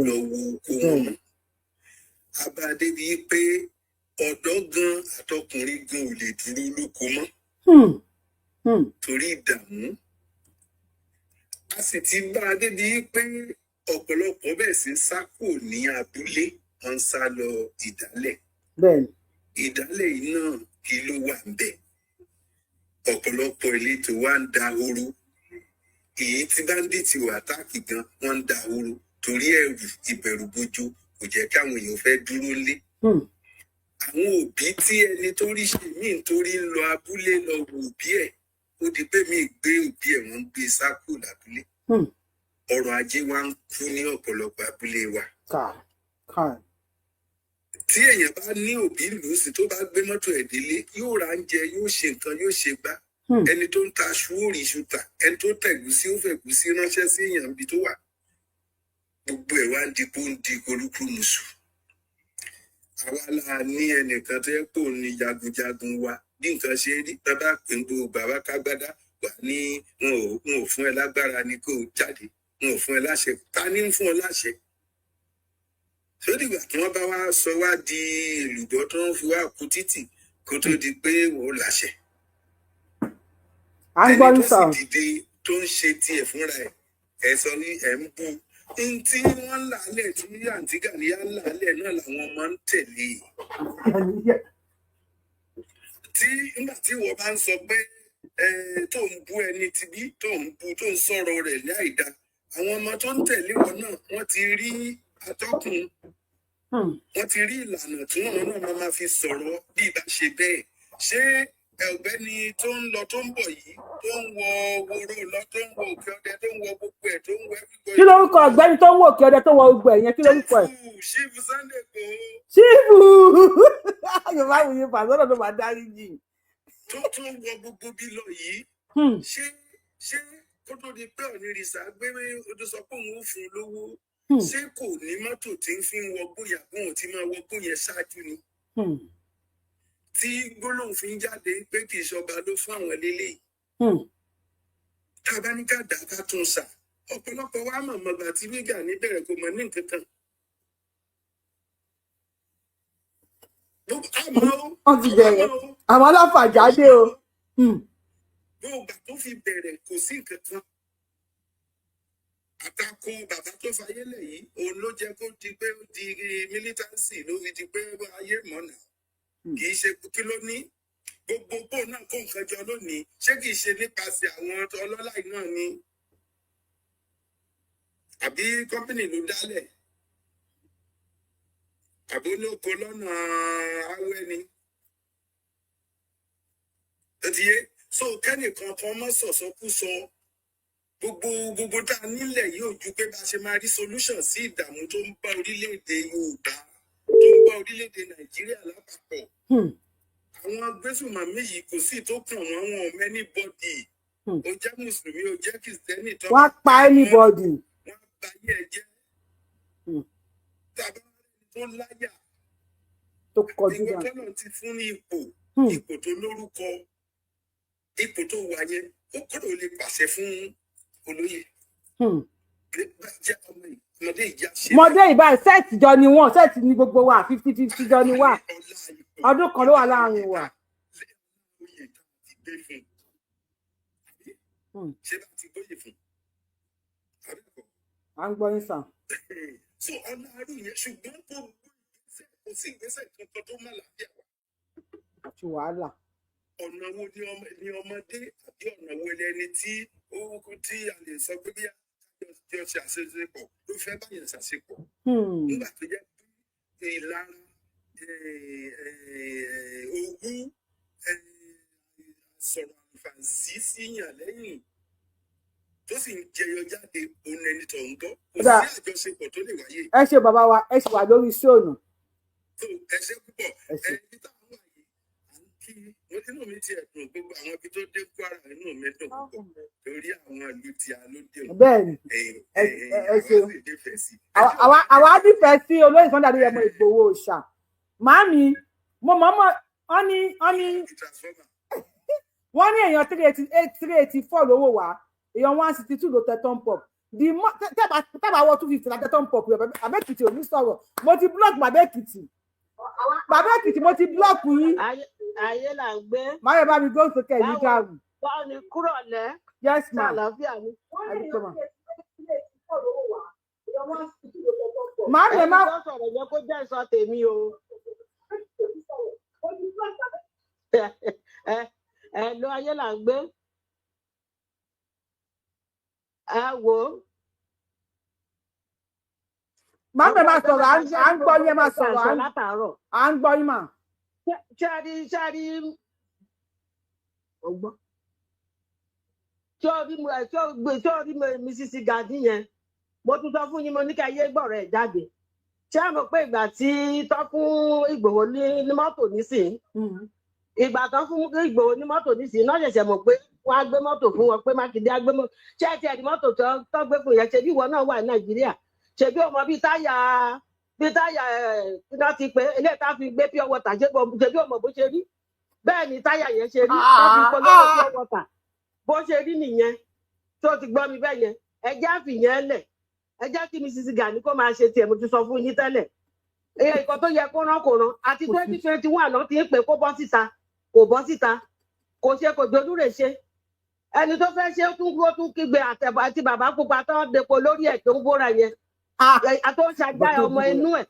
lọ wo oko wọn mọ́. Abáadé bíi pé ọ̀dọ́ gan àtọkùnrin gan ò lè dúró lóko mọ́ torí ìdààmú. A sì ti bá a débi pé ọ̀pọ̀lọpọ̀ bẹ́ẹ̀ sì ń sá kúrò ní abúlé, wọ́n ń sá lọ ìdálẹ̀. Ìdálẹ̀ yìí náà, kí ló wà ń bẹ̀? Ọ̀pọ̀lọpọ̀ ìletò wa ń dahoro. Èyí tí bandit wà attack gan, wọ́n ń dahoro torí ẹ̀rù, ìbẹ̀rùbojo kò jẹ́ káwọn èèyàn fẹ́ dúró lé. Àwọn òbí tí ẹni tó rí ṣe míì torí ń lọ abúlé lọ wò òbí ẹ̀, ó di pé míì gbé òbí ẹ̀, wọ́n ń gbé sá kúrò lábúlé. Ọrọ̀ ajé wa ń kú ní ọ̀pọ̀lọpọ̀ abúlé wa. Tí èèyàn bá ní òbí ìlú sí, tó bá gbé mọ́tò ẹ̀ délé, yóò ra oúnjẹ, yóò ṣe nǹkan, yóò ṣe gbá. Ẹni tó ń ta aṣọ ó rí iṣu tà, ẹni tó tẹ̀gúsí ó fẹ̀gúsí ránṣẹ́ sí èèyàn níbi tó wà. Gbogbo ẹ̀ wá ń di kó ń di olúkúlùmùsù. Àwa la ní ẹnìkan tó yẹ pé òun ni jagunjagun wa. Bí nǹkan ṣe rí, bàbá pè ń gbogbo bàbá kágbádá wà ní wọn ò fún ẹ lágbára ni kó o jáde, wọn ò fún ẹ láṣẹ. Ta ni ń fún ọ láṣẹ? Sódìgbà tí wọn bá wá sọ wá di èlùbọ́ tó ń fi wá kú títì kó tó di pé wọ́n láṣẹ? À ń gbọ́ ẹni ní tó sà. sì dìde tó ń ṣe tiẹ̀ fúnra ẹ̀, ẹ̀ sọ ní ẹ̀ ń bú n tí wọ́n ń làálẹ̀, tí àǹtí Gàníyà ń làálẹ̀ náà làwọn ọmọ ń tẹ̀lé. Tí nígbà tí ìwọ bá ń sọ pé ẹ tó ń bú ẹni tibí, tó ń bú, tó ń sọ̀rọ̀ rẹ̀ ní àìda, àwọn ọmọ tó ń tẹ̀lé wọn náà, wọ́n ti rí atọ́kùn, wọ́n ti rí ìlànà tí wọn náà máa ma fi sọ̀rọ̀. Bí ìbá ṣe bẹ́ẹ̀, ṣé ọ̀gbẹ́ni tó ń lọ tó ń bọ̀ yìí, tó ń wọ woro lọ, tó ń wọ Òkè Ọdẹ, tó ń wọ gbogbo ẹ̀, tó ń wọ everybody? Kí lórúkọ ọ̀gbẹ́ni tó ń wò Òkè Ọdẹ, tó wọ gbogbo ẹ̀ yẹn? Kí lórúkọ ẹ̀? Chief Sunday Igboho. Ṣífù Yorùbá Wuyì pàṣẹ ló máa dárí jì. Tó wọ gbogbo bí lọ yìí, ṣé kó tó di pé Ọ̀nìrìsà gbé ojú sọ pé òun ó fún un lówó, ṣé kò ní mọ́tò tí ń fi ń wọgbó yà, bóun ti máa wọgbó yẹn ṣáájú ni, tí gbólóhùn fi ń jáde pé kì í ṣọba ló fún àwọn eléyìí? Tá a bá ní ká dà, ká tún sà, ọ̀pọ̀lọpọ̀ wa mọ̀ mọ̀gbà tí wígà ní bẹ̀rẹ̀, kò mọ̀ ní nǹkan kan. Àmọ́ ó Wọ́n ti bẹ̀rẹ̀ àwọn aláfàjáde o. Gbogbo ìgbà tó fi bẹ̀rẹ̀, kò sí nǹkan kan. Àtakò bàbá tó fayé lẹ̀ yìí, òun ló jẹ́ kó di pé ó di militancy, ló fi di pé ayé mọ̀nà. Kì í ṣe kí ló ní gbogbo pò náà kó nǹkan jọ lónìí, ṣé kì í ṣe nípasẹ̀ àwọn ọlọ́lá yìí náà ni, àbí company ló dálẹ̀, àbí olóko lọ́nà awẹ́ ni? Ó ti yé. So kẹ́nìkan kan mọ́ sọ̀sọ́kúsọ. Gbogbo gbogbo tá a nílẹ̀ yóò ju pé bá a ṣe máa rí solution sí ìdààmú tó ń bá orílẹ̀-èdè Yorùbá, tó ń bá orílẹ̀-èdè Nàìjíríà lápapọ̀. Àwọn agbésùnmọ̀mí yìí, kò sí tó kàn wọ́n, wọn ò anybody. Ó jẹ́ mùsùlùmí, ó jẹ́ kìrìsìtẹ́nì tó Wọ́n á pa anybody. Báyé ẹ jẹ́. Tàbá tó láyà tó kọjú ìwọ dà. Tọ́lọ̀ ti fún ní ipò, ipò tó lórúkọ, ipò tó wà yẹn, ó kọ́dọ̀ lè pàṣẹ fún olóyè jẹ́ ọmọ yìí, ọmọdé ìjà ṣe. Mọdé ìbáyìí, set jọ ni wọn, set ní gbogbo wa, 50-50 jọ ni wà, ọdún kan ló wà láàrin wa. Gbé fún ṣé bá ti gbóyè fún? À ń gbọ́ yín sàn. So ọ̀nà àrùn yẹn, ṣùgbọ́n gbogbo ìgbésẹ̀ Kò sí ìgbésẹ̀ kankan tó má làáfíà wá. Àti wàhálà. Ọ̀nà wo ni ni ọmọdé àbí ọ̀nà wo ni ẹni tí ó tí a lè sọ pé bí a jọ ṣe àṣepọ̀ ló fẹ́ báyẹn ṣàṣepọ̀? Nígbà tó jẹ́ pé ìlara, ogún, sọ̀rọ̀ àlùfàǹsí síyàn lẹ́yìn tó sì ń jẹyọ jáde, òun ẹni tó ń gbọ́, kò Ó dáa. sí àjọṣepọ̀ tó lè wáyé. Ẹ ṣe, bàbá wa, ẹ ṣì wà lórí ṣóònù. Tó ẹ ṣe púpọ̀. Ẹ ṣe. Ẹni táwọn wà yìí, à ń kí wọn, inú mi ti ẹ̀dùn, gbogbo àwọn ibi tó dé Kwara, inú mi dùn púpọ̀ torí àwọn ìlú tí a ló dé wọn. Bẹ́ẹ̀ ni. Ẹ ẹ Àwa ṣeun. sì nífẹ̀ẹ́ sí. Àwa nífẹ̀ẹ́ sí olóyè Sunday Adéyẹmọ Ìgbòho Òòṣà. Màámi, mo mọ̀ọ́mọ̀ wọ́n ní wọ́n ní èèyàn 388, 384 lówó wá, èèyàn 162 ló tẹ thumb up. The mo tẹ́bà wọ 250 la tẹ thumb up. Bàbá Èkìtì ò ní sọ̀rọ̀. Mo ti block Bàbá Èkìtì. Bàbá Èkìtì, mo ti block yín. Ayé là ń gbé. Máyọ̀, bá mi gbóhùn sókè yìí. Báwo Dáhùn. Báwo ni kúrọ̀lẹ́? Yes ma. Ṣàlàáfíà ni. Adúpẹ́ ma. Màámi, ẹ má Ẹni tó sọ̀rọ̀ yẹn, kó jẹ́ ìsọ tèmi o. Ẹ ló ayé là ń gbé. Ẹ wò ó. Màámi, ẹ máa sọ̀rọ̀, à ń gbọ́ yín, ẹ máa sọ̀rọ̀, Sọ látàárọ̀. à ń gbọ́ yín mà. Ṣé ẹ rí ọgbọ́n? Ṣé o rí ṣé o gbé, ṣé o rí Mrs. Gani yẹn? Mo tún sọ fún yín, mo ní ká yé gbọ̀rọ̀ ẹ̀ jáde. Ṣé ẹ mọ̀ pé ìgbà tí tọ́ fún Ìgbòho ní mọ́tò nísìnyí? Ìgbà tán fún Ìgbòho ní mọ́tò nísìnyí náà, ṣẹ̀ṣẹ̀ mọ̀ pé wọ́n á gbé mọ́tò fún wọn, pé Mákindé á gbé mọ́tò. Ṣé ẹ ti ẹ̀rí mọ́tò tó gbé fún yẹn? Ṣe bí ìwọ náà wà ní Nàìjíríà, ṣe bí ọmọ bíi táyà ẹ̀ kí náà ti pé eléyìí tá a fi gbé pure water, ṣe bí ọmọ bó ṣe rí, bẹ́ẹ̀ ni táyà yẹn ṣe rí tó fi polówó pure water, bó ṣe rí nìyẹn. Tó ti gbọ́ mi bẹ́ẹ̀ yẹn, ẹ jẹ́ àfìyẹn lẹ̀, ẹ jẹ́ kí Mrs. Gani kó máa ṣe tiẹ̀. Mo ti sọ fún yín tẹ́lẹ̀, nǹkan tó yẹ kó rán kó rán. Àti 2021 náà ti ń pè kó bọ́ síta, kò bọ́ síta, kò ṣe, kò dolúre ṣe. Ẹni tó fẹ́ ṣe, ó tún kígbe àtẹ̀bà àti bàbá pupa tó ń depo lórí ẹ̀, tó ń bóra yẹn, tó ń ṣàgbá ọmọ inú ẹ̀,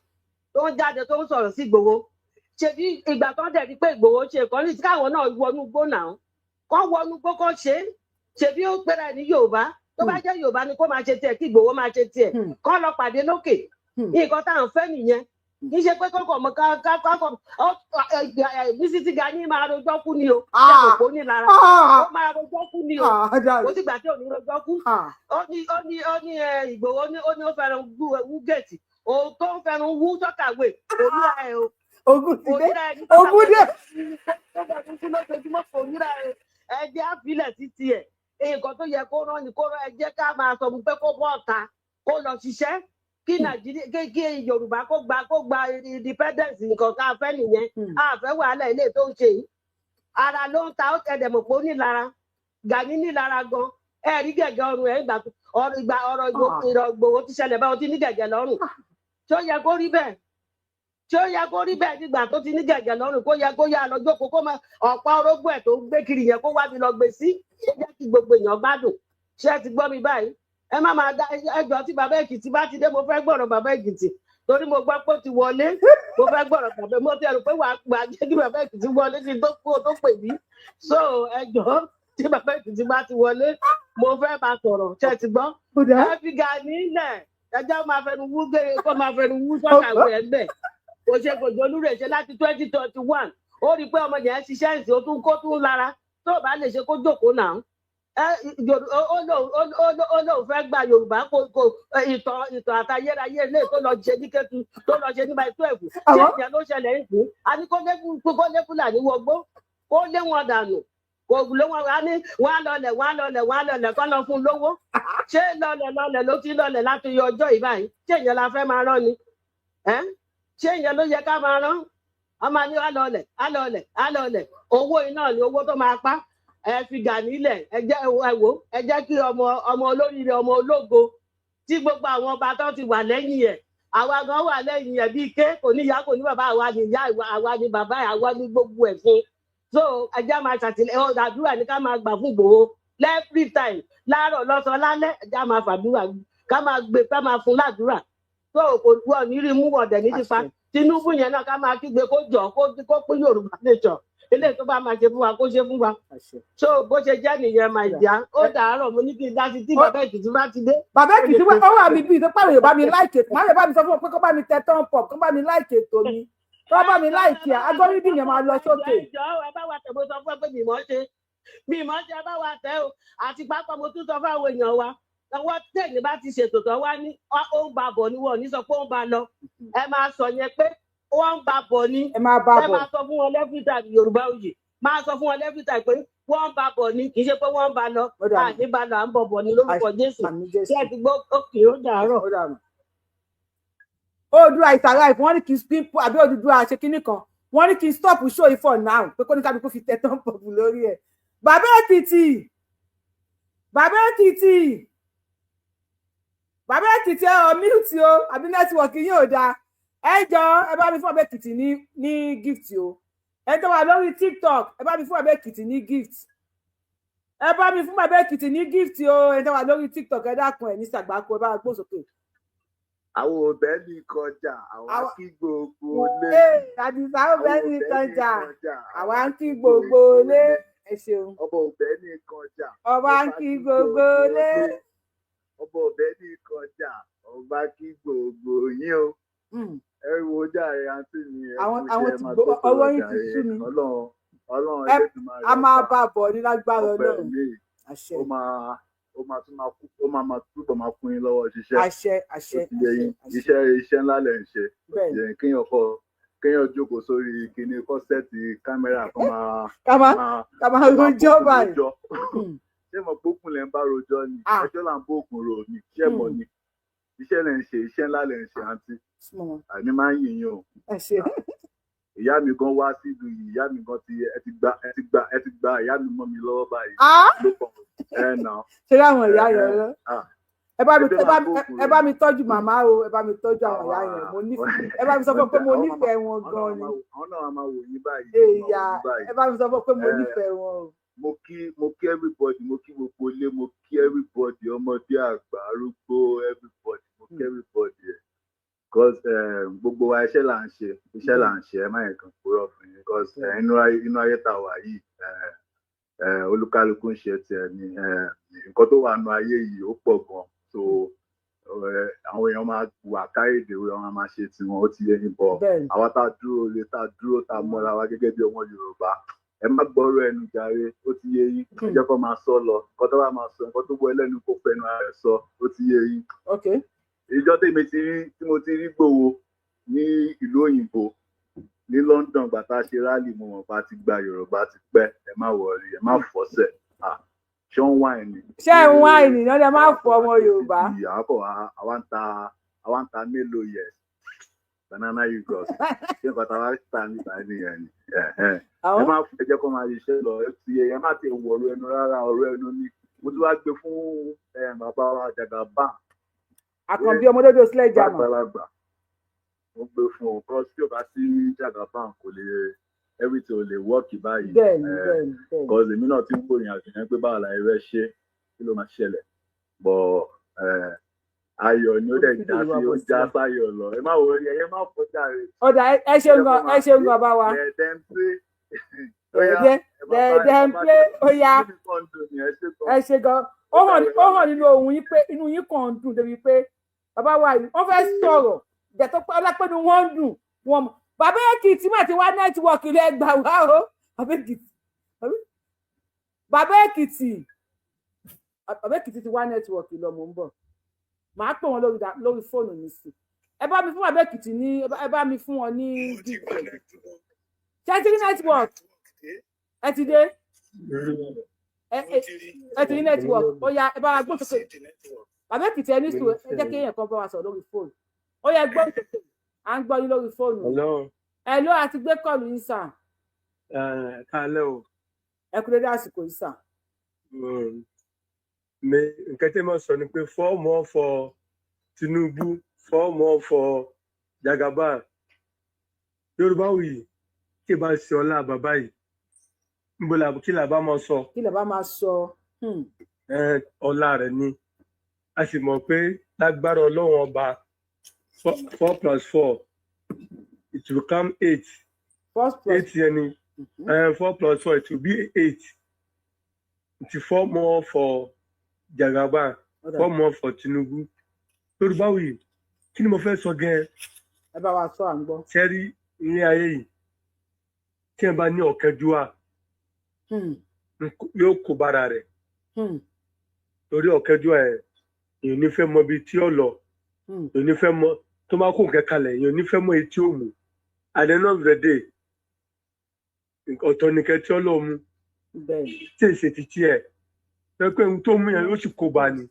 tó ń jáde, tó ń sọ̀rọ̀ sí Ìgbòho. Ṣebí ìgbà tó ń dẹ̀ rí pé Ìgbòho ṣe nǹkan ní káwọn náà wọnú igbó náà, kọ́ wọnú igbó kọ́ ṣe é. Ṣebí ó pera ẹ̀ ní Yorùbá? Tó bá jẹ́ Yorùbá ni, kó máa ṣe tiẹ̀, kí Ìgbòho máa ṣe tiẹ̀, kọ́ lọ pàdé lókè. Nǹkan tá à ń fẹ́ nìyẹn. Kì í ṣe pé kọ́kọ́ mọ kákọ́ Mrs. Gani máa rojọ́ kú ni o. Ṣé kò kó ní lára? Ó máa rojọ́ kú ni o. Kò sígbà tí ò ní rojọ́ kú. Ó ní Ìgbòho ó ní ó fẹ́ràn wú gẹ̀ẹ́tì òun, tó ń fẹ́ràn wú sọ́kàwé, kò ní ẹ o. Ogun ti Kò dé. ní ra ẹni. Ogun dé. Tó bá tún kú lójoojúmọ́, kò ní ra ẹ. Ẹ jẹ́ àfilẹ̀ títí ẹ̀. Nǹkan tó yẹ kó rán ni kó rán. Ẹ jẹ́ ká máa sọ fún pé kó bọ́ ọ̀ta, kó lọ ṣiṣẹ́, kí Nàìjíríà, kí Yorùbá kó gba independence. Nǹkan ká fẹ́ nìyẹn. A fẹ́ wàhálà ilé tó ń ṣe yìí. Ara ló ń ta ó. Ẹ̀dẹ̀ mọ̀ pé ó nílara, Gani nílara gan. Ẹ rí gẹ̀gẹ́ ọrùn ẹ̀, ìgbà ọ̀rọ̀ ìgbà ọ̀rọ̀ Ìgbòho ti ṣẹlẹ̀ báwọn ti ní gẹ̀gẹ́ lọ́rùn. Tí ó yẹ kó rí bẹ́ẹ̀, tí ó yẹ kó rí bẹ́ẹ̀, nígbà tó ti ní gẹ̀gẹ́ lọ́rùn, kó yẹ kó yá lọ jókòó, kó máa ọ̀pá orógbó ẹ̀ tó ń gbé kiri yẹn, kó wá mi lọ gbé sí, ó jẹ́ kí gbogbo èèyàn gbádùn. Ṣé ẹ ti gbọ́ mi báyìí? Ẹ má máa dá ẹjọ́. Tí bàbá Èkìtì bá ti dé, mo fẹ́ gbọ́rọ̀ bàbá Èkìtì, torí mo gbọ́ pé ó ti wọlé. Mo fẹ́ gbọ́rọ̀ bàbá. Mo ti rò pé wàá jẹ́ kí bàbá Èkìtì wọlé sí tó kú tó pè mí. So ẹjọ́, tí bàbá Èkìtì bá ti wọlé, mo fẹ́ bá sọ̀rọ̀. Ṣé ẹ ti gbọ́? Ẹ fi Gani lẹ̀, ẹjọ́ máa fẹnu wú gbé, kó máa fẹnu wú sọ́kàwé ẹ̀ ń bẹ̀. Kò ṣe, kò jolúrè ṣe láti 2021. Ó rí i pé ọmọ yẹn ṣiṣẹ́ ìsìn, ó tún kó tún lára. Tó bá lè ṣe, kó jókòó náà. Ẹ ó lóun fẹ́ gba Yorùbá, kò ìtàn àtayérayé ilé tó lọ ṣe ní Kẹ́tù, tó lọ ṣe ní by 12. Ṣé ìyẹn ló ṣẹlẹ̀ ń sìn? A ní kó lé Fúlàní wọgbó, kó lé wọn dànù, kò lé wọn. A ní wọn á lọlẹ̀, wọn á lọlẹ̀, wọn á lọlẹ̀, kọ́ lọ fún lówó. Ṣé lọlẹ̀ lọlẹ̀ ló ti lọlẹ̀ láti yọ ọjọ́ ìbáyìí? Ṣé ìyẹn la fẹ́ máa rán ni? Ṣé ìyẹn ló yẹ ká máa rán? A máa ní á lọlẹ̀, á lọlẹ̀, á lọlẹ̀. Owó iná ni owó tó máa pa. Ẹ fi Gani lẹ̀. Ẹ jẹ́ ẹ wò, ẹ jẹ́ kí ọmọ olóríire, ọmọ ológo, tí gbogbo àwọn ọba tó ti wà lẹ́yìn ẹ̀, àwa gan wà lẹ́yìn ẹ̀ bíi ké. Kò ní ìyá, kò ní bàbá, àwa ni ìyá, àwa ni bàbá, àwa ni gbogbo ẹ̀ fún. So ẹ jẹ́ máa ṣàtìlẹ́yìn. Àdúrà ní ká máa gbà fún Ìgbòho every time, láàárọ̀, lọ́sàn-án, lálẹ́. Ẹ jẹ́ máa fàdúrà, ká máa gbé, ká máa fún ládùúrà. Tó kò wọ́n ní rí mú ọ̀dẹ̀ ní tipa. Tinubu yẹn náà, ká máa kígbe kó jọ kó pín Yorùbá nation. Eléyìí tó bá máa ṣe fún wa, kó ṣe fún wa. So bó ṣe jẹ́ nìyẹn, máa jà. Ó dàárọ̀. Mo ní kí n dá sí tí bàbá Èkìtì bá ti dé. Bàbá Èkìtì ó wà mí bíi tó pàrọ̀. Yorùbá mi like ètò, máa lè bá mi sọ fún wọn pé kó bá mi tẹ thumb up, kó bá mi like ètò mi. Tó bá mi like ẹ, algorithm yẹn máa lọ sókè. Ẹ jọ̀ọ́, ẹ bá wa tẹ̀. Mo sọ fún ẹ pé mi mọ̀ ṣe, mi mọ̀ ṣe. Ẹ bá wa tẹ̀ o. Àti pápá, mo tún sọ fáwọn èèyàn wa, ọwọ́ tẹ̀yìn bá ti ṣètò tán wá ní ó ń ba bọ̀ ni, wọn ò ní sọ pé ó ń ba lọ. Ẹ máa sọ yẹn pé ó ń ba bọ̀ ni. Ẹ máa bá ẹ bọ̀. Máa sọ fún wọn every time, Yorùbá òye, máa sọ fún wọn every time pé wọ́n ń ba bọ̀ ni, kì í ṣe pé wọ́n ń ba lọ. Àní ba lọ, à ń bọ̀ bọ̀ ni lórúkọ Jésù. Ṣé ẹ ti gbọ́? Òkè, ó dàárọ̀. Oòduà is alive. Wọ́n ní kí n spin àbí Odùduwà ṣe kinní kan. Wọ́n ní kí n stop show yìí for now, pé kó ní kábíkú fi tẹ thumb up lórí ẹ̀. Bàbá Èkìtì, Bàbá Èkìtì, Bàbá Èkìtì, ẹ ọ mute o, àbí network yín ò dáa? Ẹ jọ, ẹ bá mi fún Bàbá Èkìtì ní gift o. Ẹ tó wà lórí TikTok, ẹ bá mi fún Bàbá Èkìtì ní gift. Ẹ bá mi fún Bàbá Èkìtì ní gift o. Ẹ tó wà lórí TikTok, ẹ dákun, ẹ ní sàgbákò, ẹ bá gbó sókè. Àwọn òbẹ́ ní kọjá, àwa kí gbogbo lé. Àdìsá, òbẹ́ ní kọjá, àwa ń kí gbogbo lé. Ẹ ṣeun. Ọba òbẹ́ ní kọjá. Ọba ń kí gbogbo lé. Ọba òbẹ́ ní kọjá, ọba kí gbogbo yín o. Ẹ wo jàre, àǹtí mi, ẹ àwọn kú àwọn iṣẹ́, ti máa gbọ́ tó ọwọ́ sọ̀rọ̀ yín ti jàre. sú mi. Ọlọ́run, Ọlọ́run ẹ Elédùmarè a máa ọba bá a bọ̀ ní lágbára ọpẹ́ Ọlọ́run. Mi Àṣẹ. Ó máa tún máa kú, ó máa túbọ̀ máa kún yín lọ́wọ́ ṣiṣẹ́. Àṣẹ, àṣẹ. Ó ti yẹ yín. Iṣẹ́ ńlá lẹ̀ ń ṣe. Ó ti yẹ yín. Kéèyàn jókòó sórí kíní, kọ́ set camera kan, máa Ká máa kó máa rojọ́ bókun báyìí. rojọ́. Ṣé mo gbókun lẹ̀ ń bá rojọ́ ni? Ẹjọ́ là ń bókun rò ní. Ṣé mọ̀ ni iṣẹ́ lẹ̀ ń ṣe? Iṣẹ́ ńlá lẹ̀ ń ṣe, àǹtí. Àmì máa ń yìn yín o. Ẹ ṣe. Ìyá mi gan wá sílùú yìí. Ìyá mi gan ti ẹ ti gba ẹ ti gba ẹ ti gba ìyá mi mọ́ mi lọ́wọ́ báyìí. Ló kàn ẹ nà. Ṣe láwọn ìyá yẹn lọ? Ẹ bá mi Ẹjọ́ ẹ bá là ń bókun ẹ rò bá ní. mi tọ́jú màmá o. Ẹ bá mi tọ́jú àwọn ìyá yẹn. Mo nífẹ̀ẹ́, ẹ bá mi sọ fún pé mo nífẹ̀ẹ́ wọn gan ni. Àwọn náà máa wò yín báyìí, máa wò Èyà, yín báyìí. ẹ bá mi sọ fún pé mo nífẹ̀ẹ́ wọn o. Mo kí everybody, mo kí gbogbo ilé, mo kí everybody, ọmọdé, àgbà, arúgbó, everybody, mo kí everybody ẹ, because gbogbo wa, iṣẹ́ là ń ṣe, iṣẹ́ là ń ṣe. Ẹ má yẹn kàn purọ́ fún yín, because inú ayé tá a wà yìí, olúkálukú ń ṣe tiẹ̀ ni. Nǹkan tó wà nínú ayé yìí ó pọ̀ gan. So àwọn èèyàn máa wà káyèdè, wọn máa ṣe tiwọn. Ó ti yẹ yín bọ̀. Àwa tá a dúró lé, tá a dúró, tá a mọ́ra wa gẹ́gẹ́ bí ọmọ Yorùbá, ẹ má gbọ́rọ̀ ẹnu jàre. Ó ti yé yín. Ẹ jẹ́ kó máa sọ lọ. Nǹkan tó bá máa sọ, nǹkan tó gbọ́ ẹlẹ́nu kó fẹnu ara ẹ̀ sọ. Ó ti yé yín. Ìjọ tèmi ti rí tí mo ti rí Gbòho ní ìlú òyìnbó ní London, gbà tá a ṣe rally, mo mọ̀ pa ti gba Yorùbá ti pẹ́. Ẹ má worry, ẹ má fọ́sẹ̀. Ṣé ń wá ẹni? Ṣé ń wá ènìyàn lè má fọ ọmọ Yorùbá? Àkọ́ àwa ń ta mélòó? Yes, banana yogurt. Ṣé nǹkan tá a wá ta níta nìyẹn ni? Ẹ̀hẹ́n. Ẹ má ẹ jẹ́ kó máa ṣiṣẹ́ lọ. Ẹ ti ẹ má ti wọ̀rọ̀ ẹnu rárá, ọ̀rọ̀ ẹnu ni mo tún wá gbé fún bàbá wa Jagaban. Àkànbí ọmọdé sílẹ̀ jàmọ̀. Àgbàlagbà, mo gbé fún un, kọ́ tí ò bá sí Jagaban, kò lè, everything ò lè work báyìí. Bẹ́ẹ̀ni bẹ́ẹ̀ni bẹ́ẹ̀ni. Cause èmi náà ti ń gbòòrìn àjò yẹn pé báwo la ẹ ṣe, kí ló máa ṣẹlẹ̀, but ayọ̀ ni ó dẹ̀ já sí, ó já sáyọ̀ lọ. Ẹ má worry, ẹ má fọjá rẹ. Ọ̀dà, ẹ ṣeun gan, ẹ ṣeun gan bá wa. Let them play. Let them play. Ó yá, ẹ ṣe gan. Ó hàn nínú ohùn yín pé inú yín kàn ń dùn débi pé bàbá wa yìí, wọ́n fẹ́ sọ̀rọ̀ ìjà tó pé ọlápẹ́nu wọ́n ń dùn wọn mọ̀. Bàbá Èkìtì mà ti wá, network rẹ̀ gbà wá o. Bàbá Èkìtì, Bàbá Èkìtì, Bàbá Èkìtì ti wá network lọ. Mò ń bọ̀, màá pè wọ́n lórí fóònù mi sí. Ẹ bá mi fún Bàbá Èkìtì ní, ẹ bá mi fún wọn ní gift. Ṣé ti rí network? Ẹ ti dé, ẹ ti rí network. Ó yá, ẹ bá wa gbóhùn sókè. Bàbá Èkìtì, ẹ ní sùúrù, ẹ jẹ́ kí èèyàn kan bá wa sọ̀rọ̀ lórí fóònù. Ó yẹ gbóhùn sókè, à ń gbọ́ yín lórí fóònù. Hello. Ẹ ló àti gbé call yín sà. Ẹ káalẹ́ o. Ẹ kú dédé àsìkò yìí sà. Mi nǹkan tí mo sọ ni pé four more for Tinubu, four more for Jagaban. Yorùbá wuyì, kí bá ṣe ọlá bàbá yìí, níbo la kí là bá máa sọ? Kí lè bá máa sọ? Ọlá rẹ̀ ni. A sì mọ̀ pé lágbára Ọlọ́run ọba, four plus four It will become 8. Four plus 8 yẹn ni 4 plus 4, it will be 8. It is 4 more for Jagaban, Ó dà. 4 more for Tinubu. Yorùbá wuyì, kí ni mo fẹ́ sọ gan-an? Ẹ bá wa sọ, à ń gbọ́. Sẹ́rí ilé ayé yìí, tí ẹ bá ní ọ̀kánjúwà, yóò kó bára rẹ̀. Torí ọ̀kánjúwà ẹ̀, èèyàn ní fẹ́ mọ ibi tí ó lọ, èèyàn ní fẹ́ mọ tó bá kó nǹkan kalẹ̀, èèyàn ní fẹ́ mọ èyí tí ó mú. At the end of the day, ọ̀tọ̀ nìkan tí ó lọ mú tí èsì ti tiẹ̀ pé pé ohun tó mú yẹn yóò sì kó bá ní.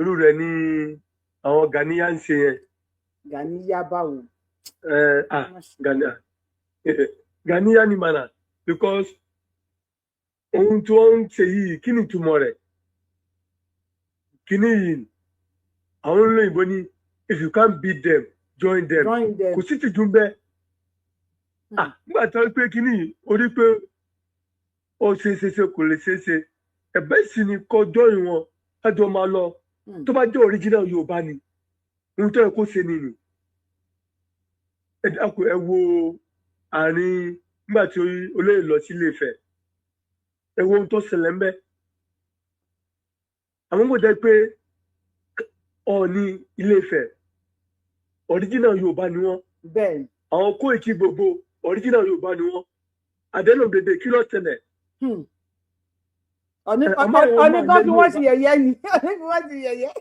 Irú rẹ̀ ni àwọn Gàníyà ń ṣe yẹn. Gàníyà báwo? Ah, Gàníyà ni mànà, because ohun tí wọ́n ń ṣe yìí, kí ni ìtumọ̀ rẹ̀? Kí ni yìí àwọn olóyìnbó ní, "If you can't beat them, join them." Join them. Kò sí tìjú bẹ́ẹ̀. Ah, nígbà tó pé kí ni orí pé ó ṣe é ṣe ṣe kò lè ṣe é ṣe, ẹ̀bẹ̀ sì ni kó join wọn, kájọ máa lọ. Tó bá jẹ́ original Yorùbá ni, ohun tó yẹ kó ṣe nìyí. Ẹ dákun, ẹ wo àárín nígbà tí olóyè lọ sí Ilé-Ifẹ̀, ẹ wo ohun tó ṣẹlẹ̀ ń bẹ̀. Àwọn kò jẹ́ pé Ọọ̀ni Ilé-Ifẹ̀, original Yorùbá ni wọ́n. Àwọn Kóìkì gbogbo, original Yorùbá ni wọ́n. Àdéhùn dèdè, kí ló ṣẹlẹ̀? Ọ̀ní Àmọ́ àwọn ọmọ ọ̀ní kan àlè fi wọ́n Yorùbá ṣe yẹ̀yẹ́ ni, ọ̀ní fi wọ́n ṣe yẹ̀yẹ́.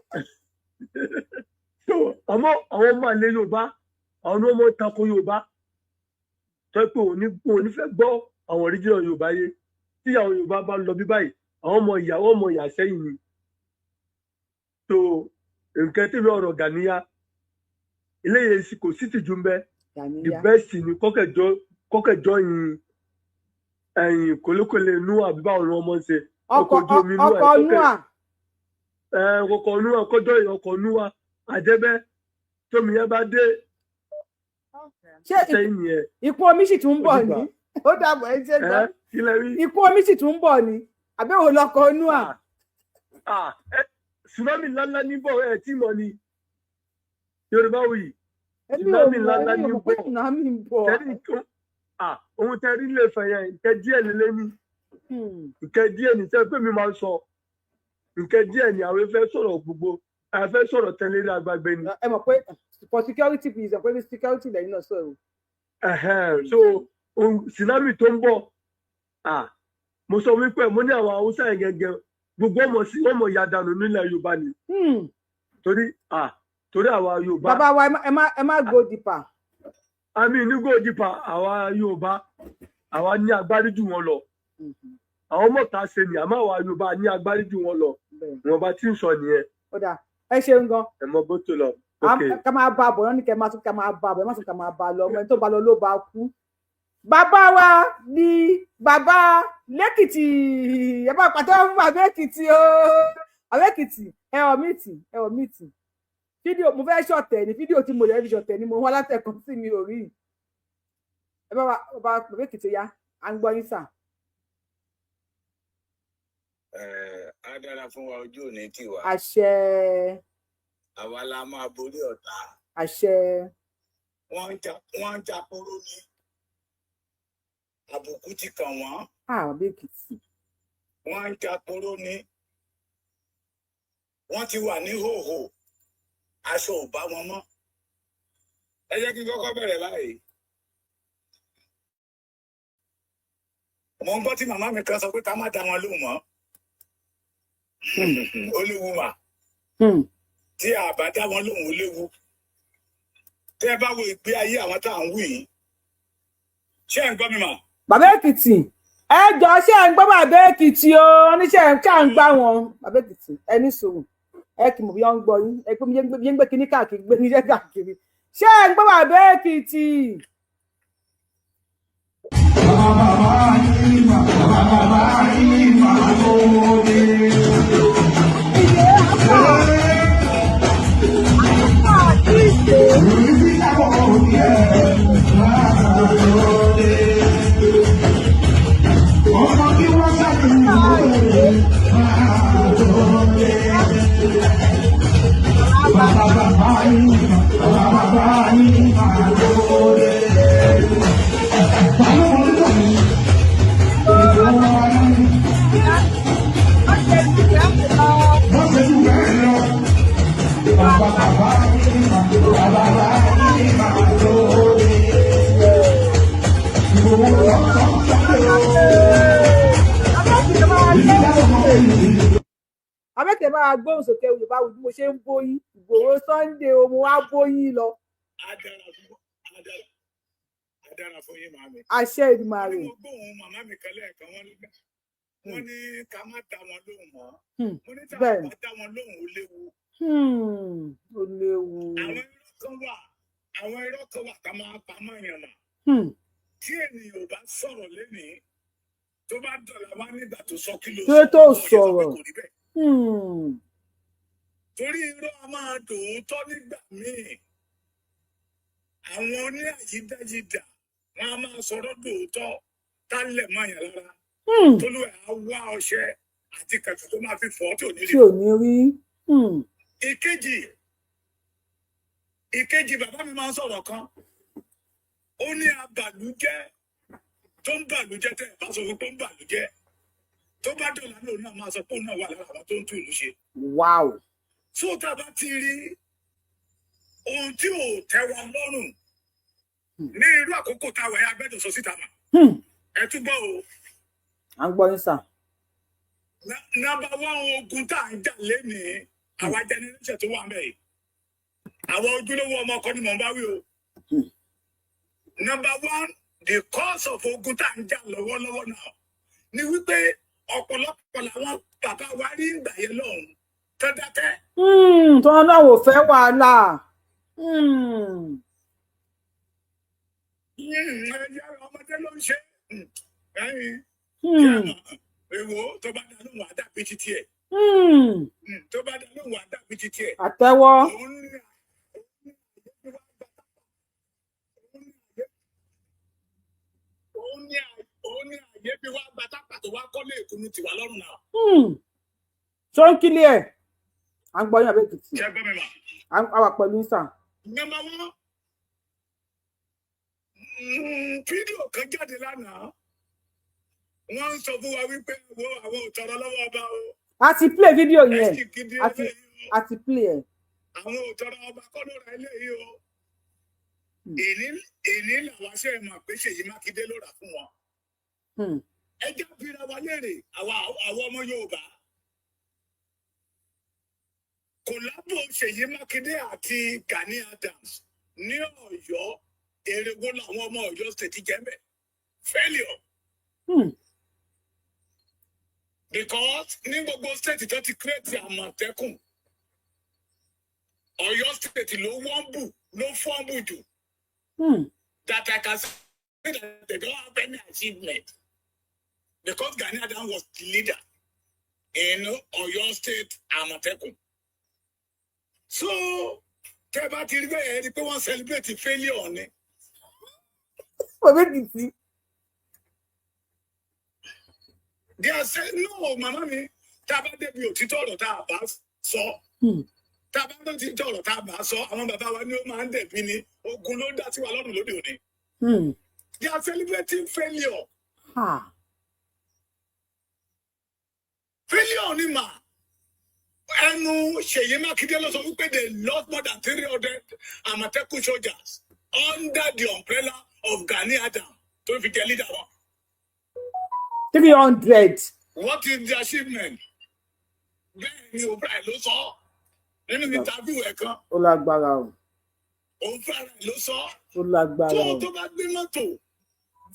So àmọ́ àwọn ọmọ àlè Yorùbá, àwọn ni wọ́n mọ̀ tako Yorùbá, tó yẹ pé òní fẹ́ gbọ́ àwọn original Yorùbá yé. Tí àwọn Yorùbá bá lọ bí báyìí, àwọn ọmọ ìyá, àwọn ọmọ ìyá sẹ́yìn ni. So nǹkan tí mi ọ̀rọ̀ Gàníyà eléyìí sì kò sí tìjú ń bẹ. The Gàníyà best ni kọ́kẹ́jọ́ yin ẹ̀yìn kólékólé nú, àbí báwo ni wọ́n mọ̀ ń ṣe ọkọ̀ ojú omi nú ẹ̀ ọkọ̀ kọ́kẹ́ nua. Ọkọ̀ núwà, kọjọ́ yìí ọkọ̀ núwà àjẹbẹ́ tómi yẹn bá dé Ṣé sẹ́yìn yẹn. Ìkún omi sì tún ń bọ̀ Ó dìgbà. ní. Ó dàbọ̀, ẹ ṣe Ẹ gan. kí lẹ rí? Ìkún omi sì tún ń bọ̀ ní, àbẹ̀wò lọkọ̀ nua? Ah, tsunami ńláńlá ní bọ̀, ẹ tí mọ̀ ni, Yorùbá wuyì. Èmi ò Tsunami mọ̀ ńláńlá èmi ò ní mọ̀ pé bọ̀. tsunami ń bọ̀. Tẹ́lí ohun tẹ́ rí lè fẹ̀ yẹn, nǹkan díẹ̀ lélẹ́ ní, nǹkan díẹ̀ ní sẹ́ pé mi máa ń sọ nǹkan díẹ̀ ní. Àwọn fẹ́ sọ̀rọ̀ gbogbo, àwọn fẹ́ sọ̀rọ̀ tẹ́lẹ̀ ní agbágbé ni. Ẹ mọ̀ pé for security reason, pé security lẹ́yìn náà sọ̀rọ̀. Ẹ̀hẹ́n, so ohun tsunami tó ń bọ̀, ah, mo sọ wípé mo ní àwọn Haúsá yẹn gẹ́gẹ́ gbogbo ọmọ sí ọmọ ìyá dànù nílẹ̀ Yorùbá ni, torí ah, torí àwa Yorùbá. Bàbá wa, ẹ má go deeper. Àmì ní go deeper. Àwa Yorùbá, àwa ní agbárí jù wọn lọ. Àwọn mọ̀ta ṣe ni, àmọ́ àwa Yorùbá ní agbárí jù wọn lọ. Wọn bá tí ń sọ nìyẹn. Ó dáa, ẹ ṣeun gan. Ẹ mọ bó tó lọ. Ok. Ká máa bá a bọ̀ ní kẹ́ máa tún ká máa bá a bọ̀, ẹ má tún ká máa bá a lọ. Ọmọ ẹni tó bá lọ ló bá kú. Bàbá wa ni bàbá lẹ́kìtì, ẹ bá pàtẹ́wọ́ fún bàbá Èkìtì o. Bàbá Èkìtì, ẹ ọ̀ mìtì, ẹ ọ̀ mìtì. Fídíò mo fẹ́ ṣọ̀tẹ̀ ní, fídíò tí mo lè fi ṣọ̀tẹ̀ ni mo wá látẹ̀kùn sí mi ò rí. Ẹ bá wa bàbá bàbá Èkìtì ya, à ń gbọ́ yín sà. Á dára fún wa, ojú òní tiwa. Àṣẹ. Àwa la máa borí ọ̀tá. Àṣẹ. Wọ́n ń jàporó ni, àbùkù ti kàn wọ́n. Ah, bàbá Èkìtì. Wọ́n ń jàporó ni, wọ́n ti wà ní hòhò, aṣọ ò bá wọn mọ́. Ẹ jẹ́ kí n kọ́kọ́ bẹ̀rẹ̀ báyìí. Mo ń gbọ́ tí màmá mi kan sọ pé ká má dá wọn lóhùn mọ́. Ó léwu mà. Tí a bá dá wọn lóhùn, ó léwu. Tẹ́ ẹ bá wo ìgbé ayé àwọn tá à ń wí yìí, ṣé ẹ̀ ń gbọ́ mi mà? Bàbá Èkìtì, ẹ jọ, ṣé ẹ ń gbọ́ bàbá Èkìtì o? Oníṣẹ́ ẹ ṣáà ń gbá wọn. Bàbá Èkìtì, ẹ ní sùúrù, ẹ kì í mọ̀ bí wọ́n ń gbọ́ yín. Ẹ pé bí ń gbé kinní káàkiri, gbé níṣẹ́ káàkiri. Ṣé ẹ ń gbọ́ bàbá Èkìtì? Abẹ́tẹ̀ bá wa gbóhùn sókè. Yorùbá wù bí mo ṣe ń bóyín Ìgbòho Sunday o, mo wá bóyín lọ. Á dára fún yín, màmí. Àṣẹ Èdùmàrè. Mo gbóhùn màmá mi kan lẹ́ẹ̀kan, wọ́n ní ká má dá wọn lóhùn mọ́. Mo ní tá a bá dá wọn lóhùn, ó léwu. Ó léwu. Àwọn irọ́ kan wà tá máa pamọ́ èèyàn mà. Tí ènìyàn ò bá sọ̀rọ̀ lénìí, tó bá dọ̀là wá nígbà tó sọ, kí ló Kí ló tó sọ? Wọn ò ní sọ pé sọ̀rọ̀? kò rí bẹ́ẹ̀. Torí irọ́ a máa dòótọ́ nígbà míì. Àwọn oní àyídáyidà wọn a máa sọ̀rọ̀ dòótọ́ tá lẹ̀ mọ́ yẹn lára. Tólúwẹ̀ á wá ọṣẹ àti kẹ̀kẹ́ tó máa fi fọ́ tí ò ní rí. Tí ò ní rí. Ìkejì, bàbá mi máa ń sọ̀rọ̀ kan. Ó ní abàlújẹ́ tó ń bàlújẹ́, tẹ́ ẹ̀ bá sọ fún pé ó ń bàlújẹ́, tó bá dọ̀là lóun náà máa sọ pé òun náà wà lára àwọn tó ń tún ìlú ṣe. Tó tá a bá ti rí ohun tí ò tẹ́ wa lọ́rùn ní irú àkókò tá a wà yá, gbẹ́dọ̀ sọ síta mà. Ẹ túbọ̀ o. À ń gbọ́ yín, sir. Number one ogun tá à ń jà lénìí, àwa generation tó wà mẹ́yìí, àwọn ojúlówó ọmọ ọkọ ni mò ń bá wí o. Number one, the cause of ogun tá à ń jà lọ́wọ́lọ́wọ́ náà ni wípé ọ̀pọ̀lọpọ̀ làwọn bàbá wa rí ìgbà yẹn lọ́hùn tó dákẹ́. Tí wọn náà ò fẹ́ wàhálà. Ẹyẹ ọmọdé ló ń ṣe ẹyin. Èwo tó bá dá lóhùn àdàbí títí ẹ̀. Tó bá dá lóhùn àdàbí títí ẹ̀. Àtẹ́wọ́. Òun ní àyè bí wàá gba tápà tó wá kọ́lé ìkùnú tiwa lọ́rùn náà. Ṣó ń kílẹ̀ ẹ̀? À ń gbọ́ yín, àbẹ́ Èkìtì. Ṣé gbọ́ mi mà? À wà pẹ̀lú yín, sir. Number one, fídíò kan jáde lánàá, wọ́n ń sọ fún wa wípé wo àwọn ò tọrọ lọ́wọ́ ọba o. A ti play fídíò yẹn. Ẹ̀sìn gidi A ti play ẹ̀. Àwọn ò tọrọ, ọba kọ́ ló ra eléyìí o. Èní làwọn ṣe mọ̀ pé Ṣèyí Mákindé ló rà fún wọn. Ẹ jẹ́ bíra wa léèrè, àwa ọmọ Yorùbá, collabo Ṣèyí Mákindé àti Gani Adams ní Ọ̀yọ́, èrè wo làwọn ọmọ Ọ̀yọ́ State jẹ́ mbẹ̀? Failure. Because ní gbogbo state tó ti create Àmọ̀tẹ́kùn, Ọ̀yọ́ State ló wọ́nbù, ló fọ́nbù jù. That I can say that they don't have any achievement because Gani Adams was the leader in Ọ̀yọ́ State Àmọ̀tẹ́kùn. So tẹ́ bá ti rí bẹ́ẹ̀, rí pé wọ́n celebrate failure ni. Bàbá Èkìtì. They are saying no, màmá mi, tá a bá débi òtítọ́ ọ̀rọ̀ tá a bá sọ, tá a bá débi òtítọ́ ọ̀rọ̀ tá a bá sọ, àwọn bàbá wa ni ó máa ń dẹ̀bi ni ogun ló dá sí wa lọ́rùn lóde òní. They are celebrating failure. Failure ni mà. Ẹnu Ṣèyí Mákindé ló sọ wípé they lost more than 300 Àmọ̀tẹ́kùn soldiers under the umbrella of Gani Adams tó fi jẹ leader wọn. 300. What is the achievement? Bẹ́ẹ̀ ni, òun fúnra ẹ̀ ló sọ nínú interview ẹ̀ kan. Ó lágbára o. Òun fúnra ẹ̀ ló sọ. Ó lágbára Tó o. tó bá gbé mọ́tò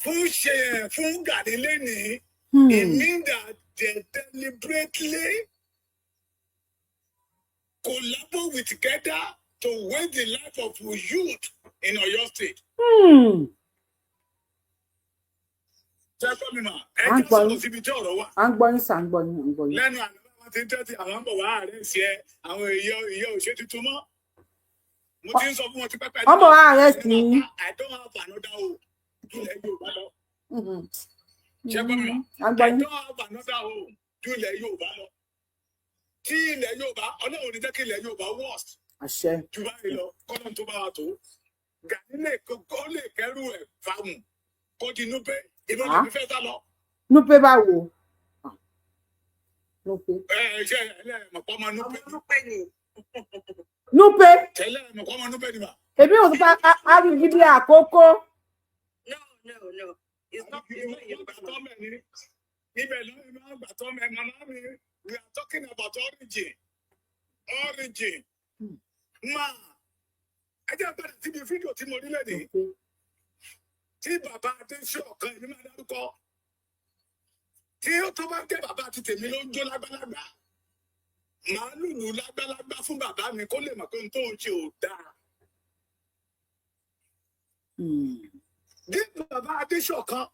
fún ṣe fún Gani lénìí, it means that they deliberately collabo with together to waste the life of youth in Oyo State. Ṣé ẹ gbọ́ mi mà? Ẹ À ń jẹ́ gbọ́ sọ̀rọ̀ yín. síbi tí ọ̀rọ̀ wà. À ń gbọ́ yín sir, à ń gbọ́ yín, à ń gbọ́ yín. Lẹ́nu àná, wọn ti ń tẹ́tí àwọn ń bọ̀ wá àárẹ̀ sí ẹ, àwọn èèyàn ìyẹn ò ṣe tuntun mọ́. Mo ti ń sọ fún wọn ti pẹ́pẹ́. Wọ́n bọ̀ wá arrest yín. I don't have another hope ju ilẹ̀ Yorùbá lọ. Ṣé gbọ́ mi mà? À ń gbọ́ I yín. don't have another hope ju ilẹ̀ Yorùbá lọ. Tí ilẹ̀ Yorùbá, Ọlọ́run ní jẹ́ kí ilẹ̀ Yorùbá worst Àṣẹ. ju báyìí lọ, kọ́nà tó bá wa tó. Gani lè kó lè kẹ́rù ẹ̀ fáwọn kó di Núpé, ìbọn Ah. lèmi fẹ́ sá lọ. Núpé báwo? Núpé. Ẹ ẹ ṣe ẹlẹ́mọ̀pọ̀ ọmọ Núpé ni. Núpé. Tẹ́lẹ̀ mọ̀pọ̀ ọmọ Núpé ni mà. Èmi ò sọ pé arigidi àkókò. No, no, no. It's not Yoruba man. Ibẹ̀ ló ń máa gbà tọ́ mẹ́ màmá mi. We are talking about origin, origin. Máa ẹ jẹ́ padà síbi fídíò tí mo rí lẹ́nìí tí bàbá Adéṣọ̀kan, èmi máa dárúkọ, tí ó tó bá jẹ́ bàbá àti tèmi ló ń jó lágbálágbá, màá lùlù lágbálágbá fún bàbá mi kó lè mọ̀ pé n tó ń ṣe ò dáa. Bí bàbá Adéṣọ̀kan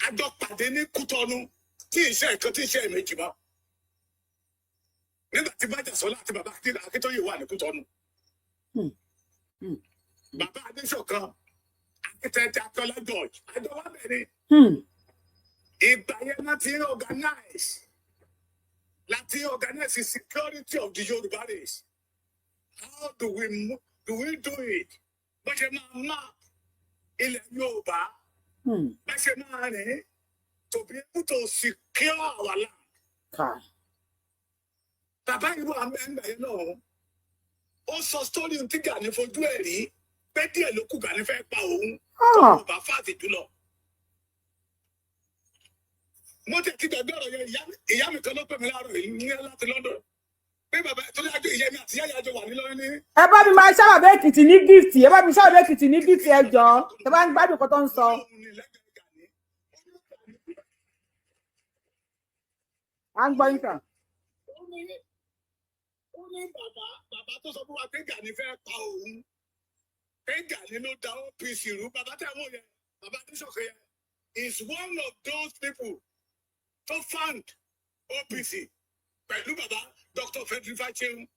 àjọ pàdé ní Kútọ́nù, tí iṣẹ́ ìkan tí iṣẹ́ méjì mọ́, nígbà tí Bájàsọ́lá àti bàbá Akíntóyè wà ní Kútọ́nù, bàbá Adéṣọ̀kan, akitẹ́tẹ́ Akíọ́lá George, àjọ wa bẹ̀rẹ̀. Ìgbà yẹn láti organize the security of the Yorùbá race. How do we do it? Bó ṣe máa map ilẹ̀ Yorùbá, bá ṣe máa rìn to be able to secure our land. Bàbá yìí wà mẹ́ńbẹ̀ yẹn náà, ó sọ story tí Gani fojú ẹ̀ rí, pé díẹ̀ ló kù Gani fẹ́ pa òun tó kò bá fàtì jùlọ. Mo tẹ̀ ti gbàgbé ọ̀rọ̀ yẹn. Ìyá mi kan ló pè mí láàárọ̀ yìí ní láti London pé bàbá tó ní àjọ ìyá mi àti ìyá ìyá àjọ wà ní lọ́rọ́ ní. Ẹ bá mi máa ṣáà bàbá Èkìtì ní gift, ẹ bá mi ṣáà bàbá Èkìtì ní gift. Ẹ jọ̀ọ́, ẹ bá ń gbádùn nǹkan tó ń sọ. À ń gbọ́ yín kàn. Ó ní bàbá tó sọ fún wa pé Gani fẹ́ pa òun, pé Gani ló da OPC rú. Bàbá tẹ̀ wọ́n yẹn, bàbá Adéṣọ̀kan yẹn is one of those people tó found OPC pẹ̀lú bàbá Dr. Frederick Faseun.